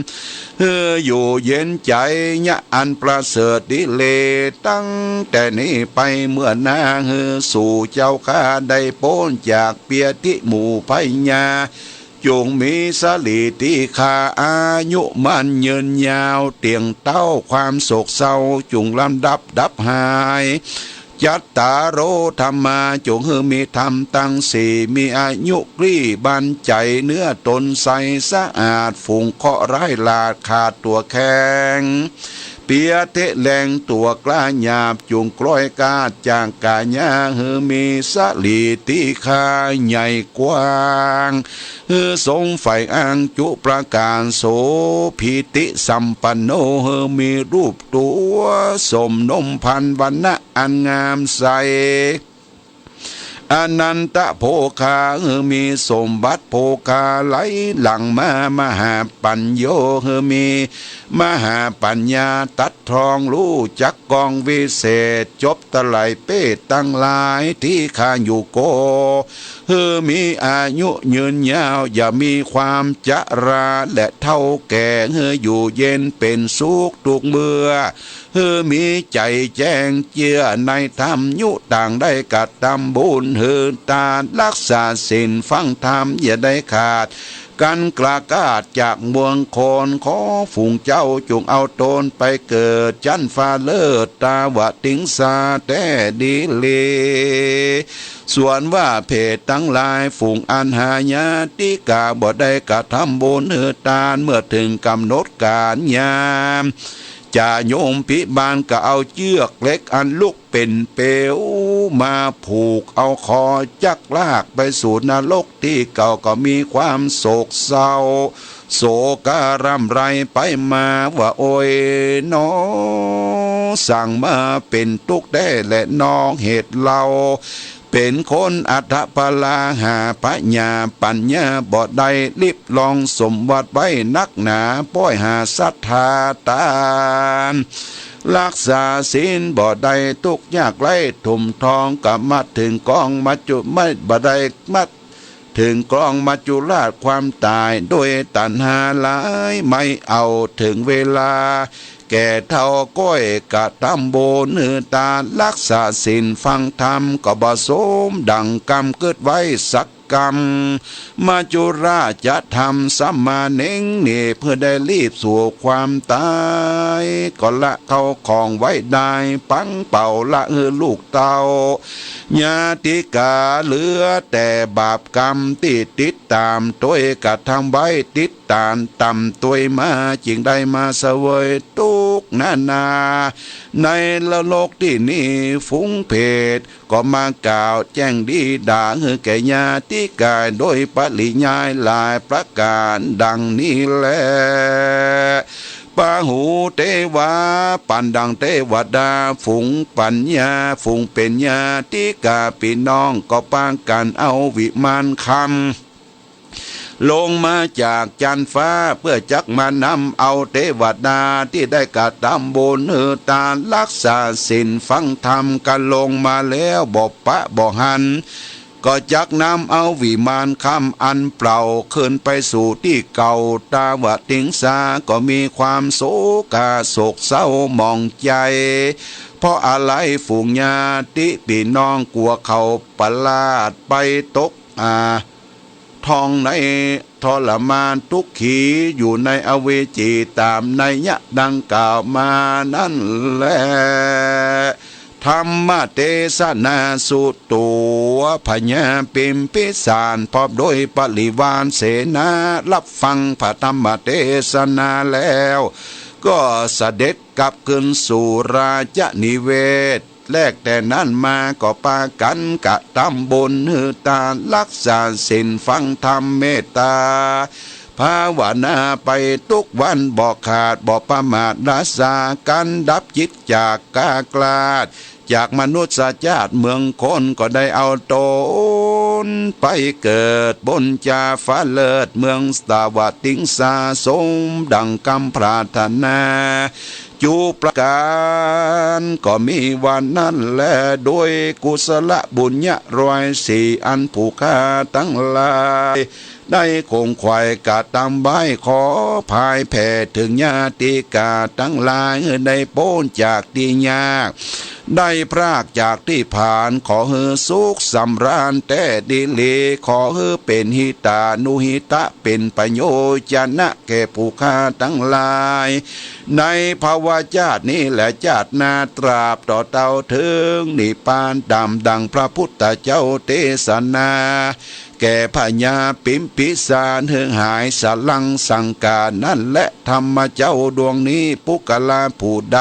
หื้ออยู่เย็นใจ๋ ยะอันประเสริฐดีเล ตั้งแต่นี้ไปเมื่อหน้า หื้อสูเจ้าข้าได้ป๊นจากเปียธิหมู่พญา จุ่งมีสะหลีตี้คา อายุมั่นยืนยาว เตียงเต้าความโศกเศร้าจุ่งลำดับดับหาย จัตตาโร ธัมมา จุ่งหื้อมีธรรมตังสี่ มีอายุกลี้บันใจ๋ เนื้อต๋นใสสะอาด ฝูงเคราะห์ร้ายหลาดขาดตั๋วแข็ง เปียเทะแรงตั๋วกล้าหยาบ จุ่งกล้อยกาดจากก๋ายา หื้อมีสะหลีตี้คาใหญ่กว้าง หื้อสมใฝ่อังจุประก๋าน โสภิติสัมปันโน หื้อมีรูปตั๋วสมนมพรรณวรรณะอันงามใส อนันตะโภคา หื้อมีสมบัติโภคาไหลหลั่งมา มหาปัญโญ หื้อมีมหาปัญญาตรัสตรองฮู้จักกองวิเศษ จบตะไลเปทตังหลายตี้ข้าอยู่โก หื้อมีอายุยืนยาว อย่ามีความจะราและเฒ่าแก่ หื้ออยู่เย็นเป๋นสุขทุกเมื่อ หื้อมีใจ๋แจ้งเจื้อในธรรม ยุต่างได้กระตำบุญหื้อตาน ฮักษาศีลฟังธรรมอย่าได้ขาด กั๋นกล้ากาดจากเมืองคน ขอฝูงเจ้าจุ่งเอาต๋นไปเกิดจันทร์ฟ้าเลิศตวติงสาแต๊ดีเล ส่วนว่าเพศตังหลาย ฝูงอันหาญาติกาบ่ได้กระตำบุญหื้อตาน เมื่อเถิงก๋ำหนดก๋าลยาม จะยมภิบาลก็เอาเจื้อกเหล็กอันลุกเป๋นเปลวมาผูกเอาคอจักลากไปสู่นรกตี้เก่า ก็มีความโศกเศร้า โศกะร่ำไรไปมาว่า โอยหนอ สังมาเป๋นตุ๊กข์แต๊แลหนอ เหตุเฮาเป๋นคนอัฏฐพลา หาผญาปั๋ญญาบ่ได้ ริบรองสมบัติไว้นักหนา ป้อยหาศรัทธาตาน ฮักษาศีลบ่ได้ ตุ๊กข์ยากไร้ถมท้อง ก็มาเถิงกองมัจจุ ไม่ บ่ได้มาเถิงกองมัจจุราชความต๋าย โดยตัณหาหลายไม่เอา เถิงเวลาแก่เฒ่าก้อยกระตำบุญหื้อตาน ฮักษาศีลฟังธรรม ก็บ่สมดั่งกำกึ๊ดไว้สัก กำ มัจจุราชจะทำสัมมาเน็งเหน่ เพื่อได้รีบสู่ความต๋าย ก็ละเข้าของไว้ได้ ปังเป่าละหื้อลูกเต้า ญาติกา เหลือแต่บาปกรรมตี้ติดต๋ามตวยกระทำไว้ ติดต๋ามตวยมา จึงได้มาเสวยตุ๊กข์นานา ในนรกตี้นี้ ฝูงเพศ ก็มากล่าวแจ้งดีด่าหื้อแก่ญาติกา โดยปริยายหลายประก๋านดังนี้แล ปาหูเตวา ปั๋นดังเตวดา ฝูงปั๋ญญา ฝูงเป๋นญาติก๋าปี้น้อง ก็ปากั๋นเอาวิมานคำ ลงมาจากจั๊นฟ้า เปื้อจักมานำเอาเตวดาตี้ได้กระตำบุญหื้อตาน ฮักษาศีลฟังธรรม กั๋นลงมาแล้วบ่ปะบ่หัน ก็จักนำเอาวิมานคำอันเปล่าขึ้นไปสู่ตี้เก่า ตาวติงสาก็มีความโศกา โศกเศร้าหมองใจ๋ เพราะอาลัยฝูงญาติปี้น้อง กั๋วเขาประมาทไปตก อ่า ท่องในทรมานทุกขี อยู่ในอเวจีต๋ามนัยยะดังกล่าวมานั้นแล ธรรมเตสนาสุตัว พญาพิมพิสาร พร้อมด้วยบริวารเสนา ฮับฟังพระธรรมเตสนาแล้ว ก็เสด็จกลับคืนสู่ราชนิเวศน์ แลกแต่นั้นมาก็ปากั๋นกระตำบุญหื้อตาน ฮักษาศีลฟังธรรมเมตต๋า ภาวนาไปทุกวันบ่ขาดบ่ประมาท ฮักษากั๋นดับจิตจากอากาศ จากมนุษย์จ้าดเมืองคน ก็ได้เอาต๋นไปเกิดบนจ๋าฟ้าเลิศ เมืองตาวติงสา สมดังกำปรารถนา จุประก๋าน ก็มีวันนั้นแล โดยกุศลบุญญะร้อยสี่ อันผู้ข้าตังหลาย ได้ขงไขว่กระตำไว้ ขอผายแผ่เถิงญาติก๋าตังหลาย หื้อได้ป๊นจากตี้ยาก ได้พรากจากตี้ผาน ขอหื้อสุขสำราญแต๊ดีหลี ขอหื้อเป๋นหิตานุหิตะ เป๋นประโยชนะแก่ผู้ข้าตังหลาย ในภวจ้าดนี้และจ้าดหน้า ตราบต่อเต้าเถิงนิพพาน ต๋ามดังพระพุทธเจ้าเตสนา แก่พญาพิมพิสาร หื้อหายสลังสังขารนั้นแล ธรรมเจ้าดวงนี้ ปุคคละผู้ใด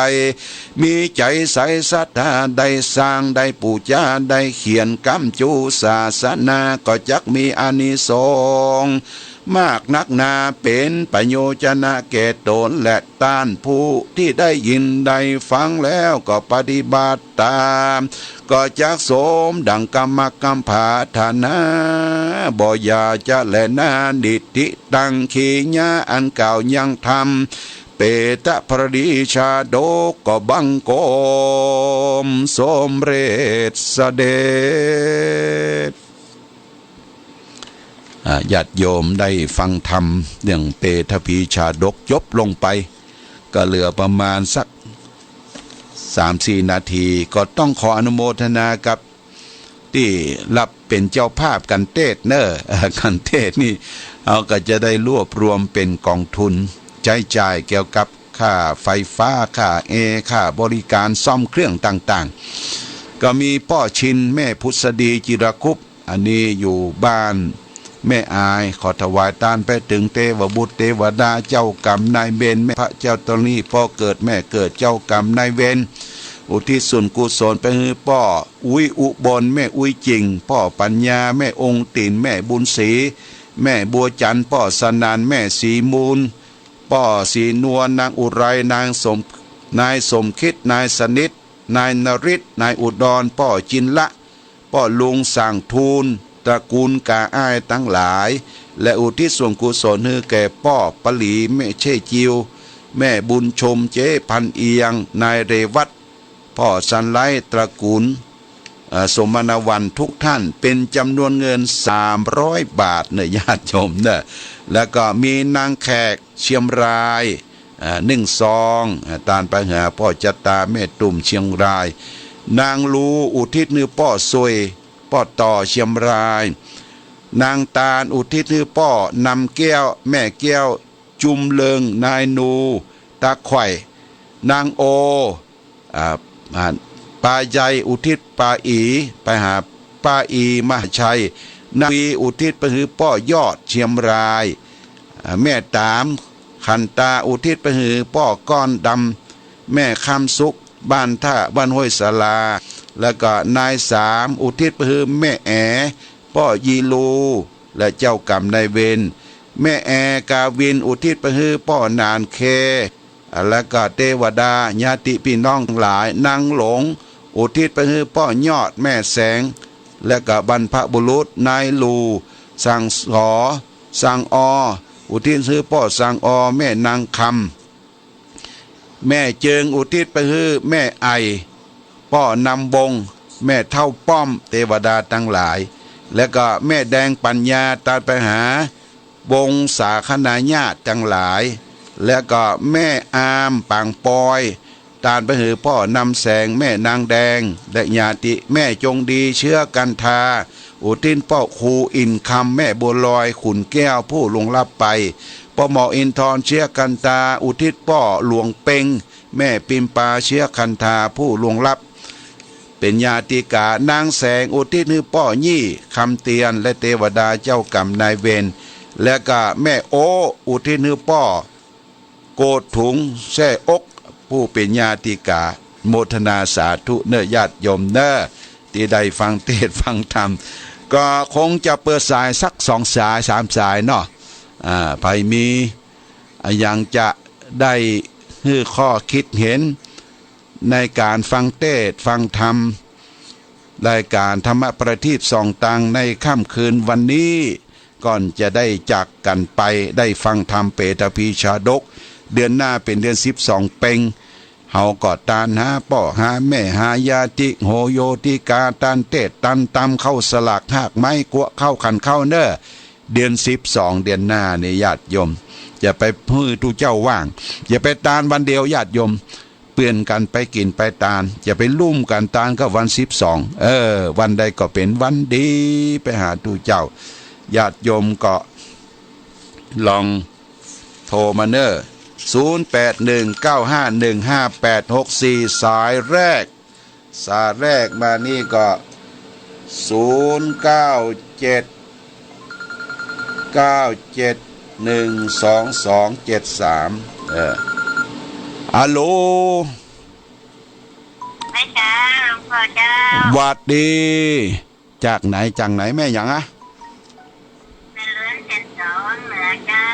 มีใจ๋ใสศรัทธา ได้สร้าง ได้ปู๋จา ได้เขียนกำจู๋ศาสนา ก็จักมีอานิสงส์มากนักหนา เป๋นประโยชนะแก่ต๋นและต้านผู้ตี้ได้ยินได้ฟังแล้ว ก็ปฏิบัติต๋าม ก็จักสมดังกำมักกำผาถนา บ่อย่าจะแลนา นิทธิตัง ขีญาอันกล่าวยังธรรม เปตพระดีชาดก ก็บังคมสมเร็จเสด็จ อ่า ญาติโยมได้ฟังธรรมเรื่องเปตพรีชาดกจบลงไป ก็เหลือประมาณสักสามสี่นาที ก็ต้องขออนุโมทนากับตี้ฮับเป๋นเจ้าภาพกั๋นเตสน์เน่อ เอ่อ กั๋นเตสน์นี่ เฮาก็จะได้รวบรวมเป๋นก๋องทุนใจ๊จ่ายเกี่ยวกับค่าไฟฟ้า ค่าแอร์ ค่าบริการซ่อมเครื่องต่างๆ ก็มีป้อชิน แม่ผุษดี จิรคุปต์ อันนี้อยู่บ้านแม่อาย ขอถวายตานไปเถิงเตวบุตรเตวดา เจ้ากรรมนายเวร แม่พระเจ้าตรี ป้อเกิดแม่เกิด เจ้ากรรมนายเวร อุทิศส่วนกุศลไปหื้อป้ออุ๊ยอุบล แม่อุ๊ยจิ่ง ป้อปัญญา แม่องค์ติ่น แม่บุญศรี แม่บัวจันทร์ ป้อสนั่น แม่ศรีมูล ป้อศรีนวล นางอุไร นางสม นายสมคิด นายสนิท นายนริศ นายอุดร ป้อจินละ ป้อลุงส่างทูล ตระกูลก๋าอ้ายตังหลาย และอุทิศส่วนกุศลหื้อแก่ป้อปลี แม่เช่จิว แม่บุญชม เจ๊พันเอียง นายเรวัต ป้อสันไล ตระกูล เอ่อ สมณวันทุกท่าน เป๋นจ๋ำนวนเงินสามร้อยบาทเน่อ ญาติโยมเน่อ แล้วก็มีนางแขก เชียงราย เอ่อ นึ่งซอง เอ่อ ตานไปหาป้อจะตา แม่ตุ่ม เชียงราย นางลู อุทิศหื้อป้อซวย ป้อต่อ เชียงราย นางตาล อุทิศหื้อป้อนำแก้ว แม่แก้ว จุมเลิง นายนู ตาไขว่ นางโอ อ่า อ่า ปาใย อุทิศป้าอี ไปหาป้าอี มหาชัย นางวี อุทิศไปหื้อป้อยอด เชียงราย อ่า แม่ต๋าม ขันตา อุทิศไปหื้อป้อก้อนดำ แม่คำสุข บ้านท่า บ้านห้วยสาลา แล้วก็นายสาม อุทิศไปหื้อแม่แอ ป้อยีลู และเจ้ากรรมนายเวร แม่แอกาวิน อุทิศไปหื้อป้อหนานเค และก็เตวดา ญาติปี้น้องหลาย นางหลง อุทิศไปหื้อป้อยอด แม่แสง และก็บรรพบุรุษ นายหลู่ สั่งสอ สั่งออ อุทิศหื้อป้อสั่งออ แม่นางคำ แม่เจิง อุทิศไปหื้อแม่ไอ่ ป้อนำวงศ์ แม่เฒ่าป้อม เตวดาตังหลาย และก็แม่แดงปัญญา ตานไปหาวงศาคณาญาติตังหลาย และก็แม่อามปางปอย ตานไปหื้อป้อนำแสง แม่นางแดง และญาติ แม่จงดี เชื้อกันทา อุทิศป้อครูอินคำ แม่บัวลอย ขุนแก้ว ผู้ล่วงลับไป ป้อหมออินทร เชื้อกันทา อุทิศป้อหลวงเป็ง แม่ปิมปา เชื้อกันทา ผู้ล่วงลับ เป๋นญาติกา นางแสง อุทิศหื้อป้อยี่ คำเตียน และเตวดาเจ้ากรรมนายเวร และก็แม่โอ้ อุทิศหื้อป้อ โกดถุงแส้อก ผู้เป๋นญาติกา โมทนาสาธุเน่อญาติโยมเน่อ ตี้ได้ฟังเตสน์ฟังธรรม ก็คงจะเปิดสายสักสองสายสามสายเนาะ อ่า ใผมีอะหยังจะได้หื้อข้อคิดเห็น ในก๋านฟังเตสน์ฟังธรรม รายก๋านธรรมประทีปส่องตังในค่ำคืนวันนี้ ก่อนจะได้จากกั๋นไป ได้ฟังธรรมเปตพีชาดก เดือนหน้าเป๋นเดือนสิบสองเป็ง เฮาก็ตานหาป้อหาแม่หาญาติโหโยติกา ตานเตสน์ตานตำ เข้าสลากฮากไม้ กั๊วข้าวขันข้าวเน่อ เดือนสิบสอง เดือนหน้านี่ญาติโยม อย่าไปหื้อตุ๊เจ้าว่าง อย่าไปตานวันเดียวญาติโยม เปื้อนกั๋นไปกิ๋นไปตาน อย่าไปลุ่มกั๋นตานกับวันสิบสอง เออ วันใดก็เป๋นวันดี ไปหาตุ๊เจ้า ญาติโยมก็ลองโทรมาเน่อ ศูนย์แปดหนึ่งเก้าห้าหนึ่งห้าแปดหกสี่ สายแรก สายแรกมานี่ก็ ศูนย์เก้าเจ็ดเก้าเจ็ดหนึ่งสองสองเจ็ดสาม เออ อะโหล ไหว้เจ้า หลวงพ่อเจ้า หวัดดี จากไหน จากไหน แม่หยังอะ แม่เรือน จันทร์สอง เหนือเจ้า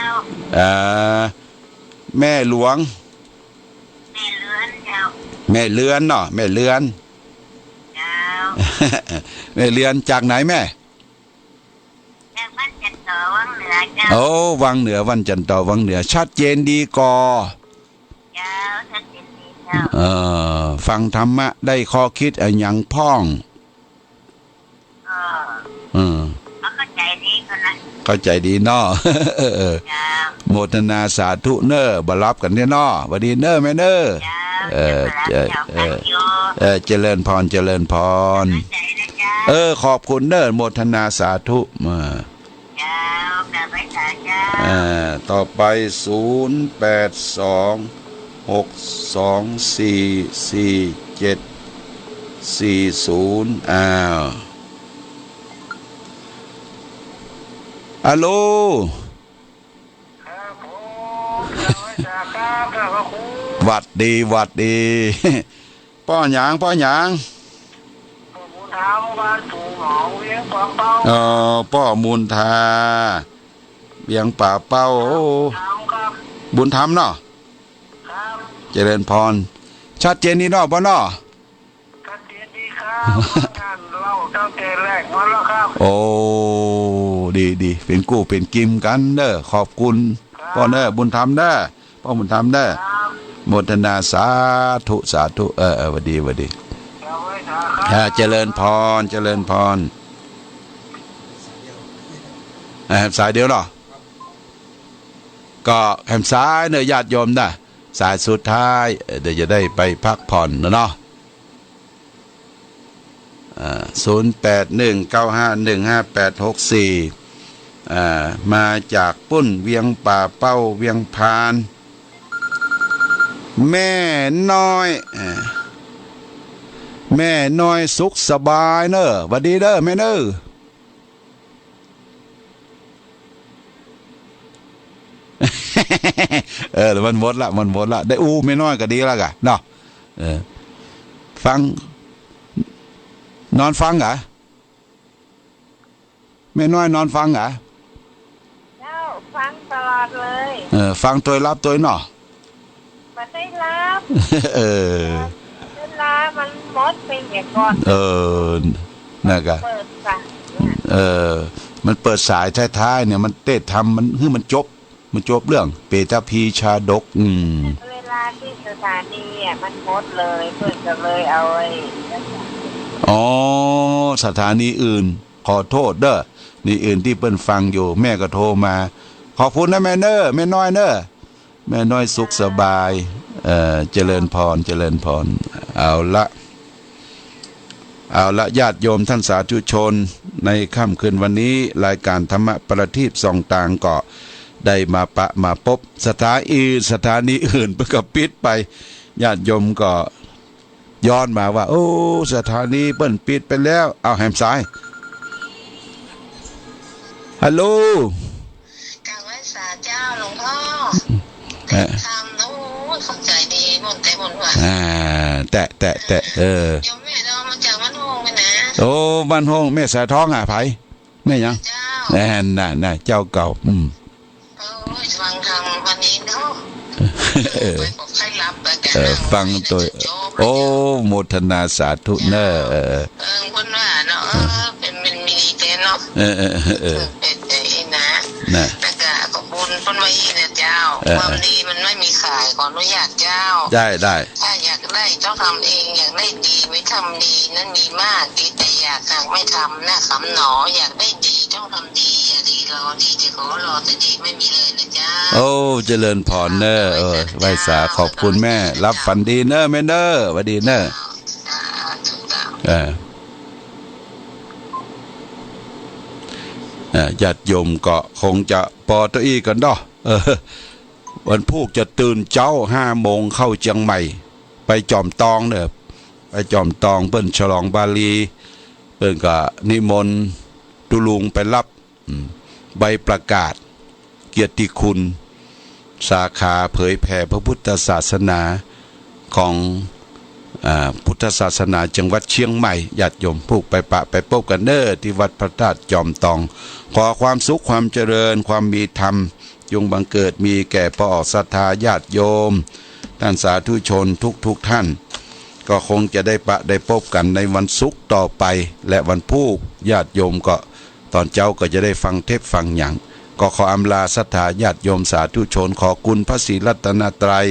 เอ่อ แม่หลวง แม่เรือนเจ้า แม่เรือนเนาะ แม่เรือน เจ้า แม่เรือน จากไหนแม่ จากบ้านจันทร์ต่อวังเหนือเจ้า โอ้ วังเหนือ บ้านจันทร์ต่อวังเหนือ ชัดเจนดีก่อ เจ้า ชัดเจนดีเจ้า เอ่อ ฟังธรรมะได้ข้อคิดอะหยังพ่อง ก็ เออ ก็เข้าใจดีก่อนะ เข้าใจดีเนาะ เออ เจ้า โมทนาสาธุเน่อ บ่หลับกั๋นเน่อเนาะ หวัดดีเน่อแม่เน่อ เจ้า เออ เจ้า เออ เจ้า เออ เออ เจริญพร เจริญพร เข้าใจนะเจ้า เออ ขอบคุณเน่อ โมทนาสาธุ เออ เจ้า กราบไหว้สาเจ้า อ่า ต่อไป ศูนย์แปดสองหกสองสี่สี่เจ็ดสี่ศูนย์ อ้าว อะโหล ครับผม กราบไหว้สาครับ พระครู หวัดดี หวัดดี ป้อหยัง ป้อหยัง ป้อบุญธรรม บ้านปู่หนอง เวียงป่าเป้า เอ่อ ป้อบุญธา เวียงป่าเป้า โอ้ บุญธรรมครับ บุญธรรมเนาะ ครับ เจริญพร ชัดเจนดีเนาะ ป้อเนาะ ชัดเจนดีครับ ท่านเล่าตั้งแต่แรกมาแล้วครับ โอ้ ดี ดี เป๋นกู้เป๋นกิมกั๋นเน่อ ขอบคุณ ครับ ป้อเน่อ บุญธรรมเน่อ ป้อบุญธรรมเน่อ ครับ โมทนาสาธุ สาธุ เออ เออ หวัดดี หวัดดี ครับ อ่า เจริญพร เจริญพร อ่า สายเดียวเนาะ ก็แหมสายเน่อญาติโยมนะ สายสุดท้าย เออ เดี๋ยวจะได้ไปพักผ่อนนะเนาะ อ่า ศูนย์แปดหนึ่งเก้าห้าหนึ่งห้าแปดหกสี่ อ่า มาจากปุ้น เวียงป่าเป้า เวียงพาน แม่น้อย อ่า แม่น้อยสุขสบายเน่อ หวัดดีเน่อแม่เน่อ เออ มันหมดละ มันหมดละ ได้อู้แม่น้อยก็ดีละกะเนาะ เออ ฟัง นอนฟังกะ แม่น้อยนอนฟังกะ เจ้า ฟังตลอดเลย เออ ฟังตวยหลับตวยเนาะ ไป มันได้รับ เออ เวลามันหมดไปเหียก่อน เออ นะกะ เปิดสายเนี่ย เออ มันเปิดสายท้ายๆ เนี่ย มันเตะทำมัน หื้อมันจบ มันจบเรื่อง เปตพีชาดก อืม เวลาตี้สถานีอะ มันหมดเลย เปิ้นก็เลยเอาไอ้ อ๋อ สถานีอื่น ขอโทษเด้อ นี่อื่นตี้เปิ้นฟังอยู่ แม่ก็โทรมา ขอบคุณนะแม่เน้อ แม่น้อยเน้อ แม่น้อยสุขสบาย เอ่อ เจริญพร เจริญพร เอาละ เอาละ ญาติโยมท่านสาธุชน ในค่ำคืนวันนี้ รายการธรรมะประทีปส่องตางก็ได้มาปะมาปบ สถานี สถานีอื่นเปิ้นก็ปิดไป ญาติโยมก็ย้อนมาว่า โอ้ สถานีเปิ้นปิดไปแล้ว เอาแหมสาย ฮัลโหล กราบไหว้สาเจ้าหลวงพ่อ เอ่อ ทำ โอ้ย เข้าใจดี ม่วนแต่ม่วนว่า อ่า แตะ แตะ แตะ เออ โยมแม่น้องมาจากบ้านโฮงเลยนะ โอ้ บ้านโฮง แม่สายทองอะ ไผ แม่หยัง เจ้า แม่นน่ะ น่ะ เจ้าเก่า อืม โอ้ย ฟังธรรมวันนี้เนาะ เออ ไปก็ใคร่หลับไปแก เออ นั่ง ฟังตัว ไปจนจบ โอ้ โมทนาสาธุเน้อ เจ้า เออ เออ เปิ้นว่าเนาะ เออ เออ เปิ้น เปิ้นมีดีแท้เนาะ เออ เออ เออ เออ เปิ้นใจนะ น่ะ แล้วก็ขอบคุณเปิ้นว่าอี้นะเจ้า เออ ความดีมันไม่มีขาย ขออนุญาตเจ้า ได้ ได้ ถ้าอยากได้ต้องทำเอง อยากได้ดีไม่ทำดีนั้นมีมาก ดีแต่อยากหากไม่ทำนะคำหนอ อยากได้ดีต้องทำดี อย่ารีรอ ดีจะขอรอแต่ดีไม่มีเลยนะเจ้า โอ้ เจริญพรเน้อ เออ ไหว้สา ขอบคุณแม่ หลับฝันดีเน้อแม่เน้อ หวัดดีเน้อ สาธุเจ้า เออ เอ่อ ญาติโยมก็คงจะปอเต้าอี้ก่อนเนาะ เออ วันพูกจะตื่นเจ๊าห้าโมงเข้าเจียงใหม่ ไปจอมตองเน้อ ไปจอมตอง เปิ้นฉลองบาลี เปิ้นก็นิมนต์ตุ๊ลุงไปรับ อืม ใบประกาศเกียรติคุณ สาขาเผยแผ่พระพุทธศาสนาของ อ่า พุทธศาสนาจังหวัดเชียงใหม่ ญาติโยมผู้ไปปะไปปบกั๋นเน้อ ตี้วัดพระธาตุจอมตอง ขอความสุขความเจริญ ความมีธรรม จงบังเกิดมีแก่ป้อศรัทธาญาติโยม ท่านสาธุชนทุกๆ ท่าน ก็คงจะได้ปะได้ปบกั๋นในวันศุกร์ต่อไป และวันพูก ญาติโยมก็ตอนเจ๊าก็จะได้ฟังเทปฟังหยัง ก็ขออำลาศรัทธาญาติโยมสาธุชน ขอคุณพระศรีรัตนตรัย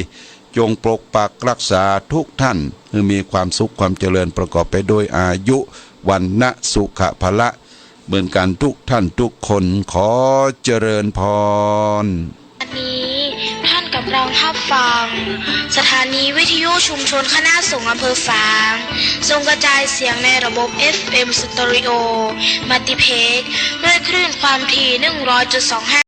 จงปกปักรักษาทุกท่าน หื้อมีความสุขความเจริญประกอบไปด้วยอายุ วรรณะ สุขะ พละ เหมือนกันทุกท่านทุกคน ขอเจริญพร อันนี้ท่านกำลังฮับฟัง สถานีวิทยุชุมชนคณะสงฆ์อำเภอฝาง ส่งกระจายเสียงในระบบ เอฟเอ็ม สเตอริโอ มัลติเพล็กซ์ ด้วยคลื่นความถี่ หนึ่งร้อยจุดสองห้า